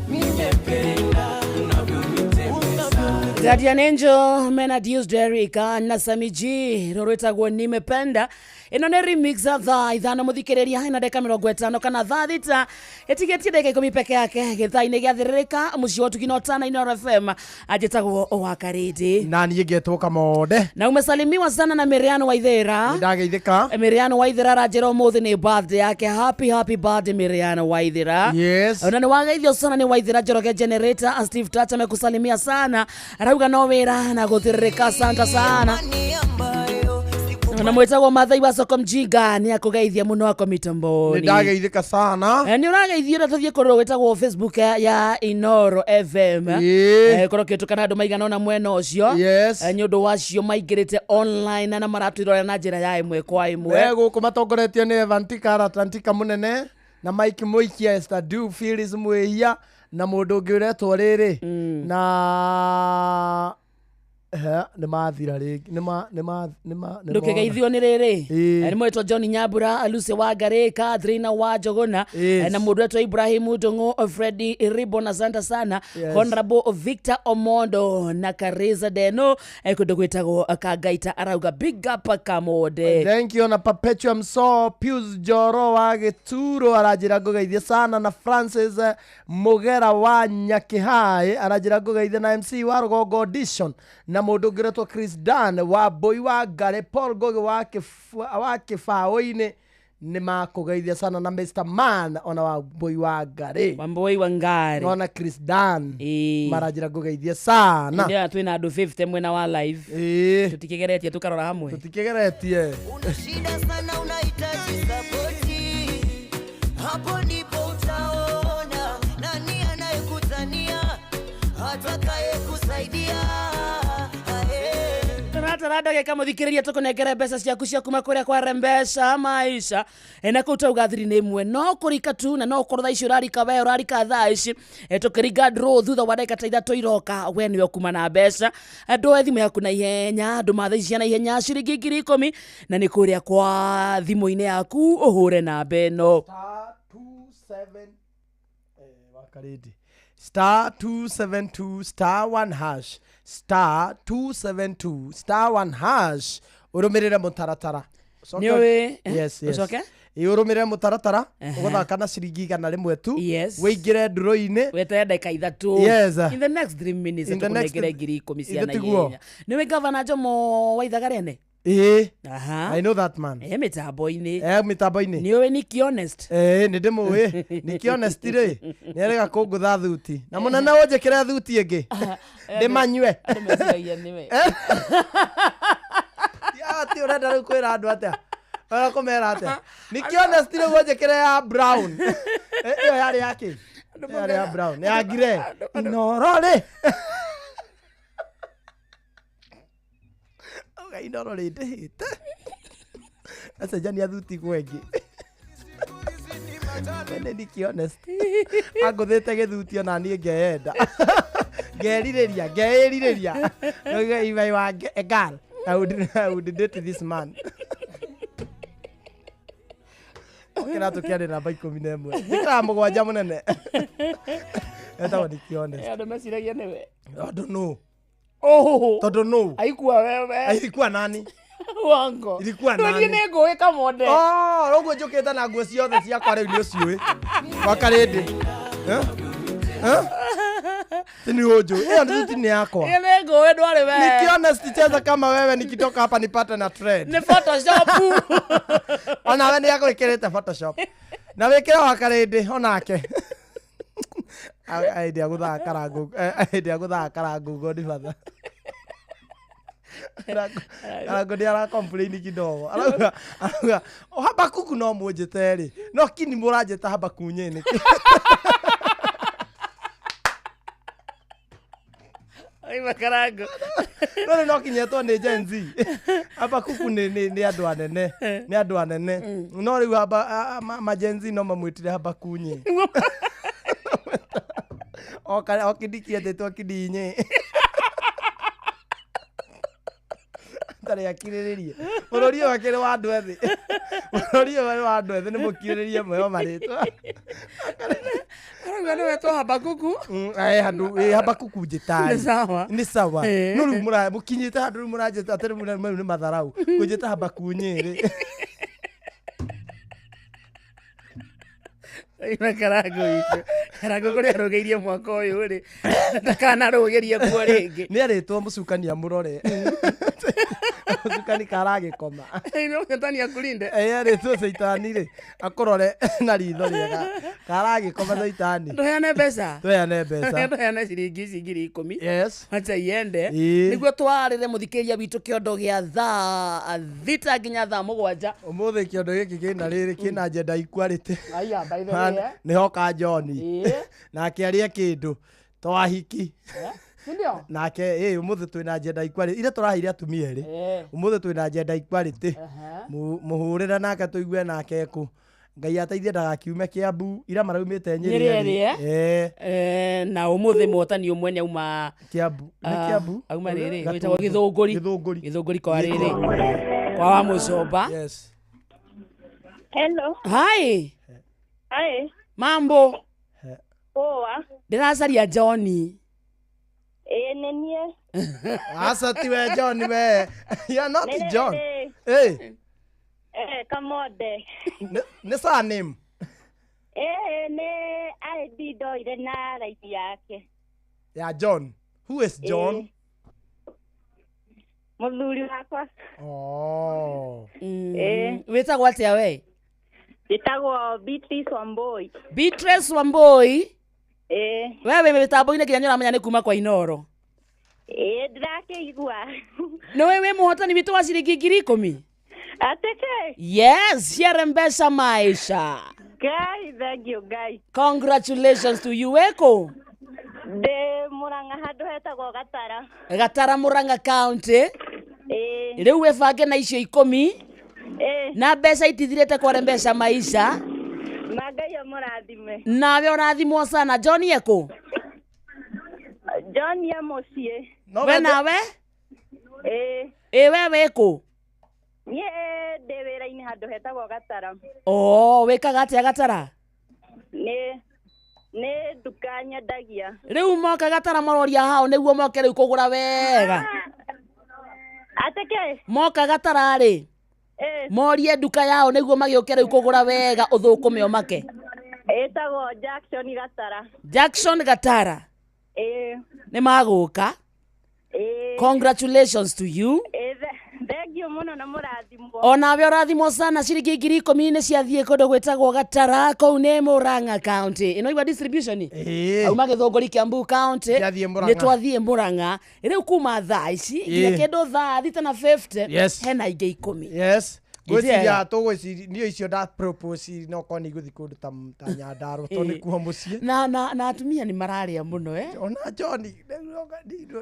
nimependa unavyonitembeza. Guardian Angel, Mena Deuce Derrick na Sami G, rwĩtagwo Nimependa. Ĩno nĩ remix ya thaa 5 mũthikĩrĩria na ndagĩka 50 kana thaa 6 ĩtigĩtie ndagĩka 10 peke yake gĩthaa-inĩ gĩa thĩrĩrĩka mũciĩ wa Ũtugi na Ũtana Inooro FM anjĩtagwo Wakarĩndĩ Na niĩ ngetwo Kamonde. Na umesalimiwa sana na Miriano Waithera. Ndageithĩka. Miriano Waithera aranjĩra ũmũthĩ nĩ birthday yake. Happy happy birthday Miriano Waithera. Yes. Na nĩ wageithio sana nĩ Waithera Njoroge Generator. Steve Tata amekusalimia sana, arauga no wĩra na gũthĩrĩrĩka. Asante sana. Na mwĩtagwo Mathai wa Soko Mjinga nĩ akũgeithia mũno ako mitamboni. Nĩ ndageithĩka sana. Nĩ ũrageithio na tũthiĩ kũrĩ gwĩtagwo Facebook ya Inooro FM. Ĩĩ. Korwo kĩtũkana andũ maigana ũna mwena ũcio. Yes. Nĩ ũndũ wacio maingĩrĩte online na maratwĩrorera na njĩra ya ĩmwe kwa ĩmwe. Me gũkũ matongoretio nĩ Evantika Atlantika mũnene na Mike Mũikia, Esther Du, Phyllis Mwĩhia na mũndũ ũngĩ ũretwo rĩrĩ na nĩ mathira rĩngĩ nĩ ma nĩ ma nĩ ma nĩ Ndũkĩgeithio nĩ rĩrĩ. Ĩĩ. Nĩ mwĩtwo John Nyambura, Lucy Wangari, Catherine wa Njũgũna. Yes. Na mũndũ wetwo Ibrahim Ndung'u, Freddy Ribbon, asante sana. Yes. Honorable Victor Omondo na Kariza Deno, kũndũ gwĩtagwo Kangaita arauga big up Kamonde. Thank you na Perpetua Mso, Pius Joro wa Gĩturo aranjĩra ngũgeithie sana na Francis Mũgera wa Nyakĩhaĩ aranjĩra ngũgeithie na MC wa Rũgongo Audition na mũndũ ũngĩ ũretwo Chris Dan wa Mbũi wa Ngare, Paul Ngũgĩ wa Kĩbaũ-inĩ nĩ makũgeithia sana na Mr Man ona wa Mbũi wa Ngare. Wa Mbũi wa Ngare. Ona Chris Dan maranjĩra ngũgeithie sana. Ndio twĩna andũ 50 mwena wa live. Tũtikĩgeretie tũkarora hamwe. Tũtikĩgeretie. Una shida sana unahitaji sapoti, hapo ndipo utaona nani anayekutania atakayekusaidia. Taratara ndagĩka mũthikĩrĩria tũkũnengere mbeca ciaku cia kuma kũrĩa kwa Rembesha Maisha. Na kũu tauga thiri nĩ ĩmwe no kũrika tu na no ũkorwo thaa ici ũrarika we ũrarika thaa ici. Tũkĩringa draw thutha wa ndagĩka ta 3 iroka we nĩwe ũkuma na mbeca. Ndũe thimũ yaku na ihenya, andũ ma thaa ici cia na ihenya ciringi 10,000 na nĩ kũrĩa kwa thimũ-inĩ yaku ũhũre namba ĩno. Star 27 Wakarĩndĩ. Star 272 star 1 hash star 272 star 1 hash ũrũmĩrĩre mũtaratara. Ũcoke- Nĩũĩ, Yes, yes. ũcoke? Ĩ, ũrũmĩrĩre mũtaratara ũgũthaka na ciringi 100 tu. Yes. Wĩingĩre nduro-inĩ. Weterere ndagĩka 3. Yes. In the next 3 minutes In the next tũkũnengere 10,000 cia Ithe na tiguo. ihenya. Nĩũĩ gavana Jomo wa Ithaga Rĩene? Ĩĩ. Aha. I know that man. Mĩtambo-inĩ. Mĩtambo-inĩ. Nĩũĩ Nicky Honest? Nĩ ndĩmũĩ. Nicky Honest rĩ, nĩ erĩga kũngũtha thuti. Na mũnene ũnjĩkĩre thuti ĩngĩ. Ndĩmanyue. Andũ meciragia nĩwe. Ti ũrenda rĩu kwĩra andũ atĩa? Ũrenda kũmera atĩa? Nicky Honest rĩu ũnjĩkĩre ya brown. Ĩyo yarĩ ya kĩ? Ĩyo yarĩ ya brown. Ya grey. Inooro rĩ. Auga Inooro rĩ ndĩhĩte. Acenjania thuti gwengi. Nĩ Nicky Honest. Angũthĩte gĩthuti ona niĩ ngeyenda. Ngerirĩria, ngeĩrirĩria. Ngauga, if I were a girl, I would date this man. Kĩratũ kĩarĩ namba 11. Njĩkĩraga 7 mũnene. Etagwo Nicky Honest. Andũ meciragia nĩwe. Tondũ nũ? Oh. Tondũ nũ? Aikua wewe. Aikua nani? Wango. Ilikuwa Rĩu nani? niĩ nĩ ngũĩ Kamonde. Oh, ũguo njũkĩte na nguo ciothe ciakwa rĩu nĩ ũciũĩ. Wakarĩndĩ. Ti nĩ ũnjũĩ. Ĩyo nĩ thuti nĩ yakwa. Ĩyo nĩ ngũĩ ndwarĩ we. Nicky Honest cheza kama wewe nikitoka hapa nipate na trend. Nĩ Photoshop. Onawe nĩ agwĩkĩrĩte Photoshop. Na wĩkĩre Wakarĩndĩ onake. Hĩndĩ ya gũthaka karangu, hĩndĩ ya gũthaka karangu Godfather. Karangu nĩ ara complain kidogo. Arauga, arauga, o Habakuku no mũnjĩte rĩ. No kini mũranjĩta Habakunye nĩkĩ? Oima Karangu. No rĩu no kinyetwo nĩ Gen Z. Habakuku nĩ andũ anene. Nĩ andũ anene. No rĩu ma Gen Z no mamwĩtire Habakunye. O kĩndiki etĩtwo kidinye. Tarĩ akirĩrĩrie. Bũrũri ũyũ akĩrĩ wa andũ ethĩ. Bũrũri ũyũ wĩ wa andũ ethĩ nĩ mũkirĩrĩrie mũheo marĩtwa. Arauga nĩ wetwo Habakuku. Handũ, Habakuku njĩtari. Nĩ sawa. Nĩ sawa. No rĩu mũkinyĩte handũ rĩu mũranjĩta atĩ rĩu nĩ matharau. Kũnjĩta Habakunye rĩ. Ina karango witũ. Karango kũrĩa arũgĩirie mwaka ũyũ rĩ. Ndakanarũgĩrie kuo rĩngĩ. Nĩ arĩtwo mũcukani amũrore. Mũcukani karagĩkoma. Ino shetani akulinde. Ĩ arĩtwo caitani rĩ akũrore na ritho rĩega. Karagĩkoma caitani. Tũheane mbeca. Tũheane mbeca. Tũheane ciringi ici 10,000. Yes. Acha iende. Ĩĩ. Nĩguo twarĩre mũthikĩrĩria witũ kĩondo gĩa thaa 6 nginya thaa 7. Ũmũthĩ kĩondo gĩkĩ kĩna rĩrĩ kĩna gender equality. Aya, by the way, eh? Nĩ hoka John. Ĩĩ. Nake arĩe kĩndũ to ahiki. Sindio? Nake ĩ ũmũthĩ twĩna gender equality. Ira tũraheire atumia erĩ. Eh. Ũmũthĩ twĩna gender equality. Mũhũrĩre nake tũigue nake kũ. Ngai ateithie ndagakiume Kiambu. Ira maraumĩte Nyĩrĩ Nyĩrĩ erĩ. erĩ, Eh. Eh, na ũmũthĩ mũhotani ũmwe nĩ auma Kiambu. Nĩ Ah, Kiambu? auma rĩrĩ Gatũndũ. gwĩtagwo Gĩthũngũri. Gĩthũngũri. Gĩthũngũri kwa rĩrĩ. Kwa wa Mũcomba. Yes. Hello. Hi. Hi. Mambo. Poa. Ndĩracaria John. Ĩĩ nĩ niĩ. Aca ti we John we. You are not Nĩ John. rĩrĩ. Eh. Eh, Kamode. Nĩ surname. Ĩĩ nĩ ID ndoire na raithi yake. Ya John. Who is John? Ĩĩ. Mũthuri wakwa. Oh. Ĩĩ. Wĩtagwo atĩa we? Njĩtagwo Beatrice Wambui. Beatrice Wambui. Ĩĩ. We wĩ mĩtambo-inĩ nginya nĩũramenya nĩ kuma kwa Inoro. Ĩĩ ndĩrakĩigua. Nĩ wĩ mũhotani witũ wa ciringi 10,000? Atĩ kĩ? Yes, share mbeca maisha. Ngai, thank you Ngai. Congratulations to you wĩkũ? Ndĩ Mũrang'a handũ hetagwo Gatara. Gatara Murang'a County. Ĩĩ. Rĩu wĩbange na icio 10. Ĩĩ. Na mbeca itithirĩte kware mbeca maisha. Ma Ngai amũrathime. Nawe ũrathimwo sana. John ekũ? John e mũciĩ. We nawe? Ĩĩ. Ĩ we wĩkũ? Niĩ ndĩ wĩra-inĩ handũ hetagwo Gatara. Oh, wĩkaga atĩa Gatara? Nĩ nduka nyendagia. Rĩu moka Gatara maroria hao nĩguo moke rĩu kũgũra wega. Atĩ kĩ? Moka Gatara rĩ, Ĩĩ. morie nduka yao nĩguo magĩũke rĩu kũgũra wega ũthũkũme ũmake. Ĩtagwo Jackson Gatara. Jackson Gatara Ĩĩ. nĩ magũka. Ĩĩ. Congratulations to you. Ĩĩ, thank you mũno na mũrathimwo. Onawe ũrathimwo sana ciringi 10,000 nĩ ciathiĩ kũndũ gwĩtagwo Gatara kũu nĩ Murang'a County. Ĩno igua distribution? Ĩĩ. Auma Gĩthũngũri Kiambu County. Ciathiĩ Murang'a. Nĩ twathiĩ Murang'a. Rĩu kuma thaa ici nginya Ĩĩ. kĩndũ thaa 6:50 Yes. hena ingĩ 10. Yes. Ĩĩ. Ngwĩciria tũgwĩciria niĩ icio nda propose no korwo nĩ igũthiĩ kũndũ ta Nyandarua tondũ nĩ kuo mũciĩ. Na atumia nĩ mararĩa mũno eh. Ona John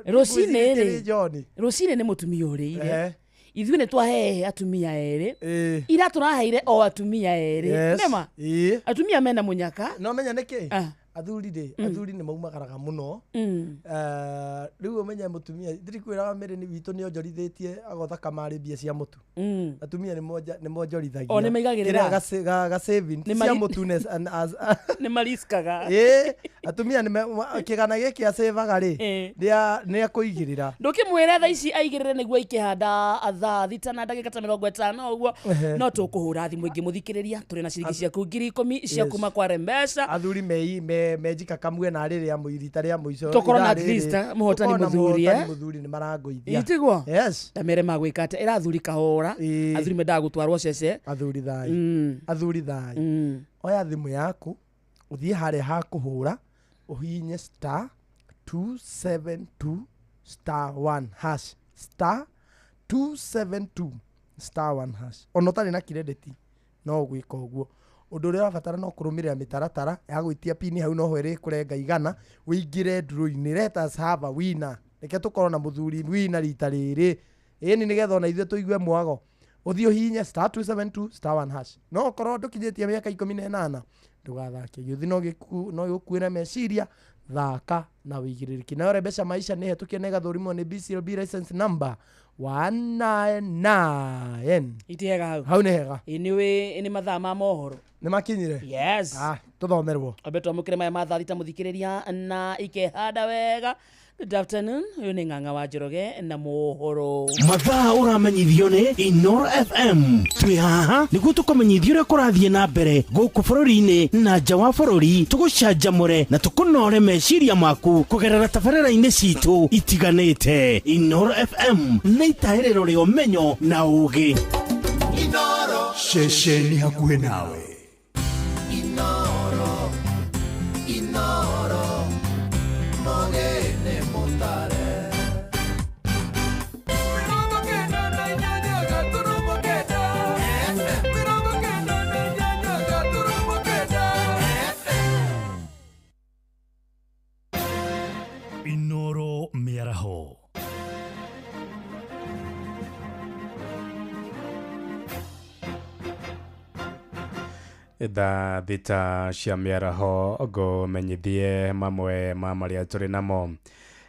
Rũcinĩ rĩ. rĩ John. Rũcinĩ nĩ mũtumia ũrĩire. Ehe. Ithuĩ nĩ twahehe atumia erĩ. Ira tũraheire o atumia erĩ. Yes. Nĩma? Ĩĩ. Atumia mena mũnyaka. No menya nĩkĩ? Ah. Athuri rĩ, athuri nĩ maumagaraga mũno. Eh, rĩu ũmenye mũtumia ndirikwĩraga mĩrĩ nĩ witũ nĩ onjorithĩtie agotha kamarĩ mbia cia mũtu. Atumia nĩ monjorithagia. O, nĩ maigagĩrĩra. Kĩrĩa ga saving Nĩ cia mũtu Nĩ mariskaga. Ĩĩ, atumia kĩgana gĩkĩ acevaga rĩ, nĩ akũigĩrĩra. Ndũkĩmwĩre thaa ici aigĩrĩre nĩguo ikĩhanda thaa 6 na ndagĩka ta 50 ũguo. Ehe. No tũkũhũra thimũ ingĩ mũthikĩrĩria tũrĩ na ciringi ciaku 10,000 cia Yes. kuma kwa Rembeca. Athuri menjika kamwe na rĩrĩ rita rĩa mũico. Tũkorwo na ithaa at rĩrĩ, least, mũhotani tũkorwo na mũthuri, mũhotani eh? mũthuri nĩ marangũithia. Itiguo? Yes. Ndamere magwĩka atĩa ĩra athuri kahũra. Athuri mendaga gũtwarwo cece. Athuri thayũ. Athuri thayũ. Oya thimũ yaku ũthiĩ harĩa ha kũhũra ũhihinye star 272 star 1 hash star 272 star 1 hash ona ũtarĩ na credit no gwĩka ũguo ũndũ ũrĩa ũrabatara no kũrũmĩrĩra mĩtaratara ya gwĩtia pini hau noho ĩrĩkũrenga 100 ũingĩre draw-inĩ. Let us have a winner. Reke tũkorwo na mũthuri winner rita rĩrĩ ĩni nĩgetha ona ithuĩ tũigue mwago. Ũthiĩ ũhihinye star 272 star 1 hash. No ũkorwo ndũkinyĩtie mĩaka 18 ndũgathake gĩũthi no gĩgũkuĩre meciria. Thaka na wĩigĩrĩrĩki. Nayo Rembeca Maisha nĩ hetũkie na ĩgathũrimwo nĩ BCLB license number 199. Iti hega hau. Hau nĩ hega. Ĩ nĩ mathaa ma mohoro. Nĩ makinyire? Yes. Ah, tũthomerwo. Ambe twamũkĩre maya ma 3:00 mũthikĩrĩria na ikehanda wega. Good afternoon, ũyũ nĩ Ng'ang'a wa Njoroge na mohoro. Mathaa ũramenyithio nĩ Inoro FM. Twĩ haha nĩguo tũkũmenyithia ũrĩa kũrathiĩ na mbere gũkũ bũrũri-inĩ na nja wa bũrũri, tũgũcanjamũre na tũkũnore meciria maku kũgerera tabarĩra-inĩ citũ itiganĩte. Inoro FM nĩ itahĩrĩro rĩa ũmenyo na ũũgĩ. Inoro ceceni hakuhĩ nawe. Inoro, Inoro, mogene mutare. 98.8 FM, 98.9 FM. Inoro mĩaraho. 6:00 cia mĩaraho ngũmenyithie mamwe ma marĩa tũrĩ namo.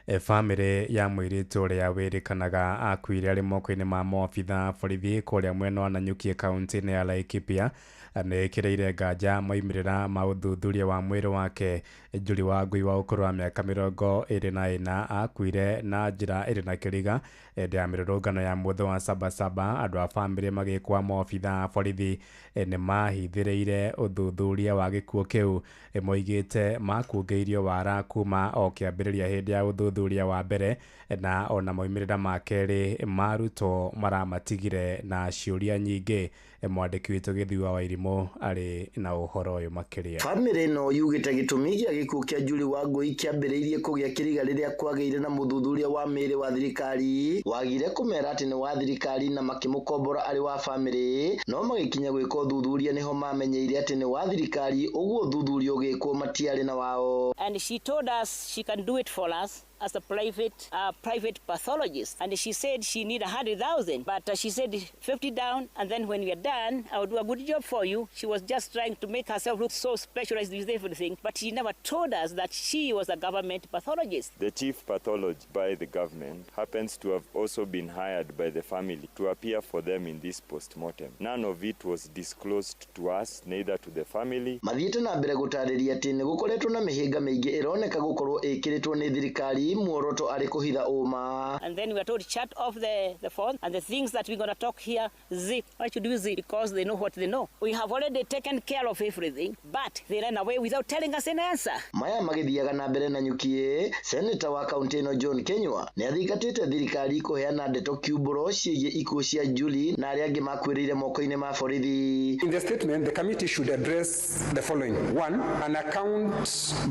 Bamĩrĩ ya mũirĩtu ũrĩa wĩrĩkanaga akuire arĩ moko-inĩ ma maobitha borithi kũrĩa mwena wa Nanyuki kaunti-inĩ ya Laikipia nĩ ĩkĩrĩire nganja maumĩrĩra ma ũthuthuria wa mwĩrĩ wake. Njuri wa Ngui wa ũkũrũ wa mĩaka 24 akuire na njĩra ĩrĩ na kĩriga hĩndĩ ya mĩrũrũngano ya mũthĩ wa Sabasaba. Andũ a bamĩrĩ magĩkwa maobitha borithi nĩ mahithĩrĩire ũthuthuria wa gĩkuũ kĩu, moigĩte makungĩirio wara kuma o kĩambĩrĩria hĩndĩ ya ũthuthuria wa mbere, na ona maumĩrĩra ma kerĩ marutwo maramatigire na ciũria nyingĩ. Mwandĩki witũ Gĩthui wa Wairimũ arĩ na ũhoro ũyũ makĩria. Bamĩrĩ ĩno yugĩte gĩtũmi gĩa gĩkuũ kĩa Njuri wa Ngui kĩambĩrĩirie kũgĩa kĩriga rĩrĩa kwagĩire na mũthuthuria wa mĩĩrĩ wa thirikari wagire kũmera atĩ nĩ wa thirikari na makĩmũkombora arĩ wa bamĩrĩ, no magĩkinya gwĩka ũthuthuria nĩho mamenyeire atĩ nĩ wa thirikari, ũguo ũthuthuria ũgĩkwo matiarĩ na wao. And she told us she can do it for us as a private pathologist, and she said she need 100,000, but she said 50 down, and then when we are done, I will do a good job for you. She was just trying to make herself look so specialized with everything, but she never told us that she was a government pathologist. The chief pathologist by the government happens to have also been hired by the family to appear for them in this postmortem. None of it was disclosed to us, neither to the family. Mathiĩte na mbere gũtarĩria atĩ nĩ gũkoretwo na mĩhĩnga mĩingĩ ĩroneka gũkorwo ĩkĩrĩtwo nĩ thirikari, muoroto arĩ kũhitha ũma. And then we are told shut off the phone and the things that we're going to talk here, zip. Why should we zip? Because they know what they know. We have already taken care of everything, but they ran away without telling us an answer. Maya magĩthiaga na mbere na nyukie, seneta wa kaunti ĩno John Kenywa nĩ athingatĩte thirikari kũheana ndeto kiumbũro ciĩgiĩ ikuũ cia Julie na arĩa angĩ makuĩrĩire moko-inĩ ma borithi. In the statement, the committee should address the following. 1, an account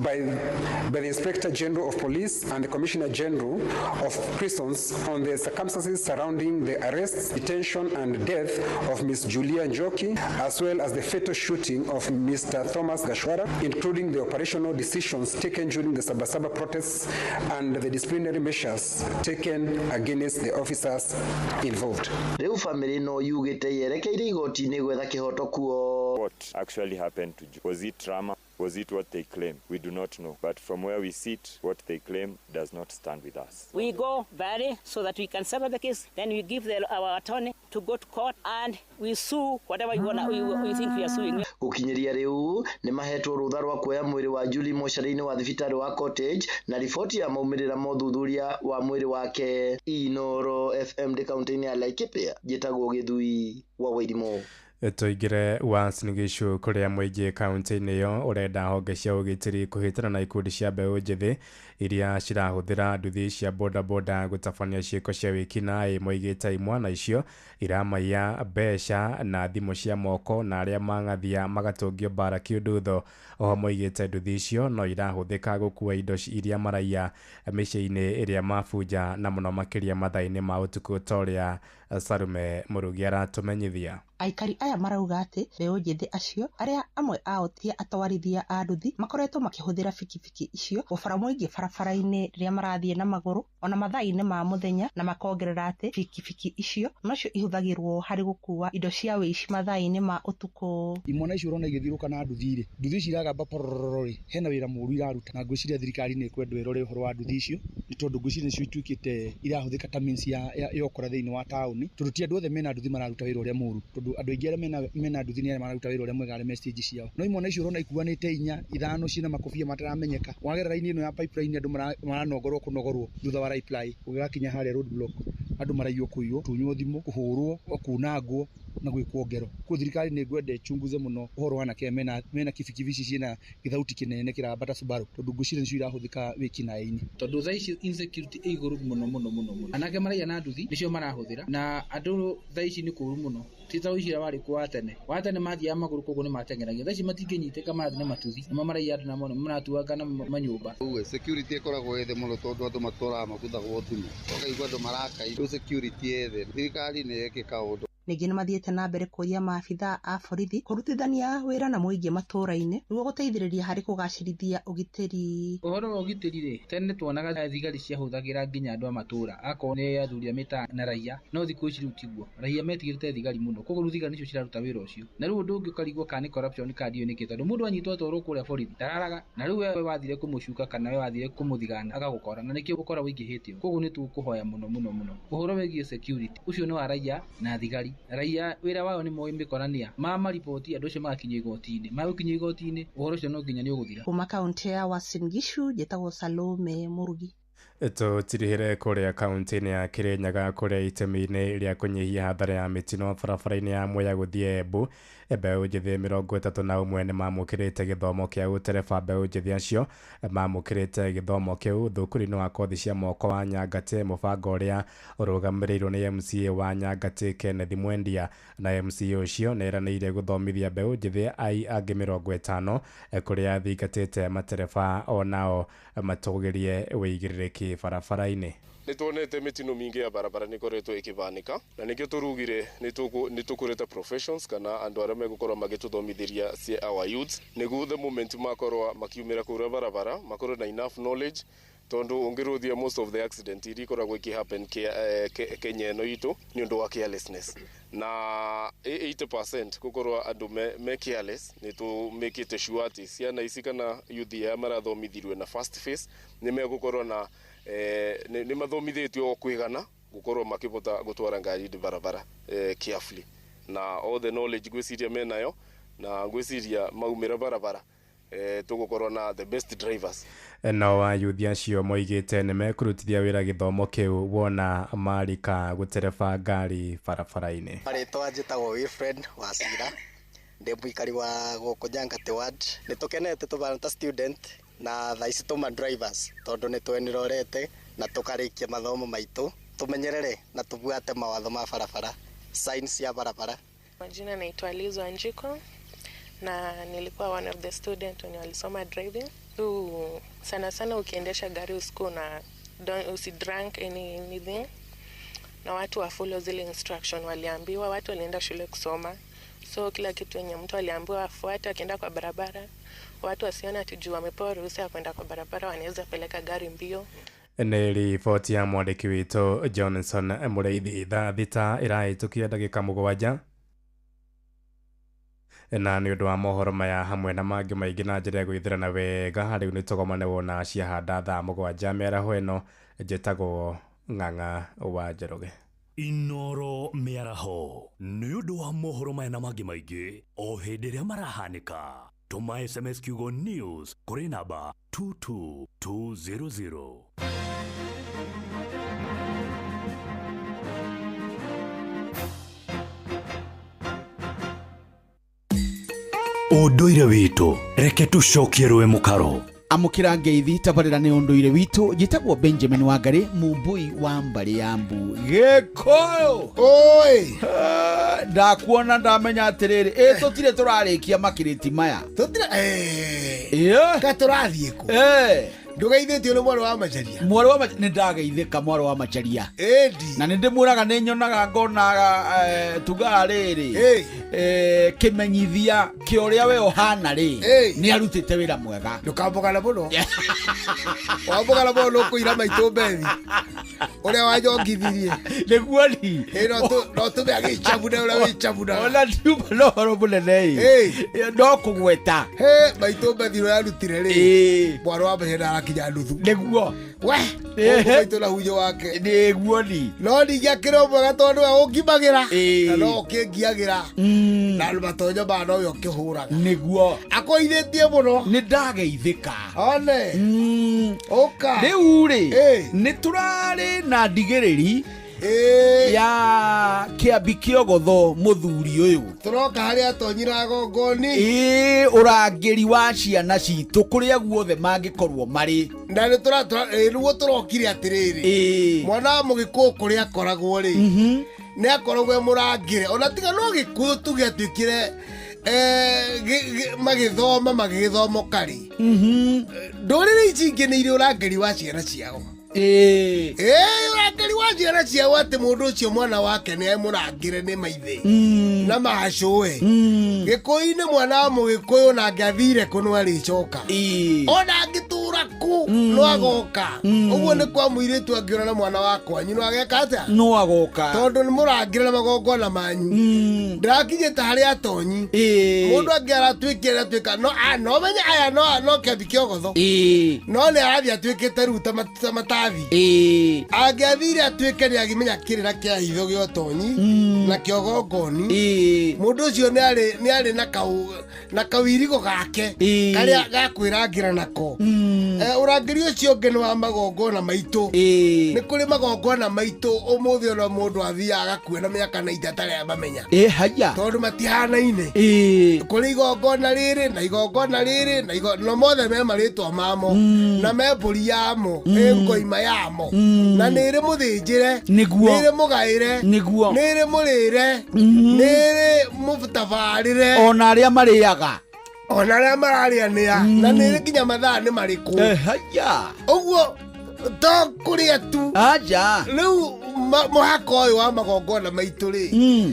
by the Inspector General of Police and the Commissioner General of Prisons on the circumstances surrounding the arrest, detention and death of Ms. Julia Njoki, as well as the fatal shooting of Mr. Thomas Gashwara, including the operational decisions taken during the Sabasaba protests and the disciplinary measures taken against the officers involved. Rĩu bamĩrĩ ĩno yugĩte yerekeire igoti-inĩ gwetha kĩhoto kuo. What actually happened to Julie? Was it trauma? Was it what they claim? We do not know. But from where we sit, what they claim does not stand with us. We go vary so that we can settle the case. Then we give our attorney to go to court and we sue whatever we think we are suing. Gũkinyĩria rĩu nĩ mahetwo rũtha rwa kuoya mwĩrĩ wa Julie mocarĩ-inĩ wa thibitarĩ wa Cottage na riboti ya maumĩrĩra ma ũthuthuria wa mwĩrĩ wake. Inoro FM ndĩ kaunti-inĩ ya Laikipia, njĩtagwo Gĩthui wa Wairimũ. Tũingĩre Uasin Gishu kũrĩa mũingĩ kaunti-inĩ ĩyo ũrenda honge cia ũgitĩri kũhĩtana na ikundi cia mbeũ njĩthĩ iria cirahũthĩra nduthi cia bodaboda gũtabania ciĩko cia wĩkinaĩ. Moigĩte imwana icio iramaiya mbeca na thimũ cia moko na arĩa mang'athia magatũngio mbara kĩũndutho. Oho moigĩte nduthi icio no irahũthĩka gũkua indo iria maraiya mĩciĩ-inĩ ĩrĩa mabunja na mũno makĩria mathaa-inĩ ma ũtukũ ta ũrĩa Sarume Mũrugi aratũmenyithia. Aikari aya marauga atĩ mbeũ njĩthĩ acio arĩa amwe ao ti atwarithia a nduthi makoretwo makĩhũthĩra bikibiki icio gũbara mũingĩ barabara-inĩ rĩrĩa marathiĩ na magũrũ ona mathaa-inĩ ma mũthenya, na makongerera atĩ bikibiki icio nocio ihũthagĩrwo harĩ gũkua indo cia wĩici mathaa-inĩ ma ũtukũ. Imwana icio ũrona igĩthiũrũka na nduthi rĩ, nduthi ici iragamba porororo rĩ, hena wĩra mũru iraruta, na ngwĩciria thirikari nĩ ĩkwendwo ĩrore ũhoro wa nduthi icio, nĩ tondũ ngwĩciria nĩcio ituĩkĩte irahũthĩka ta means ya ũkora thĩinĩ wa taũni, tondũ ti andũ othe mena nduthi mararuta wĩra ũrĩa mũru, tondũ Tondũ andũ aingĩ arĩa mena nduthi nĩ arĩa mararuta wĩra ũrĩa mwega arĩa me stage ciao. No imwana icio ũrona ikuanĩte inya, ithano ciĩna makobia mataramenyeka. Wagera raini ĩno ya pipeline andũ maranongorwo kũnogorwo thutha wa reply. Ũgĩgakinya harĩa road block andũ maraiywo kũiywo, tunywo thimũ, kũhũrwo, kunangwo na gwĩkwo ngero. Koguo thirikari nĩ ngwenda ĩchunguze mũno ũhoro wa anake aya mena kibikibi ici ciĩna gĩthauti kĩnene kĩrambata Subaru, tondũ ngwĩciria nĩcio irahũthĩka wĩkinaĩ-inĩ. Tondũ thaa ici insecurity ĩ igũrũ mũno mũno mũno mũno. Anake maraiya na nduthi nĩcio marahũthĩra na andũ thaa ici nĩ kũru mũno. Ti ta ũici ũrĩa warĩ kuo wa tene. Wa tene mathiaga magũrũ koguo nĩ mateng'eragia. Thaa ici matingĩnyitĩka marathiĩ na matuthi. Nĩmo maraiya andũ namo nĩmo maratuanga na manyũmba. Ũguo security ĩkoragwo ĩ thĩ mũno tondũ andũ matũraga mabuthagwo thimũ. Ũkaigua andũ marakai. Rĩu security ĩ thĩ. Thirikari nĩ ĩke kaũndũ. Ningĩ nĩmathiĩte na mbere kũria maabithaa a borithi kũrutithania wĩra na mũingĩ matũũra-inĩ nĩguo gũteithĩrĩria harĩ kũgacĩrithia ũgitĩri. Ũhoro wa ũgitĩri rĩ, tene tuonaga thigari ciahũthagĩra nginya andũ a matũũra, akorwo nĩ athuri a mĩtaa na raia, no thikũ ici rĩu tiguo. Raia metigĩrĩte thigari mũno, koguo rĩu thigari nĩcio ciraruta wĩra ũcio. Na rĩu ũndũ ũngĩ ũkarigwo kana nĩ corruption kana ndiũĩ nĩkĩ, tondũ mũndũ anyitwo atwarwo kũrĩa borithi ndararaga, na rĩu we wathire kũmũcuka kana we wathire kũmũthigana agagũkora, na nĩkĩo ũkora wĩingĩhĩte ũguo. Koguo nĩ tũkũhoya mũno mũno mũno ũhoro wĩgiĩ security, ũcio nĩ wa raia na thigari. Raia wĩra wao nĩ moĩ mĩkora nĩa, mamariboti andũ acio magakinyio igoti-inĩ, magũkinyio igoti-inĩ ũhoro ũcio no nginya nĩ ũgũthira. Kuma kaunti ya Uasin Gishu njĩtagwo Salome Mũrugi. Tũtirihĩre kũrĩa kaunti-inĩ ya Kirinyaga kũrĩa itemi-inĩ rĩa kũnyihia hathara ya mĩtino barabara-inĩ ya Mwea gũthiĩ Embu. Mbeũ njĩthĩ 31 nĩmamũkĩrĩte gĩthomo kĩa ũtereba. Mbeũ njĩthĩ acio mamũkĩrĩte gĩthomo kĩu thukuru-inĩ wa kothi cia moko wa Nyangatĩ, mũbango ũrĩa ũrũgamĩrĩirwo nĩ MCA wa Nyangatĩ Kenneth Mwendia. Na MCA ũcio nĩeranĩire gũthomithia mbeũ njĩthĩ ai angĩ 50 kũrĩa athingatĩte matereba onao matũgĩrie wĩigĩrĩrĩki barabara-inĩ. Nĩ tuonete mĩtino mĩingĩ ya barabara nĩ ĩkoretwo ĩkĩbanĩka, na nĩkĩo tũrugire nĩ tũkũrĩte professions kana andũ arĩa megũkorwo magĩtũthomithĩria cia our youths, nĩguo the moment makorwo makiumĩra kũrĩa barabara makorwo na enough knowledge, tondũ ũngĩrũthia most of the accident iria ikoragwo ikĩhappen Kenya ĩno itũ nĩ ũndũ wa carelessness, na 80% gũkorwo andũ me careless. Nĩ tũmĩkĩte sure atĩ ciana ici kana youth aya marathomithirwe na first phase nĩ megũkorwo na nĩ mathomithĩtio o kwĩgana gũkorwo makĩhota gũtwara ngari barabara carefully, na all the knowledge ngwĩciria menayo, na ngwĩciria maumĩra barabara tũgũkorwo na the best drivers. Nao ayuthi acio moigĩte nĩ mekũrutithia wĩra gĩthomo kĩu wona marika gũtereba ngari barabara-inĩ. Marĩtwa njĩtagwo Wilfred Wacira, ndĩ mũikari wa gũkũ Nyangatĩ ward. Nĩ tũkenete tũbana ta student na thaa ici tũma drivers, tondũ nĩ twenirorete na tũkarĩkia mathomo maitũ. Tũmenyerere na tũbuate mawatho ma barabara, signs ya barabara. Majina naitwa Liz Wanjiko na nilikuwa one of the student wenye walisoma driving. Tu sana sana ukiendesha gari usiku na usi drunk anything, na watu wa follow zile instruction waliambiwa. Watu walienda shule kusoma, so kila kitu yenye mtu aliambiwa afuate akienda kwa barabara. Watu wasione ati juu wamepewa ruhusa ya kwenda kwa barabara wanaweza peleka gari mbio. Nĩ riboti ya mwandĩki witũ Johnson Mũrĩithi. Thaa 6 ĩrahĩtũkia ndagĩka 7, na nĩ ũndũ wa mohoro maya hamwe na mangĩ maingĩ na njĩra ya gwĩthĩrana wega, rĩu nĩ tũgomane wona ciahanda thaa 7 mĩaraho ĩno. Njĩtagwo Ng'ang'a wa Njoroge. Inoro mĩaraho nĩ ũndũ wa mohoro maya na mangĩ maingĩ o hĩndĩ ĩrĩa marahanĩka. Tũma SMS kiugo news kũrĩ namba 22200. Ũndũire witũ reke tũcokie rũĩ mũkaro. Amũkĩra ngeithi tabarĩra nĩ ũndũire witũ. Njĩtagwo Benjamin Wangari, mũmbui wa mbarĩ ya mbu Gĩkũyũ. Oi, ndakuona ndamenya atĩrĩrĩ, ĩ tũtirĩ tũrarĩkia makĩrĩti maya. Tũtirĩ ka tũrathiĩ kũ? Ndũgeithĩtio nĩ mwarĩ wa Macharia? Mwarĩ wa Macharia, nĩ ndageithĩka mwarĩ wa Macharia. Ĩndi. Na nĩ ndĩmwĩraga nĩ nyonaga ngona tugaga rĩrĩ, kĩmenyithia kĩa ũrĩa we ũhana rĩ, nĩ arutĩte wĩra mwega. Ndũkambũgana mũno. Wambũgana mũno nũkũira maitũ mbethi. Ũrĩa wanyongithirie. Nĩguo ni. Ĩ no tũme agĩcabuna ũrĩa wĩcabunaga. Ona ndiuma na ũhoro mũnene ĩ. No kũgweta. He maitũ mbethi ũrĩa arutire rĩ. Mwarĩ wa Macharia tũrakinya nuthu. Nĩguo. We, Ehe. ũgũitũ na hunjo wake. Nĩguo ni. No ndingĩakĩrĩ o mwega tondũ nĩwe ũngimagĩra. Ĩĩ. Na no ũkĩngiagĩra. Na matonyo maya nowe ũkĩhũraga. Nĩguo. Akũithĩtie mũno. Nĩ ndageithĩka. One. Ũka. Rĩu rĩ, nĩ tũrarĩ na ndigĩrĩri ya kĩambi kĩogotho mũthuri ũyũ. Tũroka harĩa atonyire agongoni. Ĩĩ, ũrangĩri wa ciana citũ kũrĩa guothe mangĩkorwo marĩ. Na nĩ nĩguo tũrokire atĩrĩrĩ. Mwana wa mũgĩkũyũ kũrĩa akoragwo rĩ, nĩ akoragwo e mũrangĩre. Ona tiga no gĩkũyũ tuge atuĩkire magĩthoma magĩgĩthomoka rĩ. Ndũrĩrĩ ici ingĩ nĩ irĩ ũrangĩri wa ciana ciao. Ĩĩ. Ũrangĩri wa ciana ciao atĩ mũndũ ũcio mwana wake nĩ mũrangĩre nĩ maithe na macũe. Gĩkũyũ-inĩ mwana wa mũgĩkũyũ ona angĩathire kũ no arĩcoka. Ona angĩtũra kũ no agoka. Ũguo nĩ kwa mũirĩtu angĩona na mwana wa kwanyu no ageka atĩa? No agoka. Tondũ nĩ mũrangĩre na magongona manyu. Ndĩrakinyĩte harĩ atonyi. Mũndũ angĩ aratuĩkire atuĩka no no menye aya no no kĩambi kĩogotho. No nĩ arathiĩ atuĩkĩte rĩu ta matathi. Angĩathire atuĩke nĩ agĩmenya kĩrĩra kĩa hitho gĩa ũtonyi na kĩa ũgongoni. Mũndũ ũcio nĩ arĩ na kau na kawirigo gake karĩa gakwĩrangĩra nako. Ũrangĩri ũcio ũngĩ nĩ wa magongona maitũ. Nĩ kũrĩ magongona maitũ ũmũthĩ ona mũndũ athiaga agakua na mĩaka na ita atarĩ amamenya. Ĩ haya. Tondũ matihanaine. Kũrĩ igongona rĩrĩ na igongona rĩrĩ na na mothe me marĩtwa mamo na me mbũri yamo ĩ ngoima yamo na nĩ ĩrĩ mũthĩnjĩre Nĩguo. nĩ ĩrĩ mũgaĩre Nĩguo. nĩ ĩrĩ mũrĩre nĩ ĩrĩ mũtabarĩre Ona arĩa marĩaga. Ona arĩa mararĩanĩa na nĩ ĩrĩ nginya mathaa nĩ marĩkũ. Haya. Ũguo to kũrĩa tu. Aja. Rĩu mũhaka ũyũ wa magongona maitũ rĩ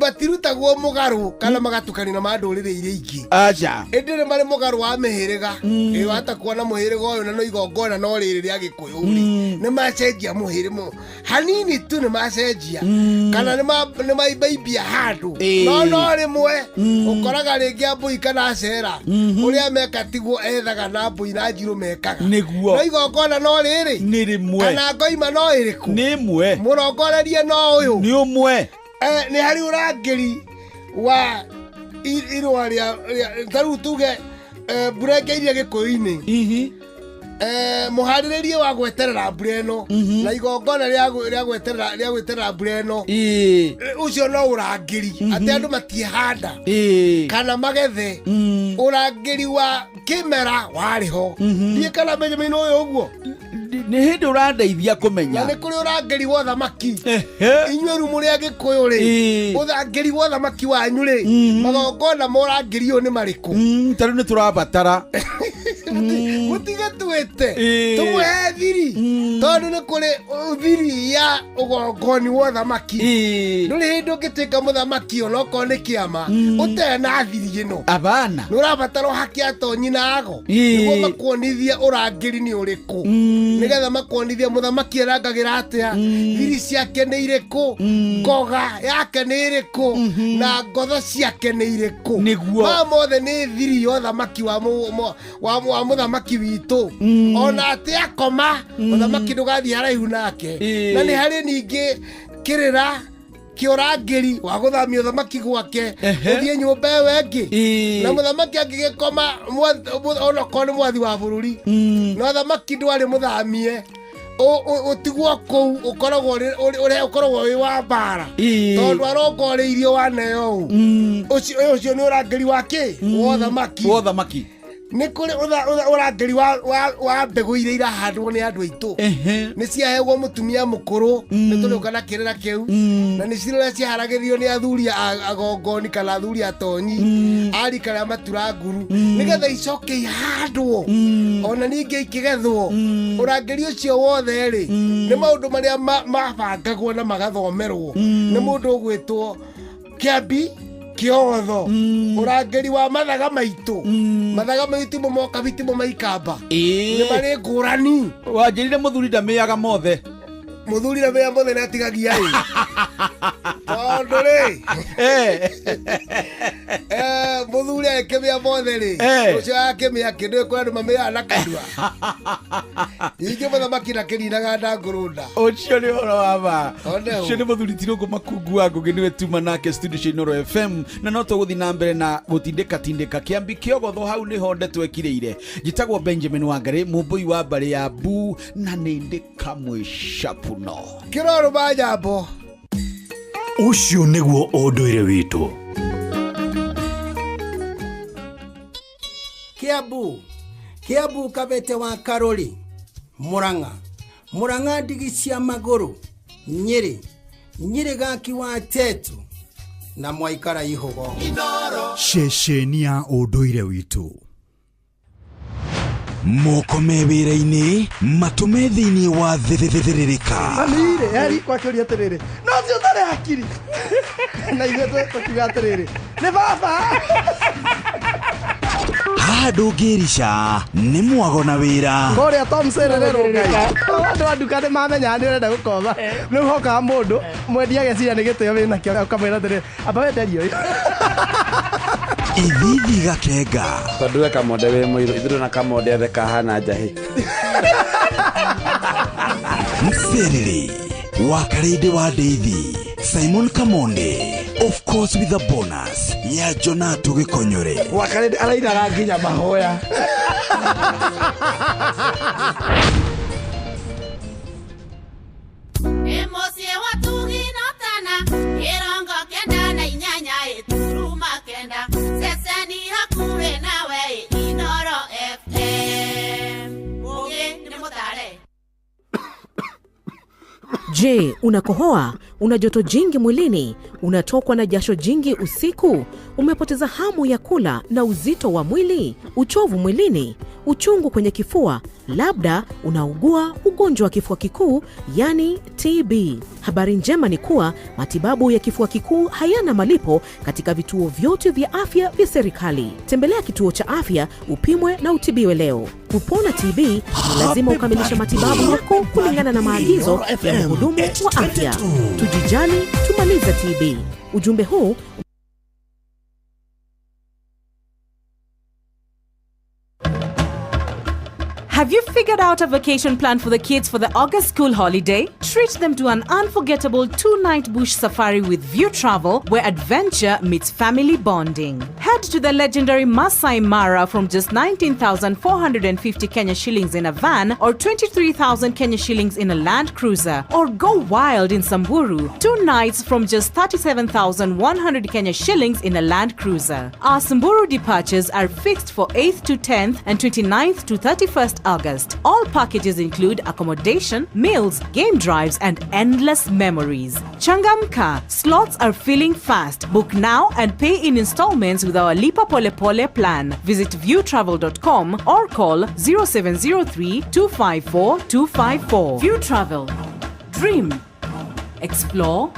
matirutagwo mũgarũ kana magatukanio na ma ndũrĩrĩ iria ingĩ. Aja. Ĩndĩ nĩ marĩ mũgarũ wa mĩhĩrĩga. Ĩ wahota kuona mũhĩrĩga ũyũ na no igongona no rĩrĩ rĩa gĩkũyũ rĩ nĩ macenjia mũhĩrĩ hanini tu nĩ macenjia kana nĩ maibaimbia handũ no no rĩmwe ũkoraga rĩngĩ ambũi kana acera ũrĩa meka tiguo ethaga na mbũi na njirũ mekaga. Nĩguo. No igongona no rĩrĩ nĩ rĩmwe kana ngoima no ĩrĩkũ? Nĩ ĩmwe. Mũrongorerie no ũyũ. Nĩ ũmwe. Nĩ harĩ ũrangĩri wa irũa rĩa ta rĩu tuge mbura ĩngĩiria gĩkũyũ-inĩ. Mũharĩrĩrie wa gweterera mbura ĩno na igongona rĩa gweterera mbura ĩno. Ũcio no ũrangĩri atĩ andũ matiehanda kana magethe. Ũrangĩri wa kĩmera warĩ ho. Ndiĩ kana Benjamin ũyũ ũguo. Nĩ hĩndĩ ũrandeithia kũmenya. Na nĩ kũrĩ ũrangĩri wa ũthamaki. Inyuĩ rĩu mũrĩ Agĩkũyũ rĩ, ũrangĩri wa ũthamaki wanyu rĩ, magongona ma ũrangĩri ũyũ nĩ marĩkũ? Ta rĩu nĩ tũrabatara. Mũtige twĩte. Tũmũhe thiri. Tondũ nĩ kũrĩ thiri ya ũgongoni wa ũthamaki. Ndũrĩ hĩndĩ ũngĩtuĩka mũthamaki onokorwo nĩ kĩama ũtarĩ na thiri ĩno. Abana. Nĩ ũrabatara ũhake atonyi na ago. Nĩguo makuonithie ũrangĩri nĩ ũrĩkũ. Nĩgetha makuonithie mũthamaki arangagĩra atĩa, thiri ciake nĩ irĩkũ, ngoga yake nĩ ĩrĩkũ, na ngotho ciake nĩ irĩkũ. Nĩguo. Maya mothe nĩ thiri ya ũthamaki wa mũthamaki witũ. Ona atĩ akoma, mũthamaki ndũgathiĩ haraihu nake. Na nĩ harĩ ningĩ kĩrĩra kĩũrangĩri wa gũthamia ũthamaki gwake ũthiĩ nyũmba ĩyo ĩngĩ. Na mũthamaki angĩgĩkoma onokorwo nĩ mwathi wa bũrũri, na ũthamaki ndwarĩ mũthamie, ũtigwo kũu ũkoragwo ũkoragwo wĩ wa mbara. Tondũ arongoreirio waneo ũũ. Ũcio nĩ ũrangĩri wa kĩ? Wa ũthamaki. Wa ũthamaki. Nĩ kũrĩ ũrangĩri wa mbegũ iria irahandwo nĩ andũ aitũ. Nĩ ciaheagwo mũtumia mũkũrũ, nĩ tũrĩũka na kĩrĩra kĩu. Na nĩ cirĩa ciaharagĩrio nĩ athuri agongoni kana athuri atonyi, a rika rĩa matura nguru, nĩgetha icoke ihandwo ona ningĩ ikĩgethwo. Ũrangĩri ũcio wothe rĩ, nĩ maũndũ marĩa mabangagwo na magathomerwo nĩ mũndũ ũgwĩtwo Kĩambi kĩogotho. Ũrangĩri wa mathaga maitũ. Mathaga maitũ timo moka timo maikamba. Nĩ marĩ ngũrani. Wanjĩrire mũthuri ndamĩaga mothe. Mũthuri ndamĩaga mothe nĩ atigagia ĩ. Tondũ rĩ, mũthuri agĩkĩmĩa mothe rĩ, ũcio akĩmĩa kĩndũ kũrĩ andũ mamĩaga na kanua. Ningĩ mũthamaki ndakĩninaga ndangũrũnda. Ũcio nĩ ũhoro wa ma. One Ũcio nĩ mũthuri Tirũngũ Makungu wa Ngũgĩ, nĩwe tuma nake studio cia Inooro FM, na no tũgũthiĩ na mbere na gũtindĩka tindĩka kĩambi kĩogotho. Hau nĩho ndeto ĩkirĩire. Njĩtagwo Benjamin Wangarĩ, mũmbũi wa mbarĩ ya bu, na nĩ ndĩ kamwe capuno. Kĩrorũ ma nyambo. Ũcio nĩguo ũndũire witũ. Kiambu, Kiambu, Kabete wa Karori, Murang'a, Murang'a, ndigi cia magũrũ, Nyĩrĩ, Nyĩrĩ, gaki wa Tetu na mwaikara ihũgo. Ceceni ya ũndũire witũ. Moko me wĩra-inĩ, matũme thĩinĩ wa thĩrĩrĩka. Mami-rĩ eri kwakĩũria atĩrĩrĩ, no ũcio ũtarĩ hakiri, na ithuĩ tũkiuga atĩrĩrĩ, nĩ baba. Haha ndũngĩrica nĩ mwago na wĩra. Kũrĩa Tom Serererwo Ngai, andũ a nduka nĩ mamenyaga nĩ ũrenda gũkomba. Rĩu hokaga mũndũ mwendia ageciria nĩ gĩtĩo wĩnakĩo, ũkamwĩra atĩrĩrĩ, amba wenderio ũyũ. Ithithi gakenga. Tondũ we Kamonde wĩ mũirũ, ithuĩ na Kamonde othe kahana njahĩ. Mserere wa Karĩndĩ wa Ndeithi Simon Kamonde, of course with a bonus ya Jonatu Gĩkonyore. Wakarĩndĩ arainaga nginya mahoya. Mũciĩ wa Tuginotana, 98 turuma 9, ceceni hakuhĩ nawe, Inoro FM. Mũgĩ nĩ mũtare. Je, unakohoa? Una joto jingi mwilini? Unatokwa na jasho jingi usiku? Umepoteza hamu ya kula na uzito wa mwili? Uchovu mwilini? Uchungu kwenye kifua? Labda unaugua ugonjwa wa kifua kikuu, yani TB. Habari njema ni kuwa matibabu ya kifua kikuu hayana malipo katika vituo vyote vya afya vya serikali. Tembelea kituo cha afya upimwe na utibiwe leo. Kupona TB ni lazima ukamilishe matibabu yako kulingana na maagizo ya mhudumu wa afya. Tujijali, tumalize TB. Ujumbe huu Have you figured out a vacation plan for the kids for the August school holiday? Treat them to an unforgettable 2-night bush safari with View Travel, where adventure meets family bonding. Head to the legendary Masai Mara from just 19,450 Kenya shillings in a van or 23,000 Kenya shillings in a Land Cruiser. Or go wild in Samburu, 2 nights from just 37,100 Kenya shillings in a Land Cruiser. Our Samburu departures are fixed for 8th to 10th and 29th to 31st August. All packages include accommodation, meals, game drives, and endless memories. Changamka, slots are filling fast. Book now and pay in installments with our Lipa Pole Pole plan. Visit viewtravel.com or call 0703 254 254. View Travel. Dream. Explore.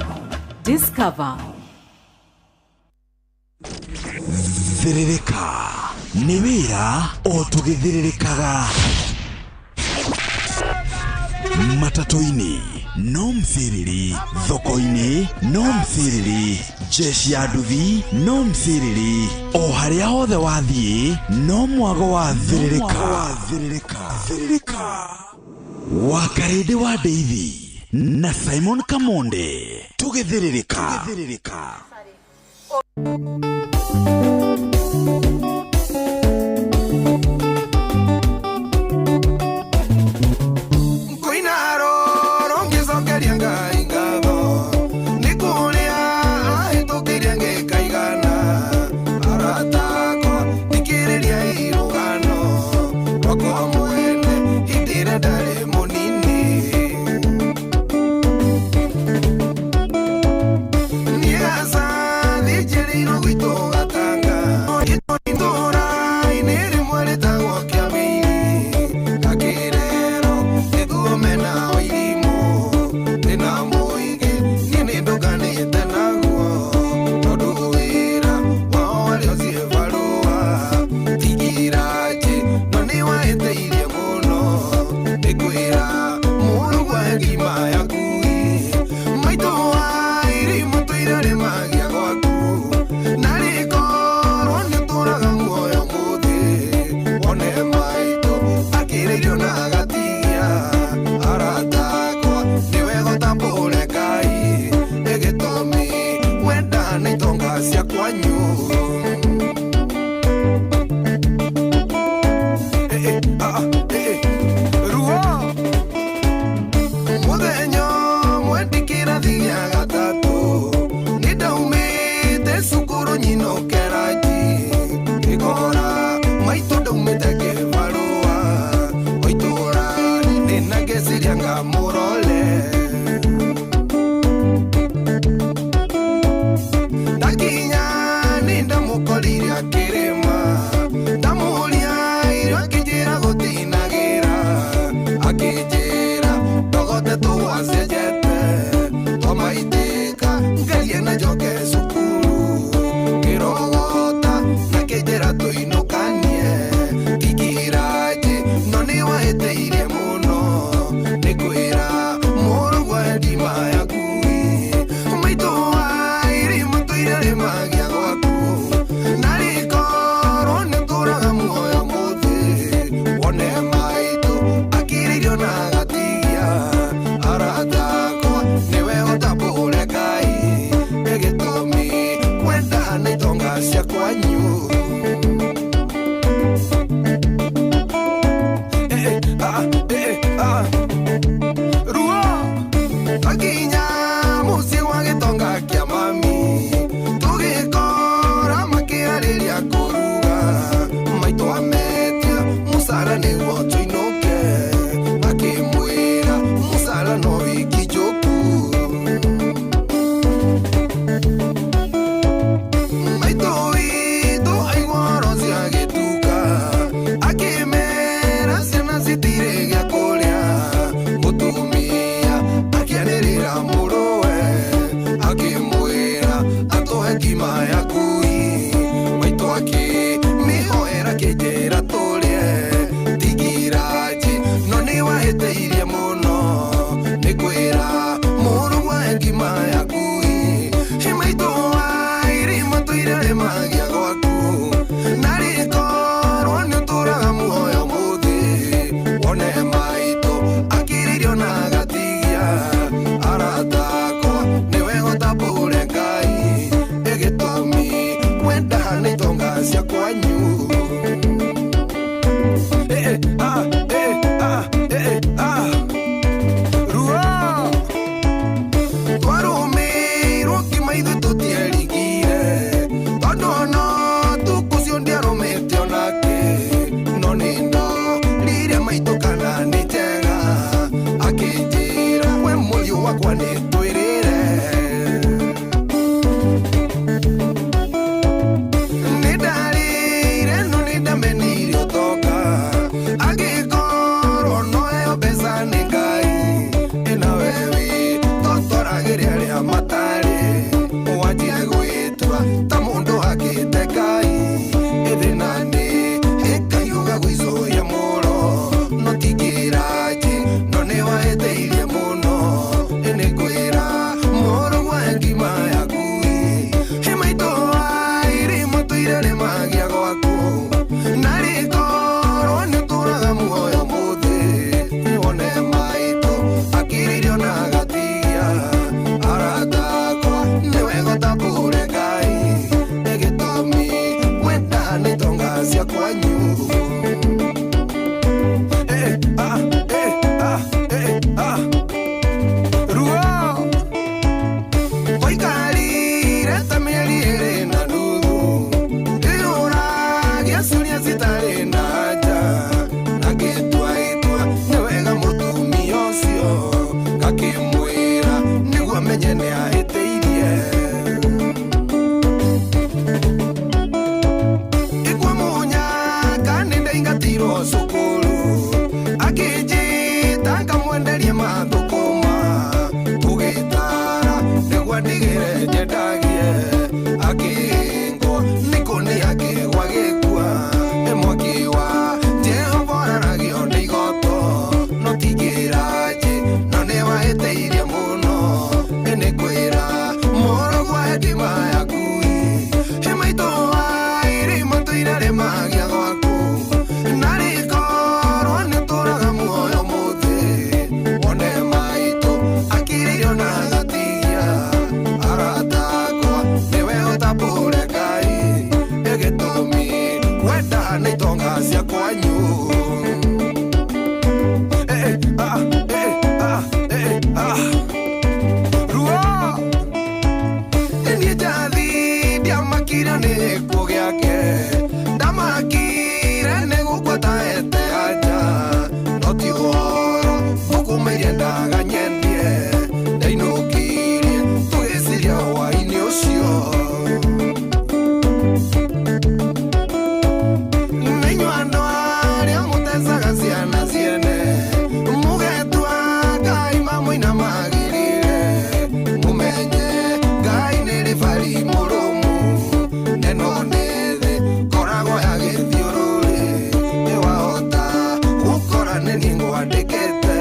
Discover. Thĩrĩrĩka nĩ wĩra o tũgĩthĩrĩrĩkaga matatũ-inĩ, no mcĩrĩri thoko-inĩ, no mcĩrĩri jeshi ya nduthi, no mcĩrĩri o harĩa hothe wathiĩ, no mwago wa thĩrĩrĩka. Thĩrĩrĩka wa Karĩndĩ wa Ndeithi na Simon Kamonde, tũgĩthĩrĩrĩka. Kwĩna roro ngĩcokeria Ngai ngatho nĩ kũrĩa ahĩtũkĩire ngĩkaigana. Arata akwa, thikĩrĩria irũgano rwakwa mwene hĩndĩ ĩrĩa ndarĩ mũnini. Niĩ aca thĩnjĩrĩirwo gwitũ Gatanga. Na itonga cia kwanyu. Eh, eh, ah, eh, ah, eh, ah. Ruo niĩ njathi ndiamakire nĩ gĩkuũ gĩake, ndamakire nĩ gũkua taete anja, no ti ũhoro ũkumĩire ndaganyendie, ndainũkirie tũgĩciria hwaĩ-inĩ ũcio. Nĩ inyuĩ andũ arĩa mũtecaga ciana ciene, mũgetua Ngai mamũinamagĩrĩre, mũmenye Ngai nĩ rĩbari mũrũmu, neno nĩ thĩ koragwo ya gĩthiũrũrĩ, nĩwahota gũkora nĩ niĩ ngwandĩkĩte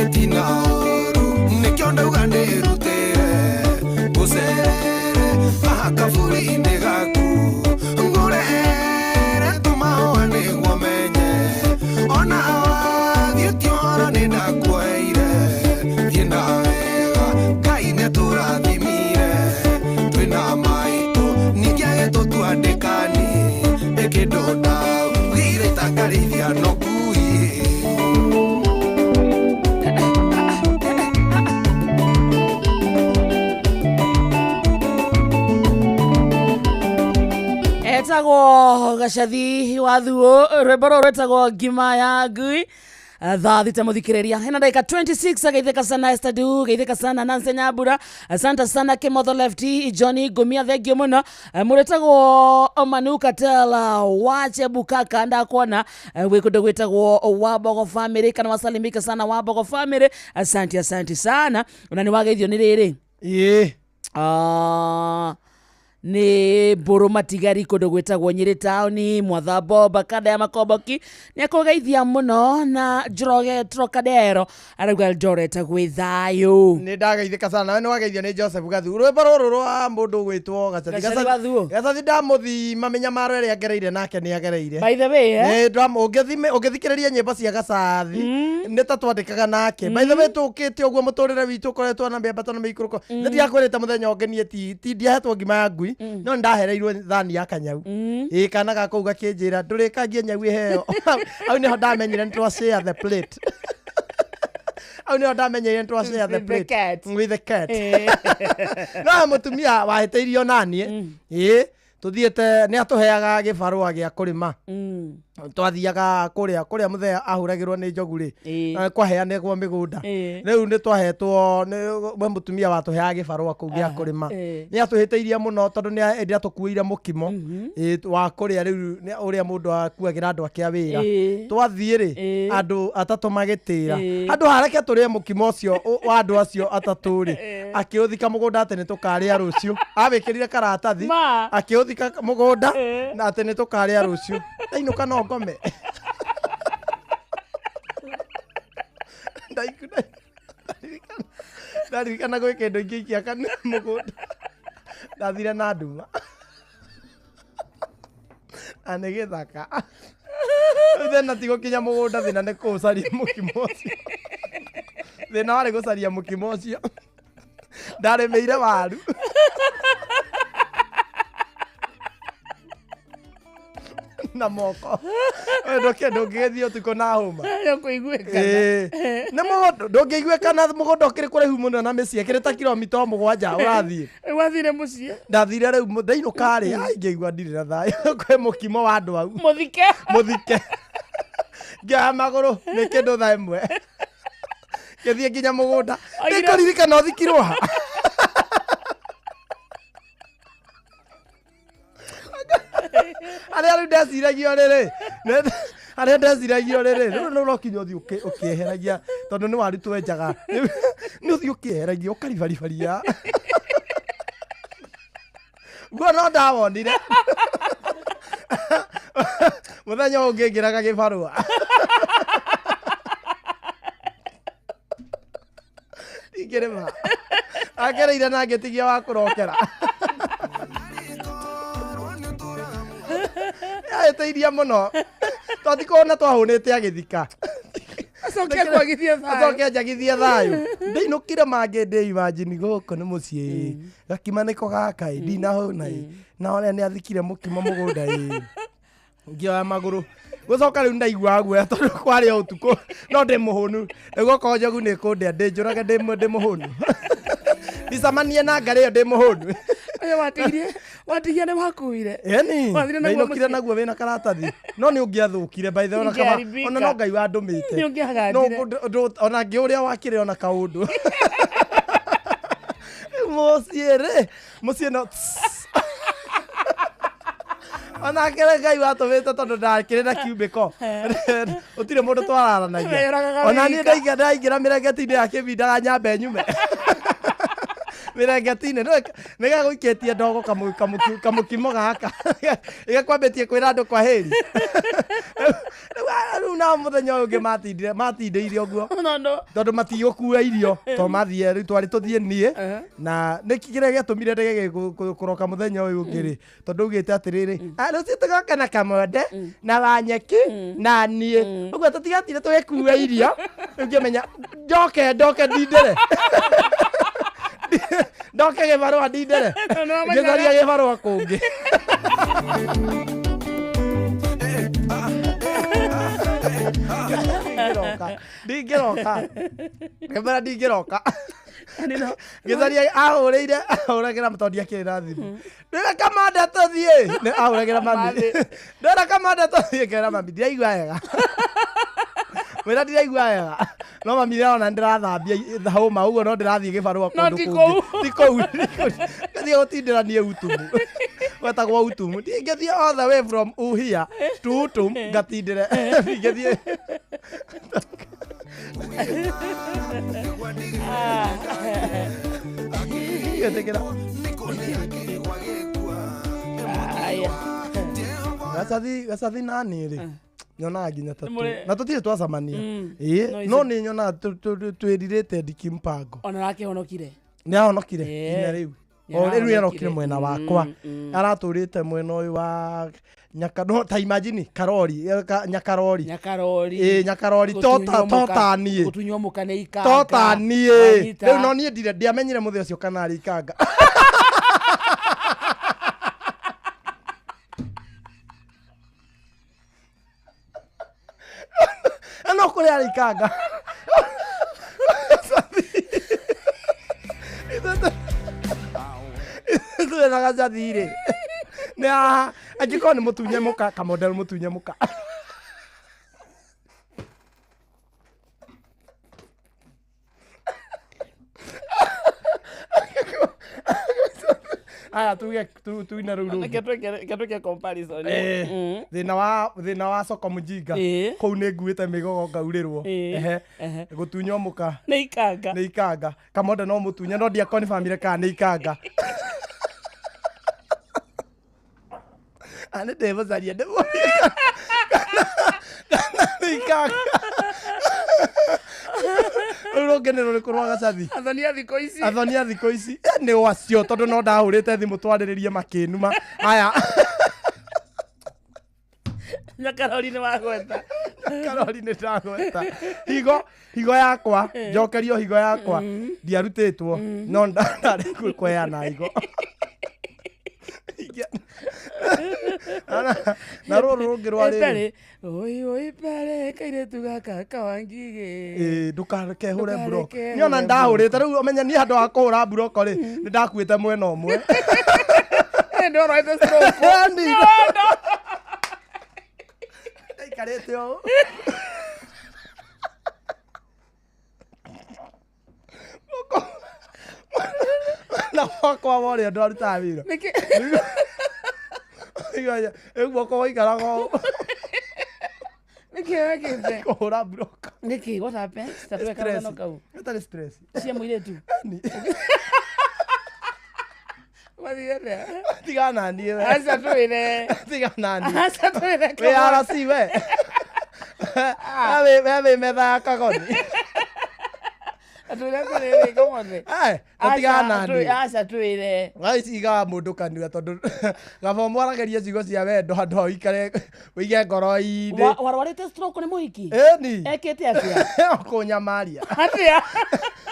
ĩtina ũru, nĩkĩo ndauga ndĩrutĩre ngũcerere haha kaburi-inĩ gaku, ngũrehere tũmahũa nĩguo menye ona wathiĩ ti ũhoro nĩ ndakuoeire, thiĩ na wega Ngai nĩatũrathimire, twĩna maitũ ningĩ agĩtũtua ndĩkani, ĩkĩndũ ndaugire itakarĩithia no ngui. Etagwo Gacathi wa Thuo, rwĩmbo rũrũ rwĩtagwo Ngima ya Ngui. Thaa 6 mũthikĩrĩria hena ndagĩka 26. Ageithĩka sana Esther Du, geithĩka sana Nancy Nyambura, asante sana Kimotho Lefty Johnny Ngumia, thengio mũno. Mũrĩtagwo Manu Katela wa Chebukaka, ndakuona wĩ kũndũ gwĩtagwo Wabogo family, kana wasalimika sana Wabogo family, asante asante sana. Ona nĩ wageithio nĩ rĩrĩ ĩĩ nĩ mbũrũ matigari kũndũ gwĩtagwo Nyĩrĩ taũni, Mwatha Bomba kanda ya Makomboki nĩ akũgeithia mũno, na Njoroge Trocadero arauga Eldoret gwĩ thayũ. Nĩ ndageithĩka sana, nawe nĩ wageithio nĩ Joseph Gathu. Rwĩmbo rũrũ rwa mũndũ ũgwĩtwo Gacathi. Gacathi wa Thuo. Gacathi ndamũthima mĩnyamaro ĩrĩa agereire nake nĩ agereire. By the way, eh? Nĩ ũngĩthikĩrĩria nyĩmbo cia Gacathi nĩ ta twandĩkaga nake. By the way, tũkĩte ũguo mũtũrĩre witũ ũkoretwo na mĩambato na mĩikũrũko. Nĩ ndiakwĩrĩte mũthenya ũngĩ niĩ ti ndiahetwo ngima ya ngui, no nĩ ndahereirwo thani ya kanyau. Ĩĩ, kana ga kũu gakĩnjĩra ndũrĩkangie nyau ĩheo. Hau nĩho ndamenyire nĩ twa share the plate. Hau nĩho ndamenyire nĩ twa share the With the plate. cat. With the cat. No he mũtumia wahĩtĩirio naniĩ. Ĩĩ, tũthiĩte nĩ atũheaga gĩbarũa gĩa kũrĩma. Twathiaga kũrĩa mũthee ahũragĩrwo nĩ njogu rĩ, kwaheanagwo mĩgũnda. Rĩu nĩ twahetwo nĩ we mũtumia watũheaga gĩbarũa kũu gĩa kũrĩma. Nĩ atũhĩtĩirie mũno tondũ nĩ ĩndĩ atũkuĩire mũkimo wa kũrĩa rĩu nĩ ũrĩa mũndũ akuagĩra andũ ake a wĩra. Twathiĩ rĩ, andũ atatũ magĩtĩra. Handũ hareke tũrĩe mũkimo ũcio wa andũ acio atatũ rĩ, akĩũthika mũgũnda atĩ nĩ tũkarĩa rũciũ. Awĩkĩrire karatathi, akĩũthika mũgũnda na atĩ nĩ tũkarĩa rũciũ. Ndainũka no ngome. Ndaririkana gwĩ kĩndũ ingĩikia kanua mũgũnda. Ndathire na nduma. Na nĩ gĩthaka. Rĩu thĩna ti gũkinya mũgũnda, thĩna nĩ kũũcaria mũkimo ũcio. Thĩna warĩ gũcaria mũkimo ũcio. Ndarĩmĩire waru. Na moko. Ndũngĩgĩthiĩ ũtukũ na hũma. Nĩũkũiguĩkana. Nĩ mũgũnda ndũngĩiguĩkana, mũgũnda ũkĩrĩ kũraihu mũno na mĩciĩ, ĩkĩrĩ ta kilomita o 7 ũrathiĩ. Rĩu wathire mũciĩ? Ndathire rĩu ndainũka rĩ, ai ngĩigua ndirĩ na thayũ. Kwĩ mũkimo wa andũ au. Mũthike. Mũthike. Ngĩoya magũrũ nĩ kĩndũ thaa 1. Ngĩthiĩ nginya mũgũnda. Oigire- Nĩngũririkana ũthikirwo ha. Arĩa rĩu ndeciragio rĩrĩ, arĩa ndeciragio rĩrĩ, rĩu no kinya ũthiĩ ũkĩeheragia, tondũ nĩ waru twenjaga. Rĩu nĩ ũthiĩ ũkĩeheragia, ũkaribaribaria. Guo no ndawonire. Mũthenya ũngĩ ngĩraga gĩbarũa. Ingĩrĩma. Akereire na ngĩtigia wa kũrokera. Ahĩtĩirie mũno. Twatikona twahũnĩte agĩthika. Acoke akwagithie thayũ. Acoke anjagithie thayũ. Ndinũkire mangĩ ndĩ imagine gũkũ nĩ mũciĩ. Gakima nĩko gaka ĩ, ndinahũna ĩ. Na ũrĩa nĩ athikire mũkimo mũgũnda ĩ. Ngĩoya magũrũ gũcoka rĩu ndaigua guoya tondũ kwarĩ o ũtukũ no ndĩ mũhũnu rĩu okorwo njogu nĩ kũndĩa ndĩnjũrage ndĩ mũhũnu ndicamanie na ngarĩ ĩyo ndĩ mũhũnu. Ũyũ watigirie watigia nĩ wakuire. Eni Wathire naguo ndainũkire mũciĩ. Naguo wĩna karatathi no nĩ ũngĩathũkire by the way, ona kaba Ũngĩharibika. ona no Ngai wandũmĩte. Nĩ ũngĩagandire. No ona ngĩ ũrĩa wakĩrĩ ona kaũndũ. Rĩu mũciĩ rĩ mũciĩ no onake rĩ Ngai watũmĩte tondũ ndakĩrĩ na kiumbĩko ũtirĩ mũndũ twararanagia Weyũragaga ona niĩ wika. ndaingĩra mĩrengeti-inĩ ya kĩbindaga nyambe nyume mĩrengeti-inĩ nĩgegũikĩtie ndogo kamũkimo gaka ĩgakwambĩtie kwĩra andũ kwa heri. Rĩu nao mũthenya ũyũ ũngĩ matindire matindĩire ũguo tondũ matigũkua irio tondũ mathiĩ rĩu twarĩ tũthiĩ niĩ na nĩkĩ kĩrĩa gĩatũmire ndege kũroka mũthenya ũyũ ũngĩ rĩ tondũ augĩte atĩrĩrĩ, "Ah, rũciũ tũgoka na kamonde na wanyeki na niĩ ũguo tũtigatire tũgĩkua irio." Rĩu ngĩmenya njoke ndoke ndindĩre ndoke gĩbarũa ndindĩre ngĩcaria gĩbarũa kũngĩ. Ndingĩroka ndingĩroka ngĩmera ndingĩroka ngĩcaria ahũrĩire ahũragĩra tondũ ndiakĩrĩ na thimũ ndĩra kamanda tũthiĩ. Nĩ ahũragĩra mami ndĩra kamanda tũthiĩ ngera mami ndiraigua wega mwĩra ndiraigua wega no mami ndĩrona ndĩrathambia hũma ũguo no ndĩrathiĩ gĩbarũa No kũndũ ti kũngĩ kũu. Ti kũu ngathiĩ gũtindĩra niĩ utumu gwetagwo utumu ndingĩthiĩ all the way from uhia to utum ngatindĩre ndingĩthiĩ. Ngĩtĩkĩra. Gacathi gacathi nani rĩ nyonaga nginya ta na tũtirĩ twacamania ĩĩ No no nĩ nyonaga twĩrirĩte ndiki mpango. Ona rakĩhonokire. Nĩ ahonokire nginya rĩu Nĩ o rĩu arahonokire. arokire mwena wakwa aratũrĩte mwena ũyũ wa nyaka no ta imagine karori nyakarori. Nyakarori. Ĩĩ nyakarori tota tota niĩ Gũtunywo mũka nĩ ikanga. tota niĩ Wanyita. rĩu no niĩ ndire ndiamenyire mũthĩ ũcio kana arĩ ikanga. No kũrĩa arĩ ikanga ithuĩ na gacathi rĩ nĩ haha angĩkorwo nĩ mũtunye mũka kamodel mũtunye mũka. Aya tuge tuine rĩu rũngĩ. Reke twĩke comparison. Eh, thĩna wa soko mũjinga kũu nĩ nguĩte mĩgogo ngaurĩrwo. Ehe gũtunywo mũka nĩ ikanga nĩ ikanga kamonde no mũtunye no ndiakonfamire kana nĩ ikanga. Ah, nĩ ndĩmũcaria ndĩmũrie kana nĩ ikanga. Rũu rũngĩ nĩ rũrĩkũ rwa gacathi? Athoni a thikũ ici. Athoni a thikũ ici. Eh, nĩ wacio tondũ no ndahũrĩte thimũ twarĩrĩrie makĩnuma aya. Nyakarori nĩ wagweta. Karori nĩ ndagweta higo higo yakwa njokerio higo yakwa ndiarutĩtwo no ndarĩ kũheana higo. Na rũrũ rũngĩ rwa rĩrĩ Ĩtarĩ, oi oi pare kairĩtu gaka kawangigĩ. Ĩĩ, ndũkarekehũre mburoko Ndũkarekehũre niĩ ona ndahũrĩte rĩu ũmenye niĩ handũ ha kũhũra mburoko rĩ nĩ ndakuĩte mwena ũmwe. Ndorwaite stroke. Yaani. Ndaikarĩte ũũ na wakwa wa ũrĩa ndwarutaga wĩra rĩu guoko waikaraga ũũ. Nĩkĩ wekĩte? Kũhũra mburoko. Nĩkĩ what happened? Ta tweka Stress. karũgano kau. Ĩtarĩ stress. Cia mũirĩtu. Wathire atĩa? Tiga naniĩ we. Aca twĩre. Tiga naniĩ. Aca twĩre Wĩ RC we. We wĩ metha ya kagoni. Atwĩre atĩrĩrĩ kamothe. Eh, na tiga naniĩ. Aca twĩre. Thaa ici igaga mũndũ kanua tondũ gaba mwaragerie ciugo cia wendo handũ ha ũikare ũige ngoro-inĩ. Warwarĩte stroke nĩ mũhiki? Ĩni. Ekĩte atĩa? Kũnyamaria. Atĩa?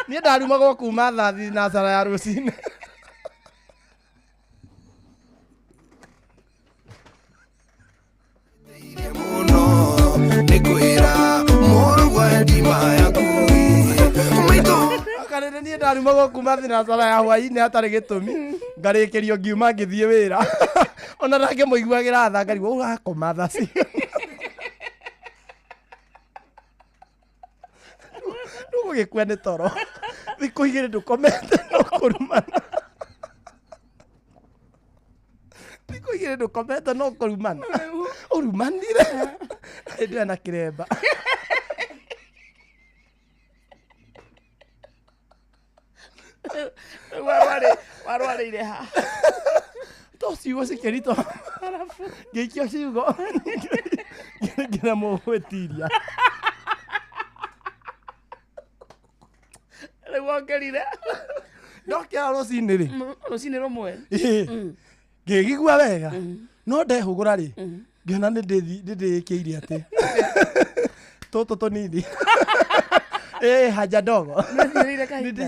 Niĩ ndarumagwo kuma thaa thinacara ya rũcinĩ. Ndarumagwo kuma thinacara ya hwainĩ hatarĩ gĩtũmi ngarĩkĩrio ngiuma ngĩthiĩ wĩra ona ndangĩmũiguagĩra tha ngarigwo ũgakoma tha cigana ndũgũgĩkua nĩ toro thikũ igĩrĩ ndũkomete no kũrumana thikũ igĩrĩ ndũkomete no kũrumana ũrumanire hĩndĩ ĩyo na kĩremba. Warwarĩire ha? To ciugo cikĩritũ ngĩikio ciugo ngĩremwo gwĩtiria. Rĩu wongerire ndokĩra rũcinĩ rĩ rũcinĩ rũmwe ngĩgigua wega no ndehũgũra rĩ ngĩona nĩ ndĩĩkĩire atĩ tũtũ tũnini haja ndogo nĩ ndĩthire kahinda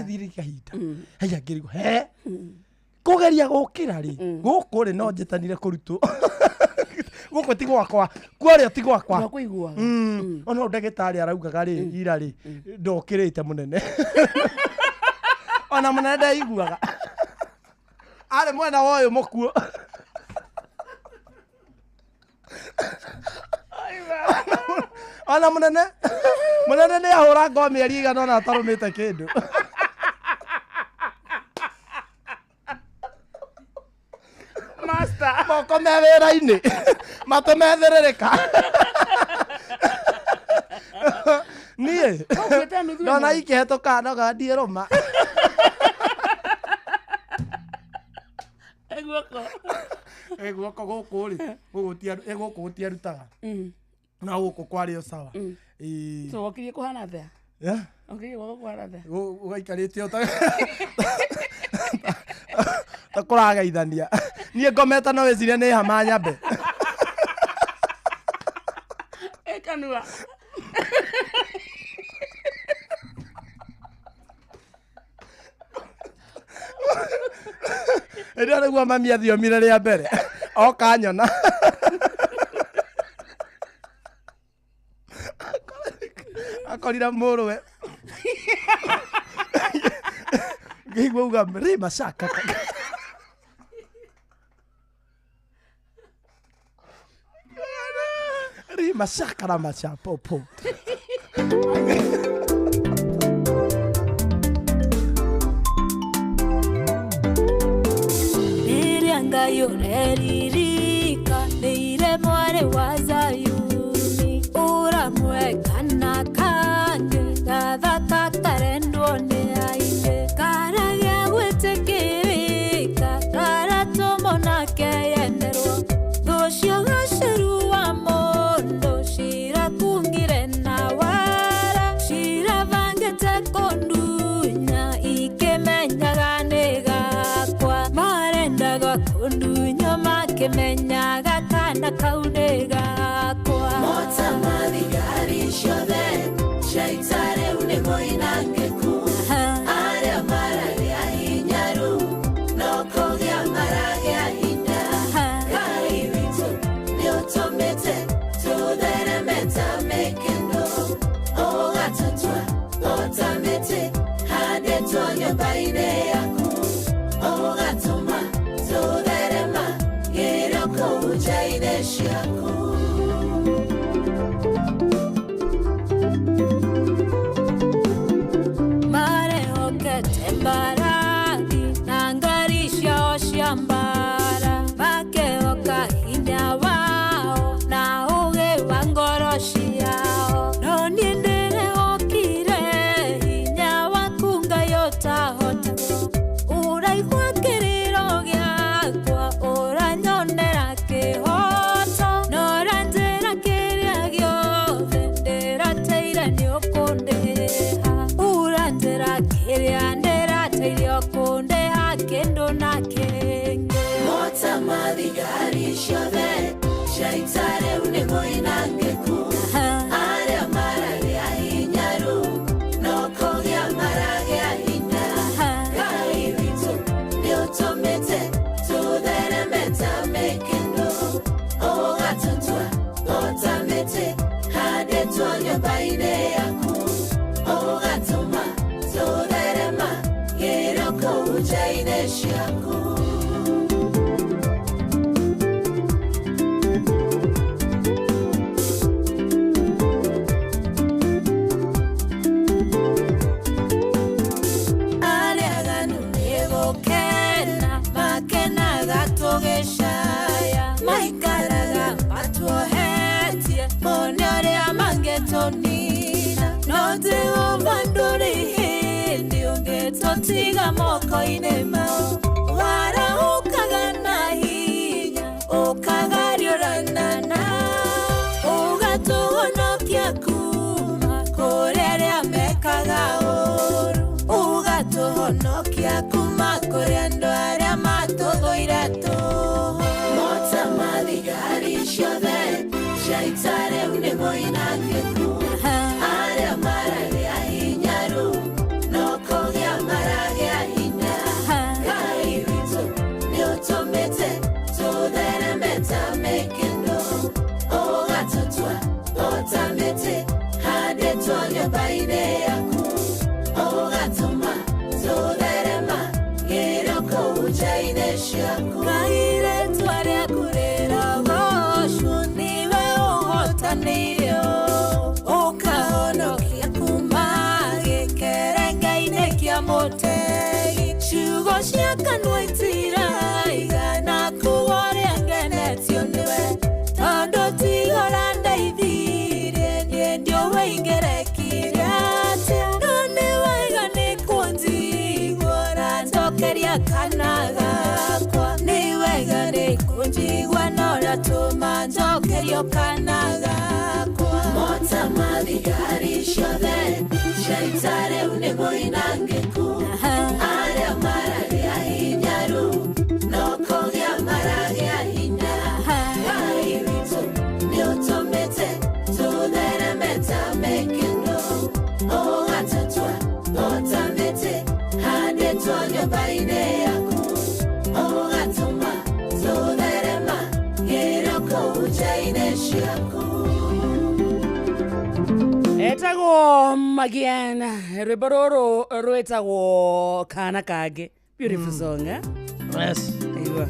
haya ngĩrigwo he kũgeria gũkĩra rĩ gũkũ rĩ no njĩtanire kũrutwo gũkũ ti gwakwa kwarĩa ti gwakwa ona ndagĩtarĩ araugaga rĩ ira rĩ ndokĩrĩte mũnene ona mũnene ndeiguaga arĩ mwena wa ũyũ mũkuo ona mũnene mũnene nĩ ahũra ngo mĩeri igana ona atarũmĩte kĩndũ. Master moko me wĩra-inĩ matũ methĩrĩrĩka niĩ ndona ikĩhetũka noga ndiĩrũma guoko gũkũ rĩ gũkũ gũtiarutaga na gũkũ kwarĩ o sawa. So wokirie kũhana atĩa? Wokirie guoko kũhana atĩa? Ũgaikarĩte ta kũrageithania niĩ ngomete no wĩcirie nĩ hama nyambe kanua ĩrĩa nĩguo mami athiomire rĩa mbere oka nyona akorire mũrũwe ngĩigua uga rĩ macaka rĩ macaka na machapopo. Ngayoreririka neire mware wa Zayuni uramwekana kange gathaka karendwo nĩ aingĩ karagĩa gwĩtĩkĩrĩka karatũmwo nake yenderwo thũcio gaceru wa mũndũ cirakungire na wara ciravangĩte kũndunya ikĩmenyaga nĩ gakwa marendaga kũndunya makimenyaga kana kau nĩ gakwa mota mathigari ciothe cia rĩu nĩ moinangĩku arĩa mararĩa hinyaru no kũgĩa maragĩa hinya Ngai witũ nĩ ũtũmĩte tũthereme ta mĩkĩndũ ũgatũtua o ta mĩtĩ handĩtwo nyũmba-inĩ yaku ũgatũma tũtherema gĩrĩo kũu nja-inĩ ciaku. Marehokete mbarathi na ngari ciao cia mbara makehoka hinya wao na ũũgĩ wa ngoro ciao no niĩ ndĩrehokire hinya waku Ngai ũtahotagwo ũraigua kĩrĩro gĩakwa ũranyonera kĩhoto na ũranjĩra kĩrĩa gĩothe ndĩrateire nĩ ũkũndĩha ũranjĩra kĩrĩa ndĩrateire ũkũndĩha kĩndũ na kĩngĩ mota mathigari ciothe cia ita rĩu nĩ moinangĩku arĩa mararĩa hinyaru no kũgĩa maragĩa hinya Ngai witũ nĩ ũtũmĩte tũthereme ta mĩkĩndũ ũgatũtua o ta mĩtĩ handĩtwo nyũmba-inĩ yaku ũgatũma tũtherema mangĩtũnina no Jehova ndũrĩ hĩndĩ ũngĩtũtiga moko-inĩ mao warahũkaga na hinya ũkagariũrana nao ũgatũhonokia kuma kũrĩ arĩa mekaga ũũru ũgatũhonokia kuma kũrĩ andũ arĩa matũthũire tũhũ Mota mathigari ciothe cia ita rĩu nĩ moinangĩku arĩa mararĩ ahinyaru no kũgĩa maragĩa hinya Ngai witũ nĩ ũtũmĩte tũthereme ta mĩkĩndũ ũgatũtua o ta mĩtĩ handĩtwo nyũmba-inĩ yaku ũgatũma tũtherema ngĩrĩ kũu nja-inĩ ciaku Ngai rĩtwa rĩaku rĩrogocwo nĩwe ũhotanĩire ũkahonokia kuma gĩkerenge-inĩ kĩa mũtegi ciugo cia kanua itiraigana kuga ũrĩa ngenetio nĩwe tondũ tiga ũrandeithirie niĩ ndiũĩ ingĩrekire atĩa no nĩ wega nĩ kũnjigua ũranjokeria kana gakwa nĩ wega nĩ kũnjigua na ũratũma njokerio kana gakwa Mota mathigari ciothe cia ita rĩu nĩ moinangĩku arĩa mararĩ ahinyaru no kũgĩa maragĩa hinya Ngai witũ nĩ ũtũmĩte tũthereme ta mĩkĩndũ ũgatũtua o ta mĩtĩ handĩtwo nyũmba-inĩ yaku ũgatũma tũtherema ngĩrĩ kũu nja-inĩ ciaku etagwo Magian rwĩmbo rũrũ rwĩtagwo kana kangĩ beautiful song eh? Yes. Aigua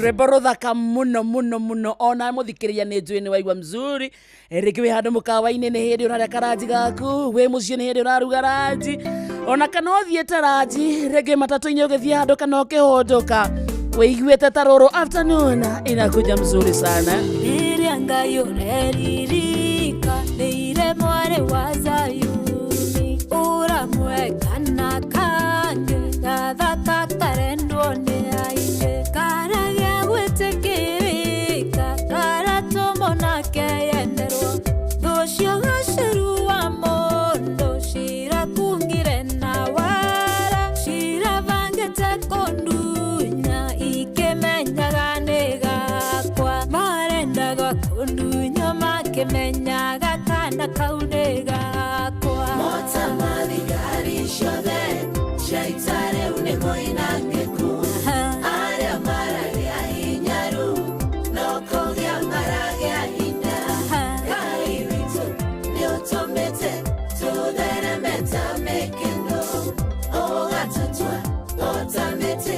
rwĩmbo rũthaka mũno mũno mũno ona mũthikĩrĩria nĩ njũĩ nĩ waigua mzuri rĩngĩ wĩ handũ mũkawa-inĩ nĩ hĩndĩ ũrarĩa karanji gaku wĩ mũciĩ nĩ hĩndĩ ũraruga ranji ona kana ũthiĩte ranji rĩngĩ matatũ-inĩ ũgĩthiĩ handũ kana ũkĩhũndũka wĩiguĩte ta rũrũ afternoon inakuja mzuri sana rĩrĩa Ngai ũreririka nĩire mwarĩ wa Zayuni ũramweka na kangĩ gathaka karendwo nĩ aingĩ karagĩa gwĩtĩkĩrĩka karatũmwo nake yenderwo thũ gaceru wa mũndũ cirakungire na wara cirabangĩte kũndunya ikĩmenyaga nĩ gakwa marendaga kũndunya makĩmenyaga kana kau nĩ gakwa Mota mathigari ciothe cia ita rĩu nĩ moinangĩku arĩa mararĩ ahinyaru no kũgĩa maragĩa hinya Ngai witũ nĩ ũtũmĩte tũthereme ta mĩkĩndũ ũgatũtua o ta mĩtĩ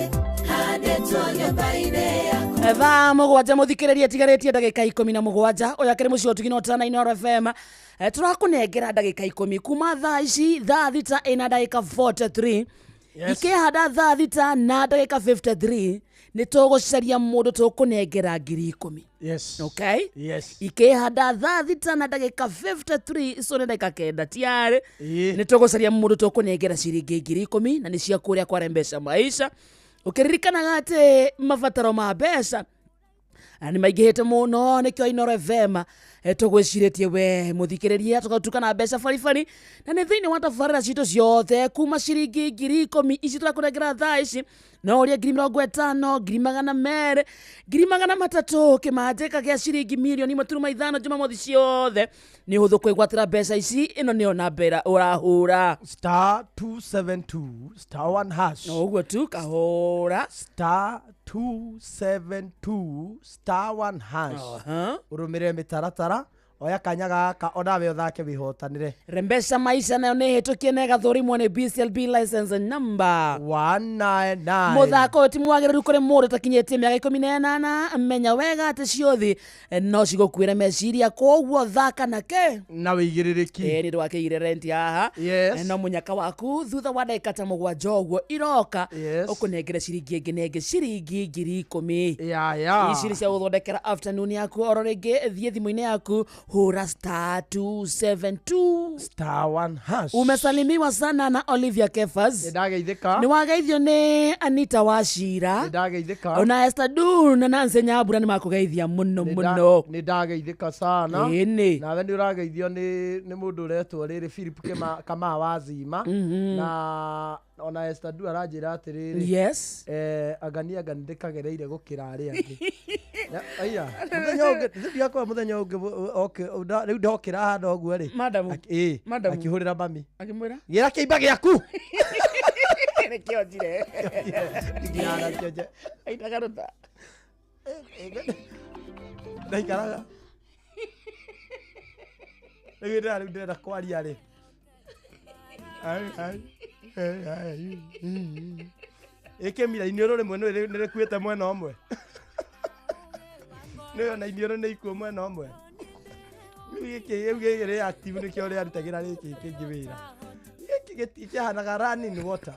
handĩtwo nyũmba-inĩ yaku thaa mũgwanja mũthikĩrĩria tigarĩtie ndagĩka 17 ũyũ akĩrĩ mũciĩ ũtugi na ũtana Inooro FM tũrakũnengera ndagĩka 10 kuma thaa ici thaa 6 ĩna ndagĩka 43 Yes. ikĩhanda thaa 6 na ndagĩka 53 nĩ tũgũcaria mũndũ tũkũnengera 10,000 Yes. okay Yes. ikĩhanda thaa 6 na ndagĩka 53 icio nĩ ndagĩka 9 tiarĩ Ĩĩ. nĩ tũgũcaria mũndũ tũkũnengera ciringi 10,000 na nĩ cia kũrĩa kwa mbeca maisha ũkĩririkanaga atĩ mabataro ma mbeca na nĩ maingĩhĩte mũno nĩkĩo Inooro FM tũgwĩcirĩtie we mũthikĩrĩria tũgatukana mbeca baribari na nĩ thĩinĩ wa tabarĩra citũ ciothe kuma ciringi 10,000 ici tũrakũnengera thaa ici no ũrĩa 50,000 200,000 300,000 kĩmanjĩka gĩa ciringi 1.5 million Jumamothi ciothe nĩ ũhũthũ kwĩgwatĩra mbeca ici ĩno nĩyo namba ĩrĩa ũrahũra Star 272 star 1 hash. No ũguo tu kahũra Star 272 star 1 hash. Ũrũmĩrĩre mĩtaratara oya kanya gaka onawe ũthake wĩhotanĩre. Rembesha maisha nayo nĩ hĩtũkie na ĩgathũrimwo nĩ BCLB license number 199. Mũthako ũyũ ti mwagĩrĩru kũrĩ mũndũ ũtakinyĩtie mĩaka 18 menya wega atĩ ciothi no cigũkuĩre meciria koguo thaka nake na wĩigĩrĩrĩki. Ĩĩ nĩ ndwakĩire renti haha. Yes. No mũnyaka waku thutha wa ndagĩka ta 7 ũguo iroka Yes. ũkũnengere ciringi ĩngĩ na ĩngĩ ciringi 10,000. Ya, ya. Ici nĩ cia gũthondekera afternoon yaku oro rĩngĩ thiĩ thimũ-inĩ yaku Hũra star 272 star 1 hash. Umesalimiwa sana na Olivia Kefas. Nĩndageithĩka. Nĩ wageithio nĩ Anita Wachira. Nĩndageithĩka. Ona Esther Du na Nancy Nyambura nĩ makũgeithia mũno mũno. Nĩ ndageithĩka sana. Ĩni. Nawe nĩ ũrageithio nĩ mũndũ ũretwo rĩrĩ Philip Kamaa wa Zima. Na ona Esther Du aranjĩra atĩrĩrĩ. Yes. Angani angani ndĩkagereire gũkĩra arĩa angĩ. Aya, mũthenya ũngĩ, ndiakwa mũthenya ũngĩ okay, rĩu ndokĩra handũ ũguo rĩ. Madam. Ĩ, Madam. akĩhũrĩra mami. Akĩmwĩra? Gĩra kĩimba gĩaku. Nĩkĩo njire. Ndiana kĩonje. Aitagaruta. Ndaikaraga. Rĩu ndĩra rĩu ndĩrenda kwaria rĩ. Ai ai. Ai ai. Ĩkĩmira iniũrũ rĩmwe nĩ rĩkuĩte mwena ũmwe. Nĩ ona iniũrũ nĩ ikuo mwena ũmwe. Rĩu gĩkĩ rĩu gĩkĩ rĩ active nĩkĩo rĩarutagĩra gĩkĩ kĩngĩ wĩra. Gĩkĩ kĩhanaga running water.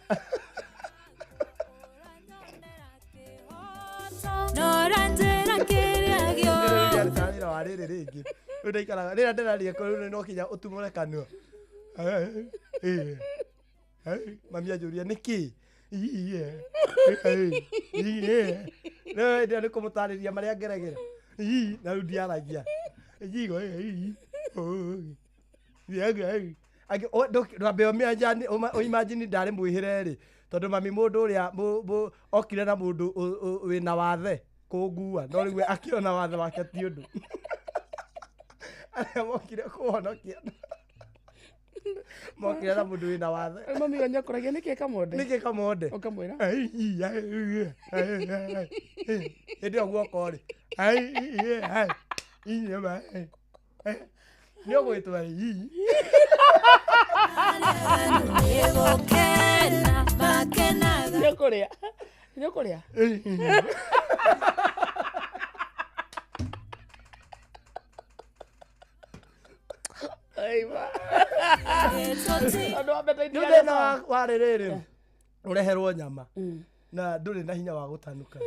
Wĩra wa rĩrĩ rĩngĩ. Rĩu ndaikaraga rĩrĩa ndĩraria rĩu no kinya ũtumũre kanua. Mami anjũria nĩkĩ? Rĩu hĩndĩ ĩyo nĩ kũmũtarĩria marĩa ngeragĩra. Na rĩu ndiaragia. Ndwambe ũimagine ndarĩ mwĩhĩre rĩ, tondũ mami mũndũ ũrĩa okire na mũndũ wĩna wathe kũngua, no rĩu akĩona wathe wake ti ũndũ. Arĩa mokire kũhonokia mokire na mũndũ wĩna wathe. Mami wanyu akũragia nĩkĩ kamonde? Nĩkĩ kamonde? Ũkamwĩra? Hĩndĩ ĩyo guoko rĩ, nĩ ũgwĩtwo Nĩ ũkũrĩa? Nĩ ũkũrĩa? Nĩ thĩna warĩ rĩrĩ, ũreherwo nyama na ndũrĩ na hinya wa gũtanuka.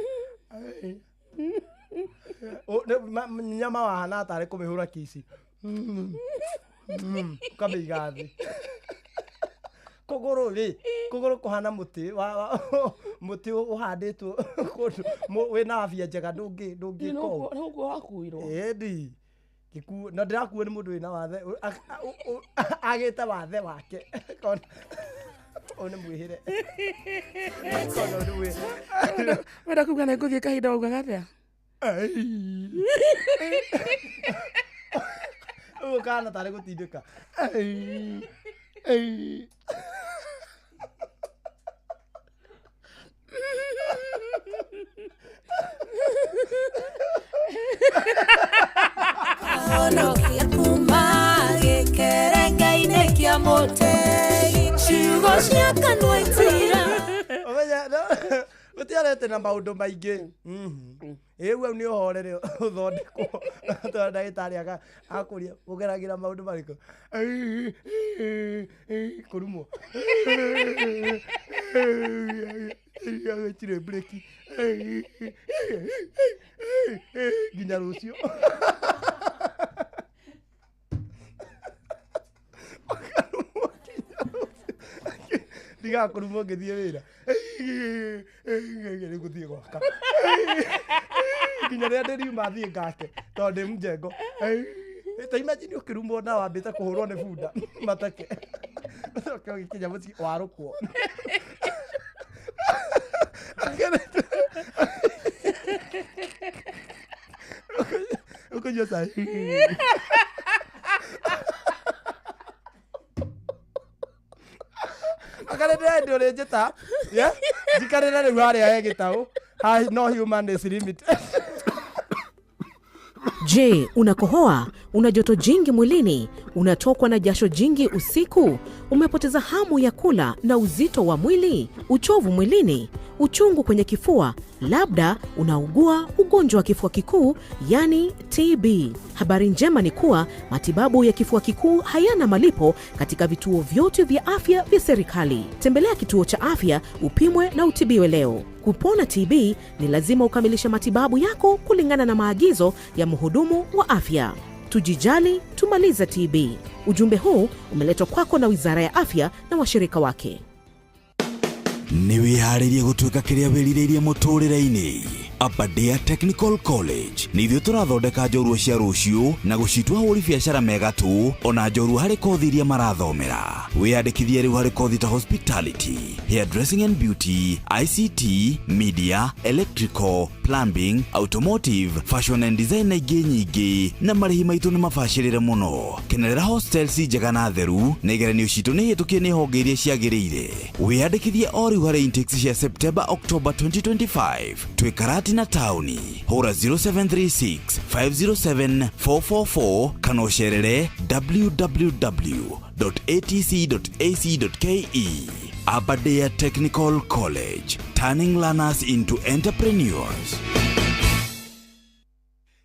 Nyama wahana tarĩ kũmĩhũra kici. Ũkamĩiga thĩ. Kũgũrũ rĩ, kũgũrũ kũhana mũtĩ mũtĩ ũhandĩtwo kũndũ wĩna afya njega ndũngĩka ũguo. Nĩũguo wakuirwo. Ĩni. Gĩkuo na ndĩrakuo nĩ mũndũ wĩna wathe agĩte wathe wake. Ũyũ nĩ mwĩhĩre. Kona ũyũ nĩ mwĩhĩre. Wenda kuga nĩ ngũthiĩ kahinda waugaga atĩa? Ũguo kahana tarĩ gũtindĩka. Honokia kuma gĩkerenga-inĩ kĩa mũtegi, ciugo cia kanua itira. Ũmenya, gũtiarete na maũndũ maingĩ. Ĩu hau nĩ ũhorere ũthondekwo. Tondũ ndagĩtarĩ akũria ũgeragĩra maũndũ marĩkũ? Kũrumwo. Gũtirĩ breki. Nginya rũciũ. Ndigakorwo ngĩthiĩ wĩra. Rĩu ngũthiĩ gwaka. Nginya rĩrĩa ndĩriuma thiĩ ngake tondũ ndĩ mjengo. Ta imagine ũkĩrumwo na wambĩte kũhũrwo nĩ bunda mateke. Ũcoke ũgĩkinya mũciĩ warũkwo. Ũkũnyua cai. Akarĩndĩ hĩndĩ ũrĩnjĩta, yeah? Njikarĩre rĩu harĩa he gĩtaũ. No human is limited. Je, unakohoa? Una joto jingi mwilini? Unatokwa na jasho jingi usiku? Umepoteza hamu ya kula na uzito wa mwili? Uchovu mwilini? Uchungu kwenye kifua? Labda unaugua ugonjwa wa kifua kikuu, yani TB. Habari njema ni kuwa matibabu ya kifua kikuu hayana malipo katika vituo vyote vya afya vya serikali. Tembelea kituo cha afya upimwe na utibiwe leo. Kupona TB ni lazima ukamilishe matibabu yako kulingana na maagizo ya mhudumu wa afya. Tujijali, tumalize TB. Ujumbe huu umeletwa kwako na Wizara ya Afya na washirika wake. Nĩ wĩharĩrie gũtuĩka kĩrĩa wĩrirĩirie mũtũrĩre-inĩ? Aberdare Technical College nĩ ithuĩ tũrathondeka njorua cia rũciũ na gũcitua hũri biacara mega tu ona njorua harĩ kothi iria marathomera. Wĩyandĩkithie rĩu harĩ kothi ta hospitality, hairdressing and beauty, ICT, media, electrical, plumbing, automotive, fashion and design na ingĩ nyingĩ, na marĩhi maitũ nĩ mabacĩrĩre mũno. Kenerera hostels njega na theru, na igeranio citũ nĩ hĩtũkie nĩ honge iria ciagĩrĩire. Wĩyandĩkithie o rĩu harĩ intakes cia September October 2025. Twĩ Karatina taũni. Hũra 0736 507 444 kana ũcerere www.atc.ac.ke. Aberdare Technical College, turning learners into entrepreneurs.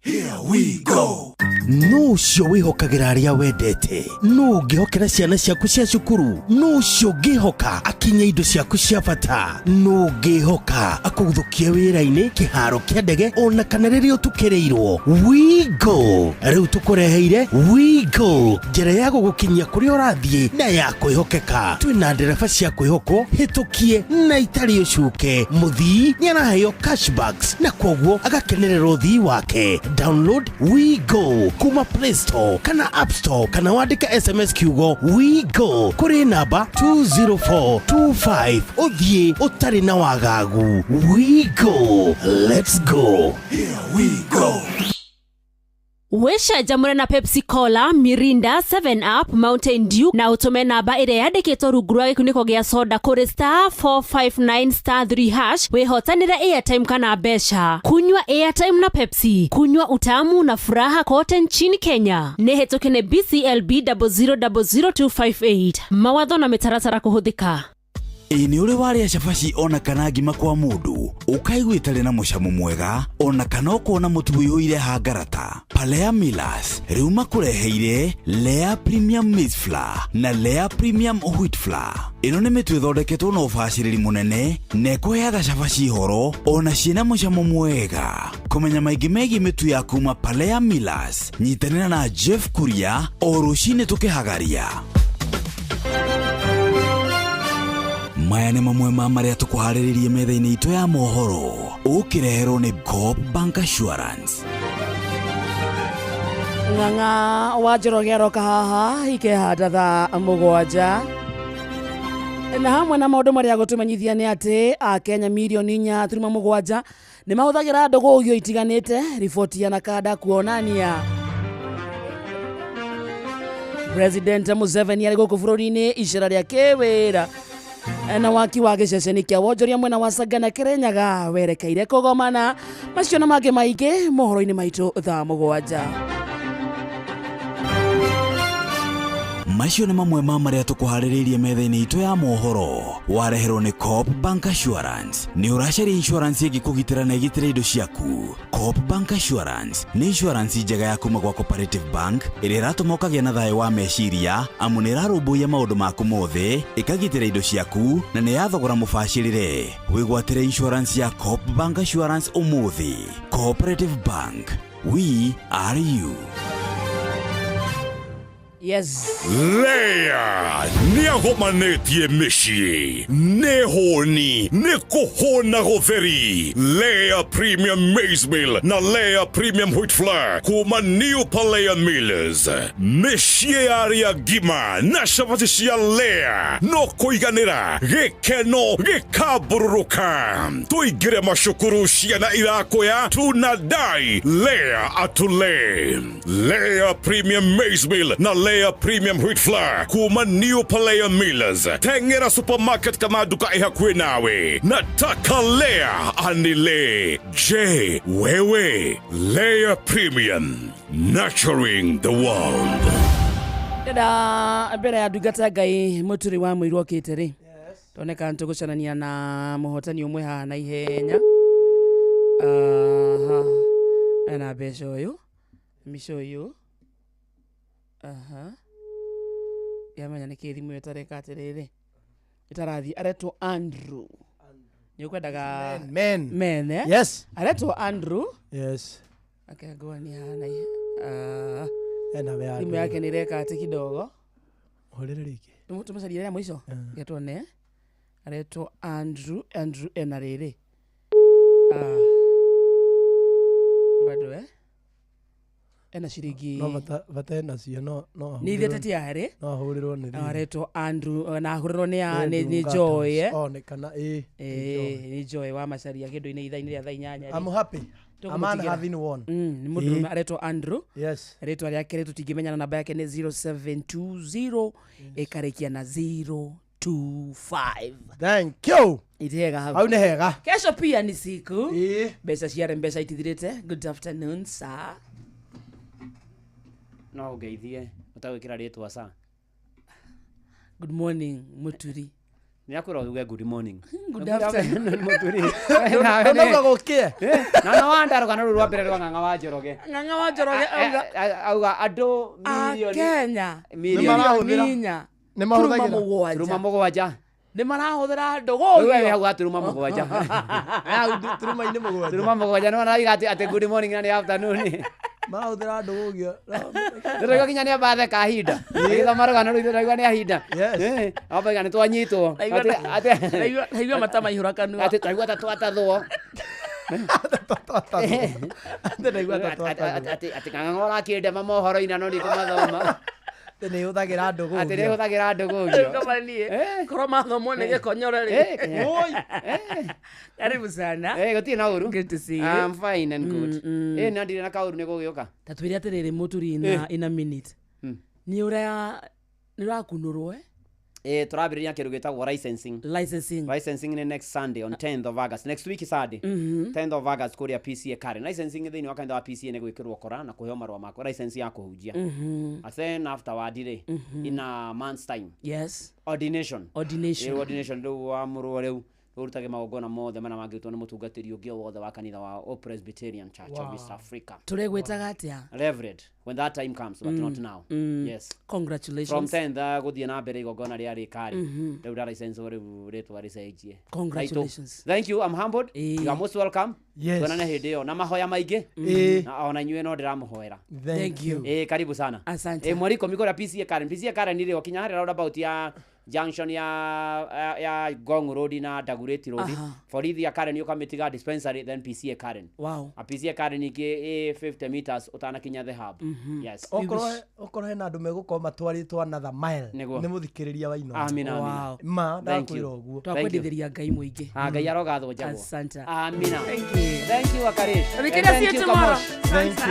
Here we go. No ũcio wĩhokagĩra arĩa wendete, no ũngĩhokera ciana ciaku cia cukuru, no ũcio ũngĩhoka akinye indo ciaku cia bata, no ũngĩhoka akũguthũkie wĩra-inĩ, kĩharo kĩa ndege, ona kana rĩrĩa ũtukĩrĩirwo. WeGo rĩu tũkũreheire WeGo, njĩra ya gũgũkinyia kũrĩa ũrathiĩ na ya kwĩhokeka. Twĩna ndereba cia kwĩhokwo hĩtũkie na itarĩ ũcuke. Mũthii nĩ araheo cashbacks na kwoguo agakenerera ũthii wake. Download WeGo kuma Play Store kana App Store, kana wandĩke SMS kiugo WeGo kũrĩ namba 20425 ũthiĩ ũtarĩ na wagagu. WeGo, let's go. Here we go. Wĩcanjamũre na Pepsi Cola, Mirinda, 7 Up, Mountain Dew na ũtũme namba ĩrĩa yandĩkĩtwo rungu rwa gĩkunĩko gĩa soda kũrĩ *459*3# wĩhotanĩre airtime kana mbeca. Kunywa airtime na Pepsi, kunywa utamu na furaha kote nchini Kenya. Nĩ hĩtũke nĩ BCLB 0000258. Mawatho na mĩtaratara kũhũthĩka. Ĩ nĩ ũrĩ warĩa cabaci ona kana ngima kwa mũndũ ũkaigua ĩtarĩ na mũcamo mwega, ona kana ũkona mũtu ũiyũire hangarata? Palea Millers rĩu makũreheire Lea Premium Maize Flour na Lea Premium Wheat Flour. Ĩno nĩ mĩtu ĩthondeketwo na ũbacĩrĩri mũnene na ĩkũheaga cabaci horo ona ciĩna mũcamo mwega. Kũmenya maingĩ megiĩ mĩtu ya kuma Palea Millers, nyitanĩra na Jeff Kuria o rũcinĩ tũkĩhagaria. Maya nĩ mamwe ma marĩa tũkũharĩrĩrie metha-inĩ itũ ya mohoro, ũkĩreherwo nĩ Coop Bank Assurance. Ng'ang'a wa Njoroge aroka haha ikehanda thaa 7, na hamwe na maũndũ marĩa gũtũmenyithia nĩ atĩ Akenya mirioni 4.7 nĩ mahũthagĩra ndũgũgio itiganĩte, riboti ya Nakada kuonania. President Museveni arĩ gũkũ bũrũri-inĩ icera rĩa kĩwĩra, na waki wa gĩceceni kĩa wonjoria mwena wa Sagana Kĩrĩnyaga werekeire kũgomana. Macio na mangĩ maingĩ mohoro-inĩ maitũ thaa 7. Macio nĩ mamwe ma marĩa tũkũharĩrĩirie metha-inĩ itũ ya mohoro, wareherwo nĩ Coop Bank Assurance. Nĩ ũracaria insurance ĩngĩkũgitĩra na ĩgitĩre indo ciaku? Coop Bank Assurance nĩ insurance njega ya kuma gwa Cooperative Bank ĩrĩa ĩratũma ũkagĩa na thayũ wa meciria, amu nĩ ĩrarũmbũiya maũndũ maku mothe, ĩkagitĩra indo ciaku, na nĩ ya thogora mũbacĩrĩre. Wĩgwatĩre insurance ya Coop Bank Assurance ũmũthĩ. Cooperative Bank, we are you. Yes. Lea nĩagomanĩtie mĩciĩ, nĩ hũni, nĩ kũhũna gũtheri. Lea Premium Maize Meal na Lea Premium Wheat Flour kuma New Palea Millers. Mĩciĩ yarĩa ngima na cabaci cia Lea no kũiganĩra, gĩkeno gĩkambũrũrũka. Tũingĩre macukuru, ciana irakoya tunadai Lea atule. Lea Premium Maize Meal na Lea Premium Wheat Flour kuma New Palea Millers. Tengera supermarket kama duka ihakuwe nawe. Nataka Lea anile. Je, wewe? Lea Premium, nurturing the world. Ndenda mbere ya ndungata Ngai mũturi wa mũirũ okĩte rĩ, toneka nĩtũgũcanania na mũhotani ũmwe haha na ihenya. Aha, ena mbeca ũyũ. Let me show you. Aha, yamenya nĩ kĩ thimũ ĩyo ĩtareka atĩrĩrĩ, ĩtarathiĩ. Aretwo Andrew. Nĩ ũkwendaga Men. Men, eh? Yes. Aretwo Andrew. Yes. Akengwania haha na. Ena we Thimũ yake nĩ ĩreka atĩ kidogo. Hũrĩre rĩngĩ. Tũmũcarie rĩa mũico. Getwo ne. Aretwo Andrew, Andrew ena rĩrĩ. Ah. Bado eh? Ena ciringi. No bata bata ena cio no no Nĩ ithe tatiarĩ. No ahũrĩrwo nĩ thimũ. Aretwo Andrew na ahũrĩrwo nĩ Nĩ nĩ Ndungata. Joy eh. Oh, nĩ kana ĩ. Nĩ Joy wa macaria kĩndũ-inĩ ithaa-inĩ rĩa thaa 8. I'm happy. A man having won. Nĩ mũndũrũme aretwo Andrew. Yes. Rĩtwa rĩake rĩ tũtingĩmenyana, namba yake nĩ 0720 ĩkarĩkia na 025. Thank you. Itihega hau. Hau nĩ hega. Kesho pia ni siku. Mbeca ciarĩ mbeca itithirĩte. Good afternoon sir. No ngeithie ũtagwĩkĩra rĩtwa sa. Good morning Muturi. Nĩ akwĩra uge good morning. Good afternoon. Muturi. Ndauga gũkĩe. Na no wanda rũgano rũu rwa mbere rwa Ng'ang'a wa Njoroge. Ng'ang'a wa Njoroge auga auga andũ milioni Kenya milioni inya Nĩ turuma mahũthagĩra. mũgwanja. Turuma mũgwanja. Nĩ marahũthĩra Rĩu we ndũgũgio. hau ga turuma mũgwanja. Hau turuma-inĩ mũgwanja. Turuma mũgwanja nĩ wona atĩ good morning na nĩ afternoon. Marahũthĩra ndũgũgio. Ndĩraigua nginya nĩ amba theka ahinda. Agĩthoma rũgano rũu ndĩraigua nĩ ahinda. Amba nĩ twanyitwo. Naigua mata maihũra kanua. Atĩ twaigua ta twatathwo. Ndĩraigua ta twatathwo. Atĩ Kang'ang'a ũrakĩndema mohoro-inĩ no ndikũmathoma. Atĩ nĩ hũthagĩra ndũgũgio. Atĩ nĩ hũthagĩra ndũgũgio. Kama niĩ korwo mathomwo nĩ gĩkonyore rĩ. Karibu sana. Gũtirĩ na ũru. Good to see you. I'm fine and good. Na ndirĩ na kaũru nĩ gũgĩũka. Ta twĩre atĩrĩrĩ Mũturi in a minute. Nĩ ũrĩa nĩ ũrakunũrwo eh? Tũrambĩrĩria kĩndũ gĩtagwo licensing. Licensing. Licensing nĩ next Sunday on 10th of August. Next week Sunday. 10th of August kũrĩa PCA Karen. Licensing thĩinĩ wa kanitha wa PCA nĩ gwĩkĩrwo kora na kũheo marũa makwa license ya kũhunjia. And then afterward rĩ, in a month's time. Yes. Ordination. Ordination. Ordination rĩu wamũrwo rĩu ũrutage magongona mothe marĩa mangĩrutwo nĩ mũtungatĩri ũngĩ o wothe wa kanitha wa o Presbyterian Church of East Africa. Tũregwĩtaga atĩa? Reverend, when that time comes, but not now. Yes. Congratulations. From 10th gũthiĩ na mbere igongona rĩa rĩkarĩ. Rĩu ndaraicenswo rĩu rĩtwa rĩcenjie. Congratulations. Thank you, I'm humbled. You are most welcome. Yes. Tuonane hĩndĩ ĩyo na mahoya maingĩ. Na ona inyuĩ no ndĩramũhoera. Thank you. Karibu sana. Asante. Mweri 10 kũrĩa PCA Karen. PCA Karen rĩ ũkinya harĩa roundabout ya junction ya Ngong Road na Dagoretti Road. Borithi ya Karen ũkamĩtiga dispensary then PCA Karen. Wow. A PCA Karen ingĩ ĩ 50 meters ũtanakinya the hub. Yes. Okorwo hena andũ megũkorwo matwarĩtwo another mile Nĩguo. nĩ mũthikĩrĩria wa Inooro. Amina, amina. Ma Thank you. ndakwĩra ũguo. Twakwendithĩria Ngai mũingĩ. Ah, Ngai arogathwo njagwo. Asante. Amina. Thank you. Thank you, Akarish. We And can see thank you you, tomorrow. Kamosh. Thank you.